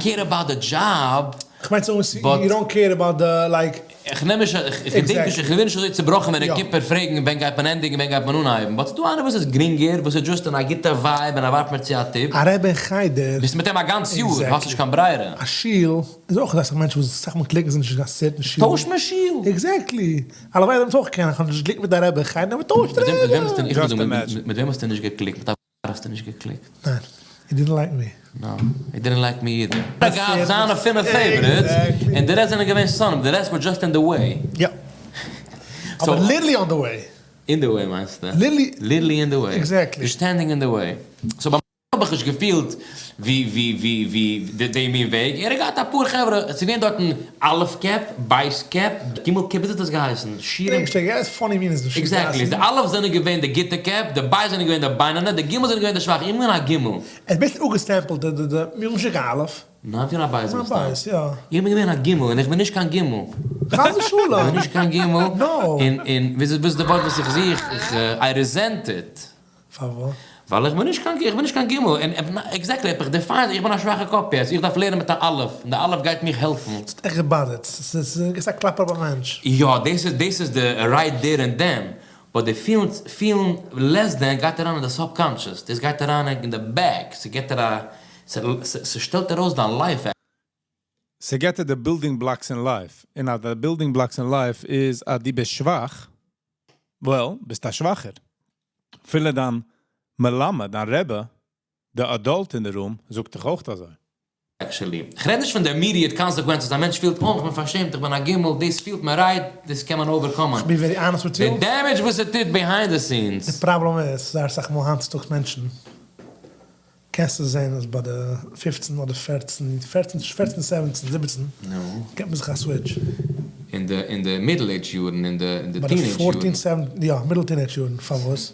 care about the job, כ'מיין צו זאגן you don't care about the like. איך נעם נישט, איך געדענק נישט, איך ווער נישט אזוי צובראכן ווען ער קומט מיר פרעגן ווען גייט מען ענדיגן ווען גייט מען אנהייבן, but ס'דא איינער וואס איז גרינגער, וואס איז just אין א גוטע vibe און ער ווארפט מיר צו א tip. א רבי אין חדר. ביסט מיט אים א גאנץ יאר, האסט נישט קיין ברירה. א שול איז אויך אסאך מענטשן וואס אסאך מאל click ן זיי נישט אין א certain שול. טויש מיר שול. Exactly. הלוואי זאל מען עס אויך קענען, איך האב נישט גע click ט מיט א רבי אין חדר, נאר מ'טוישט רבי. מיט וועם האסטו נישט גע click ט? מיט א האסטו נישט גע click ט? ניין, he didn't like me. No, he didn't like me either. ער האט געהאט זיינע פינף favorites, און די רעסט זענען געווען שונאים, די רעסט were just in the way. יא. אבער literally on the way. In the way מיינסטו? Literally. Literally in the way. Exactly. Standing in the way. So ביי. האב איך נישט געפילט ווי ווי ווי ווי די מין וועג, ער האט געהאט אפאר חברה, עס איז געווען דארטן א' קעפ, ב' קעפ, ג' קעפ, וויאזוי האט עס געהייסן? שירים? עקזעקטלי, די א' זענען געווען די גוטע קעפ, די ב' זענען געווען די בינוני, די ג' זענען געווען די שוואכע, איך בין געווען א ג'. ער האט בעצם אפגעסטעמפלט די די די, מיר האבן נישט קיין א'. ניין, איך בין א בית מסתם. א בית, יא. איך בין געווען א ג' און איך בין נישט קיין ג'. חס ושלום! איך בין נישט קיין ג'. נאו. און און וואס איז די ווארט וואס איך זוך? איך I resent it. פארוואס? ווייל איך בין נישט קיין איך בין נישט קיין ג' און exactly האב איך defined איך בין א שוואכע קאפ יעצט איך דארף לערנען מיט א א' און די א' גייט מיך העלפן. ס'האט עכט געבאדערט. ס'איז א קלאפ אויף א מענטש. יא דאס איז דאס איז די right there and then but די פילן פילן less than גייט אריין אין די subconscious דאס גייט אריין אין די back ס'געט דיר א ס'שטעלט ארויס דיין life. ס'געט דיר די building blocks אין life, און אז די building blocks אין life איז אז דו ביסט שוואך, well, ביסט א שוואכער. אפילו דיין מלמד, דיין רבי, די adult אין די room, זאגט דיך אויך אזוי. Actually, כ'רעד נישט פון די immediate consequences, א מענטש פילט, אה, כ'בין פארשעמט, איך בין א גימל, דאס פילט מיר right, דאס קען מען overcome ען. כ'בין very honest with you. די damage וואס ס'טוט behind the scenes. די פראבלעם איז, זייער אסאך מאל היינט צוטאגס מענטשן, קענסטו זען אז ביי די פופצן אדער פערצן, פערצן, פערצן זעבעצן, זיבעצן, געט מען זיך א switch. אין די אין די middle age יארן, אין די אין די ביי די teenage יארן. fourteen seven, יא, middle teenage יארן, פארוואס?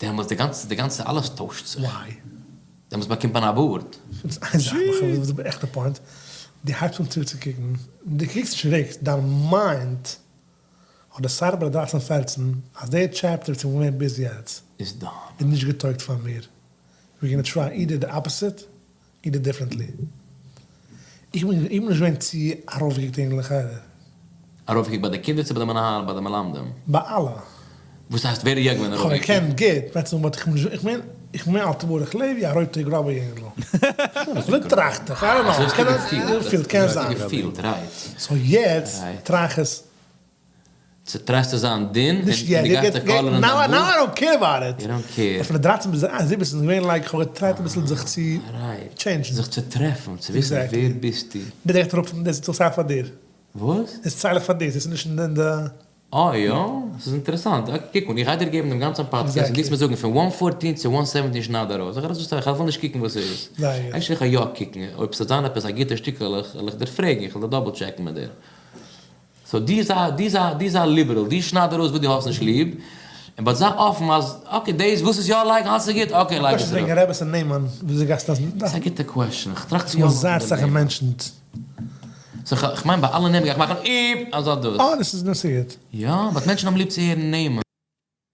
דעמאלטס די גאנצע די גאנצע אלעס טוישט זיך. Why? דעמאלטס באקומט מען א בארד. ס'איז איין זאך, וואס איז די עכטע point? דו הייבסט אן צוריקצוקוקן, דו קוקסט נישט צוריק, דיין mind האט decided ביי די דרייצן פערצן אז די chapter וואס איך בין געווען ביז יעצט איז done. איז נישט געטויגט פאר מיר, we gonna try either the opposite either differently. איך בין איך בין נישט געווען צו ארויפגעקוקט אין חדר. ארויפגעקוקט ביי די קינדער צו ביי די מנהלים ביי די מלמדים? ביי אלע. וואס הייסט ווער איז יא געווען כ'האב ארויפגעקוקט? געקענט גוט, בעצם but איך בין נישט, איך מיין, איך מיין אלטע ברוך לעווי א רויטע גראבע יונגל. אזוי טראכט איך, I don't know. אזוי האסטו געפילט. געפילט, קען זיין. אזוי האסטו געפילט, right. So יעצט טראך עס. צו טרייסטו זיין דין און נישט דו יעצט, גייסט דיך קאלערן דיין בארד? Now I don't care about it. You don't care. פון די דרייצן ביז זיבעצן איז געווען like כ'האב געטרייט אביסל זיך צו change ן. זיך צו טרעפן, צו וויסן ווער ביסטו. די דעקט אראפ פון דאס איז צייל פאר דיר. וואס? דאס צייל איך פאר דיר, ס'איז נישט אין די. אה יא? ס'איז אינטערעסאנט. Okay קוק אן, איך גיי דיר געבן דעם גאנצן פאדקעסט און דו וועסט מיר זאגן פון one fourteen צו one seventeen שנייד ארויס. איך רעד איך וויל נישט קוקן וואס ס'איז. Actually איך גיי יא קוקן, אויב ס'וועט זיין עפעס א גוטע שטיקל וועל איך דיר פרעגן, איך וועל דיר double check ן מיט דיר. So דו זיי דו זיי דו זיי ליבעראל, דו שנייד ארויס וואס דו האסט נישט ליב, און but זיי אפן אז okay דאס וואס איז יא לייגן האסטו גוט, okay לייג עס ארויף. וועגן רעבעס און נעמען, וויאזוי גייסטו אז. ס'איז א גוטע question, איך טראכט צו יא מאכן די זייער אסאך נעמען. מענטשן. So כ'מיין ביי אלע נעמען גיי איך מאכן איפ אזא דאס. אה דאס איז דאס איז גוט. יא, but מענטשן האבן ליב צו הערן נעמען.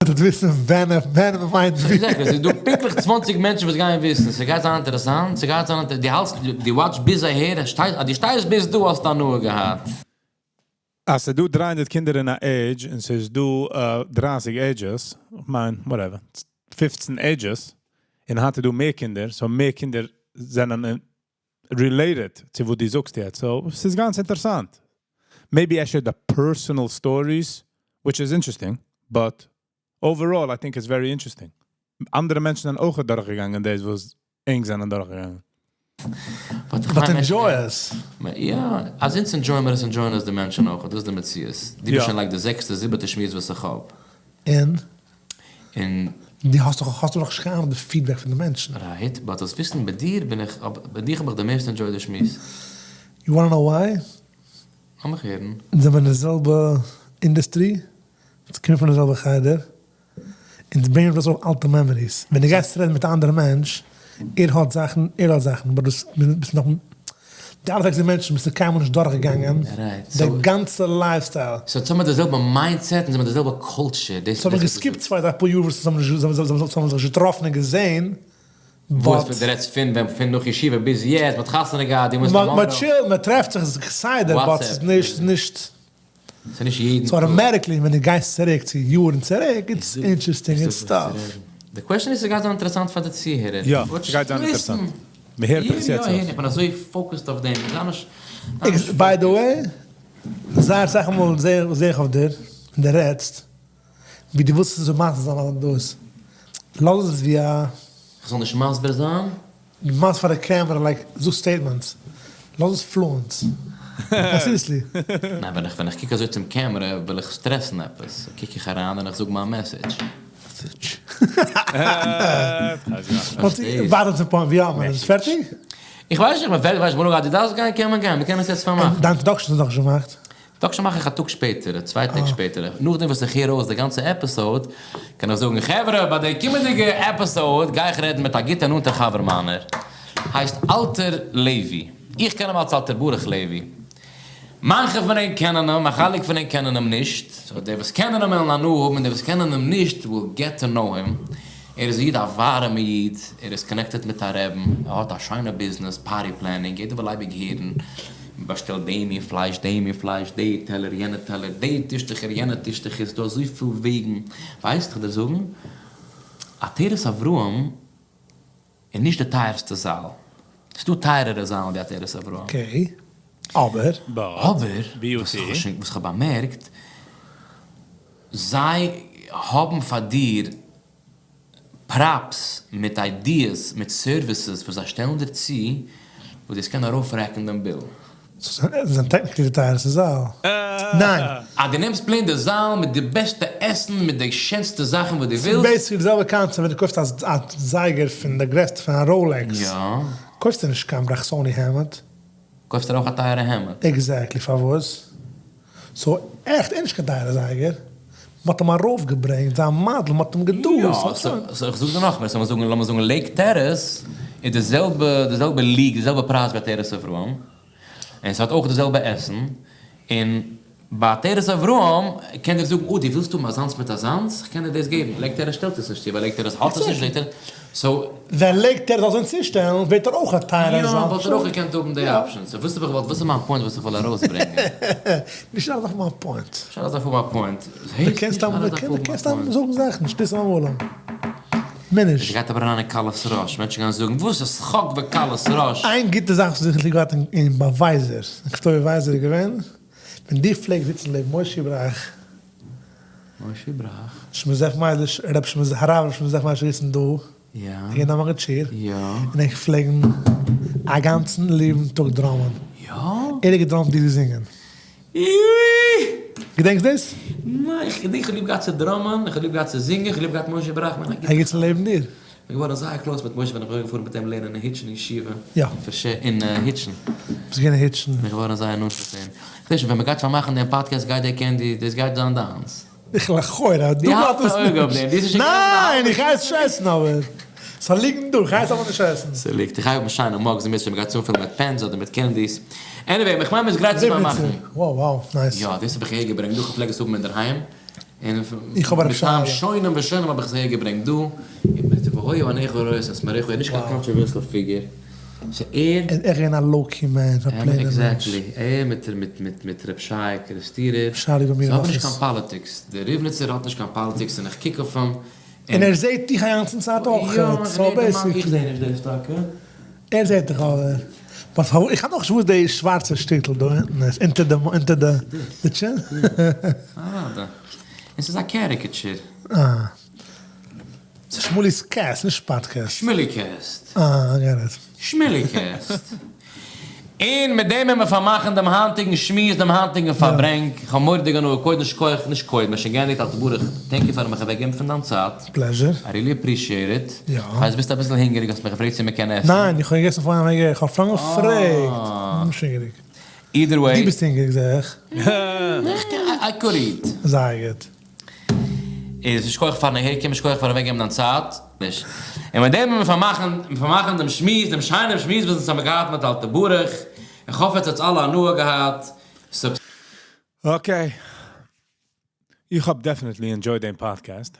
וועט וויסן ווען ווען מ'מיינט ווי. Exactly, ס'איז דא פונקטליך 20 מענטשן וואס גייען וויסן, ס'גייט זיין אינטערעסאנט, ס'גייט זיין דו האלטסט, דו watch סט ביז אהער, אז דו שטייסט ביז דא האסטו הנאה געהאט. אז ס'איז דא 300 קינדער אין א עידזש און ס'איז דא 30 ages, כ'מיין whatever, 15 ages, און היינט איז דא מער קינדער, so מער קינדער זענען related צו וואס דו זאגסט יעצט, so ס'איז גאנץ אינטערעסאנט. Maybe אפשר די personal stories, which is interesting, but overall I think it's very interesting. אנדערע מענטשן זענען אויך דורכגעגאנגען דאס וואס ענק זענען דורכגעגאנגען. But enjoy עס. יא, אז אונז enjoy מיר עס enjoy ען עס די מענטשן אויך, דאס איז די מציאות. דו ביסט שוין like די זעקסטע זיבעטע שמועס וואס איך האב. און? און. דו האסט דאך האסט דאך נאכנישט קיין אהנונג די feedback פון די מענטשן. Right, but דאס וויסן ביי דיר בין איך, ביי דיך האב איך די מערסטע enjoyed די שמועס. You wanna know why? לאמיך הערן. אונז זעמיר אין די זעלבע industry, אונז קומען פון די זעלבע חדר, אונז ברענגען ארויס אויף אלטע memories. ווען דו גייסט רעדן מיט א אנדערע מענטש, ער האט זאכן, ער האט זאכן, but דאס ביסט נאך, די אלע זעקס מענטשן ביסטו קיינמאל נישט דורכגעגאנגען די גאנצע lifestyle. So אונז האבן די זעלבע mindset, אונז האבן די זעלבע culture. So האבן געסקיפט צוויי דריי פאר יאר וואס אונז האבן זיך נישט געטראפן און געזען, וואס דו רעדסט פון ווען פון נאך ישיבה ביז יעצט, מ'האט חתונה געהאט, דו מוזט א מען chill ט, מען טרעפט זיך כסדר, but ס'איז נישט נישט. ס'איז נישט יעדן So טאג. Automatically ווען דו גייסט צוריק צו יארן צוריק, it's interesting און stuff. די question איז ס'גייט זיין אינטערעסאנט פאר די צוהערער. יא, ס'גייט זיין אינטערעסאנט. מ'הערט דיך עס יעצט אויס. איך בין אזוי focused אויף דעם. איך By the way, זייער אסאך מאל זעה איך אויף דיר ווען דו רעדסט, ווי דו ווילסט עס אזוי מסביר זיין אז דאס. לאז עס ווי א. כ'זאל נישט מסביר זיין? דו מאכסט פאר די קעמערע like זאג statements. לאז עס fluent. Seriously. ניין ווען איך ווען איך קוק אזוי צום קעמערע וויל איך stress ן עפעס. קוק איך אריין און איך זאג מיין message. Message. ווארט צום point, ווי האלט מען? איז פערטיג? איך ווייס נישט, מען פערטיג, ווייסט וואו דו דארפסט גיין, קען מען גיין, מיר קענען עס יעצט פארמאכן. דיין introduction איז נאך נישט געמאכט. Introduction מאך איך א טאג שפעטער, 2 טעג שפעטער. נאכדעם וואס איך הער אויס די גאנצע episode, קען איך זאגן, חברה, ביי די קומענדיגע episode גיי איך רעדן מיט א גוטע נאנטע חבר מיינער. הייסט אלטער לעווי. איך קען אים אלס אלטער ברוך לעווי. מאנכע פון ענק קענען אים, א חלק פון ענק קענען אים נישט. So די וואס קענען אים וועלן הנאה האבן, און די וואס קענען אים נישט will get to know him. ער איז א איד, א ווארעמע איד, ער איז connected מיט א רעבן, ער האט א שיינע business, party planning, יעדער וויל אייביג הערן, באשטעלט דעם מין פלייש, דעם מין פלייש, די טעלער, יענע טעלער, די טישטעכער, יענע טישטעכער, ס'דא אזויפיל וועגן. ווייסט, איך דיר זאגן, עטרת אברהם איז נישט די טייערסטע זאל. ס'דא טייערערע זאלן ווי עטרת אברהם. Okay. אבער? אבער, וואס איך האב באמערקט, זיי האבן פאר דיר props מיט ideas, מיט services וואס זיי שטעלן דיר צו, וואס דאס קען ארויפרעכענען דעם bill. זיי זענען technically די טייערסטע זאל. ניין. אז דו נעמסט plain די זאל מיט די בעסטע עסן, מיט די שענסטע זאכן וואס דו ווילסט. Basically די זעלבע concept ווען דו קויפסט א זייגער פון די גרעסטע פון א Rolex. יא. קויפסטו נישט קיין ברחסוני העמד. קויפסטו אויך א טייערע העמד. Exactly, פארוואס? So עכט איז נישט קיין טייערע זייגער. מ'האט אים ארויפגעברענגט, זיין מאדעל, מ'האט אים געדאס. יא, so איך זאג דיר נאכמער, so לאמיר זאגן, לאמיר זאגן Lake Terrace איז די זעלבע, די זעלבע league, די זעלבע פרייז ווי עטרת אברהם. און ס'האט אויך די זעלבע עסן. און ביי עטרת אברהם קען דיר זאגן, oh, דו ווילסט האבן אזאנס מיט אזאנס, איך קען דיר דאס געבן. Lake Terrace שטעלט עס נישט צו, ווייל Lake Terrace האט עס נישט, Lake Terrace, so. ווען Lake Terrace זאל זיך צושטעלן, ווערט ער אויך א טייערע זאל. יא, וואלט ער אויך געקענט האבן די options. So וואס האב איך געוואלט, וואס איז מיין point וואס איך וויל ארויסברענגען? נישט אלעס דארף האבן א point. נישט אלעס דארף האבן א point. דו קענסט סתם, דו קענסט סתם זאגן זאכן, שטות אמאל. מינוש. עס גייט אבער אריין אין קלות ראש, מענטשן גייען זאגן, וואס איז חק וקלות ראש? איין גוטע זאך וואס איך ליג געהאט אין ביי ווייזער, אין כתובה ווייזער איז געווען, ווען דו פלעגסט זיצן לעבן משה בראך, משה בראך. שמעון זאב מייזליש, רב שמעון, הרב שמעון זאב מייזליש זיצן דא, יא. אין א מגיד שיעור, יא. און איך פלעגן א גאנצן ליבן טאג דראמען. יא. ער האט געדראמט, דו געזינגען. געדענקסט דאס? ניין, איך געדענק איך האב ליב געהאט צו דראמען, איך האב ליב געהאט צו זינגען, איך האב ליב געהאט משה בראך, מיין א גוטער ער גייט צו לעבן דיר? איך בין געווארן זייער close מיט משה ווען איך בין געפארן מיט אים לערנען אין היטשן ישיבה. יא. אין היטשן. ביסט געווען אין היטשן? בין איך געווארן זייער נאנט מיט אים. איך זע שוין, ווען מ'גייט פארמאכן דעם פאדקעסט גייט דער candy, דאס גייט זיין דיינס. איך לכאורה, דו האלטסט עס נישט. ניין, איך גיי עס נישט עסן אבער. ס'זאל ליגן דא, איך גיי עס אבער נישט עסן. ס'ליגט, איך גיי האבן שיינע mugs און מיר מ'גייט צופילן מיט pens אדער מיט candies. Anyway, איך מיין מ'איז גרייט צו פארמאכן. Wow, wow, nice. יא, דאס האב איך אהער געברענגט דא, כ'פלעג עס האבן אינדערהיים. און איך האב א מטעם שונים ושונים האב איך עס אהער געברענגט דא. והיה עיניך רואות את מראיך, נישט קיין controversial figure. So ער. ער איז געווען א low-key מענטש, א plain ער מענטש. Exactly. ער מיט מיט מיט רב שי קערעסטירער. שרי ביי מיר זיי האבן נישט קיין politics. דער ריבניצער האט נישט קיין politics און איך קוק אויף אים. און ער זעט דיך א גאנצן צייט אויך. יא, איך זע נישט דאס טאקע. ער זעט דיך אבער. But איך האב נאך נישט וואס די שווארצע שטיקל דא אונטן איז, אונטער די, אונטער די, די chin. אה, עס איז א caricature. אה. ס'איז שמואלי'ס cast, נישט פאדקעסט. שמואלי cast. אה, I get it. שמואלי cast. און מיט דעם וועלן מיר פארמאכן דעם היינטיגן שמועס, דעם היינטיגן פארברענג. איך האב מורא'דיג הנאה, קודם שכוח, נישט קודם, מיר שוין געענדיגט, אלטער ברוך, thank you פארן מיך אוועקגעבן פון דיין צייט. Pleasure. I really appreciate it. יא. איך ווייס ביסט אביסל הונגעריג, האסט מיך געפרעגט צו מיר קענען עסן. ניין, איך האב געגעסן פארן אוועקגיין, איך האב פארן געפרעגט. נישט הונגעריג. Either way. דו ביסט הונגעריג, זע איך. I could eat. זייער גוט. איז שכוח פארן אהערקומען, שכוח פארן אוועקגעבן דיין צייט. און מיט דעם וועלן מיר פארמאכן, מיר פארמאכן דעם שמועס, דעם שיינעם שמועס וואס אונז האבן געהאט מיט אלטער ברוך. איך האף עטס האטס אלע הנאה געהאט. Okay. איך האב definitely enjoyed דעם podcast.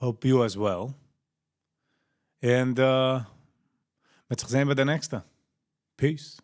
Hope you as well. And מ'וועט זיך זען ביי די נעקסטע. Peace.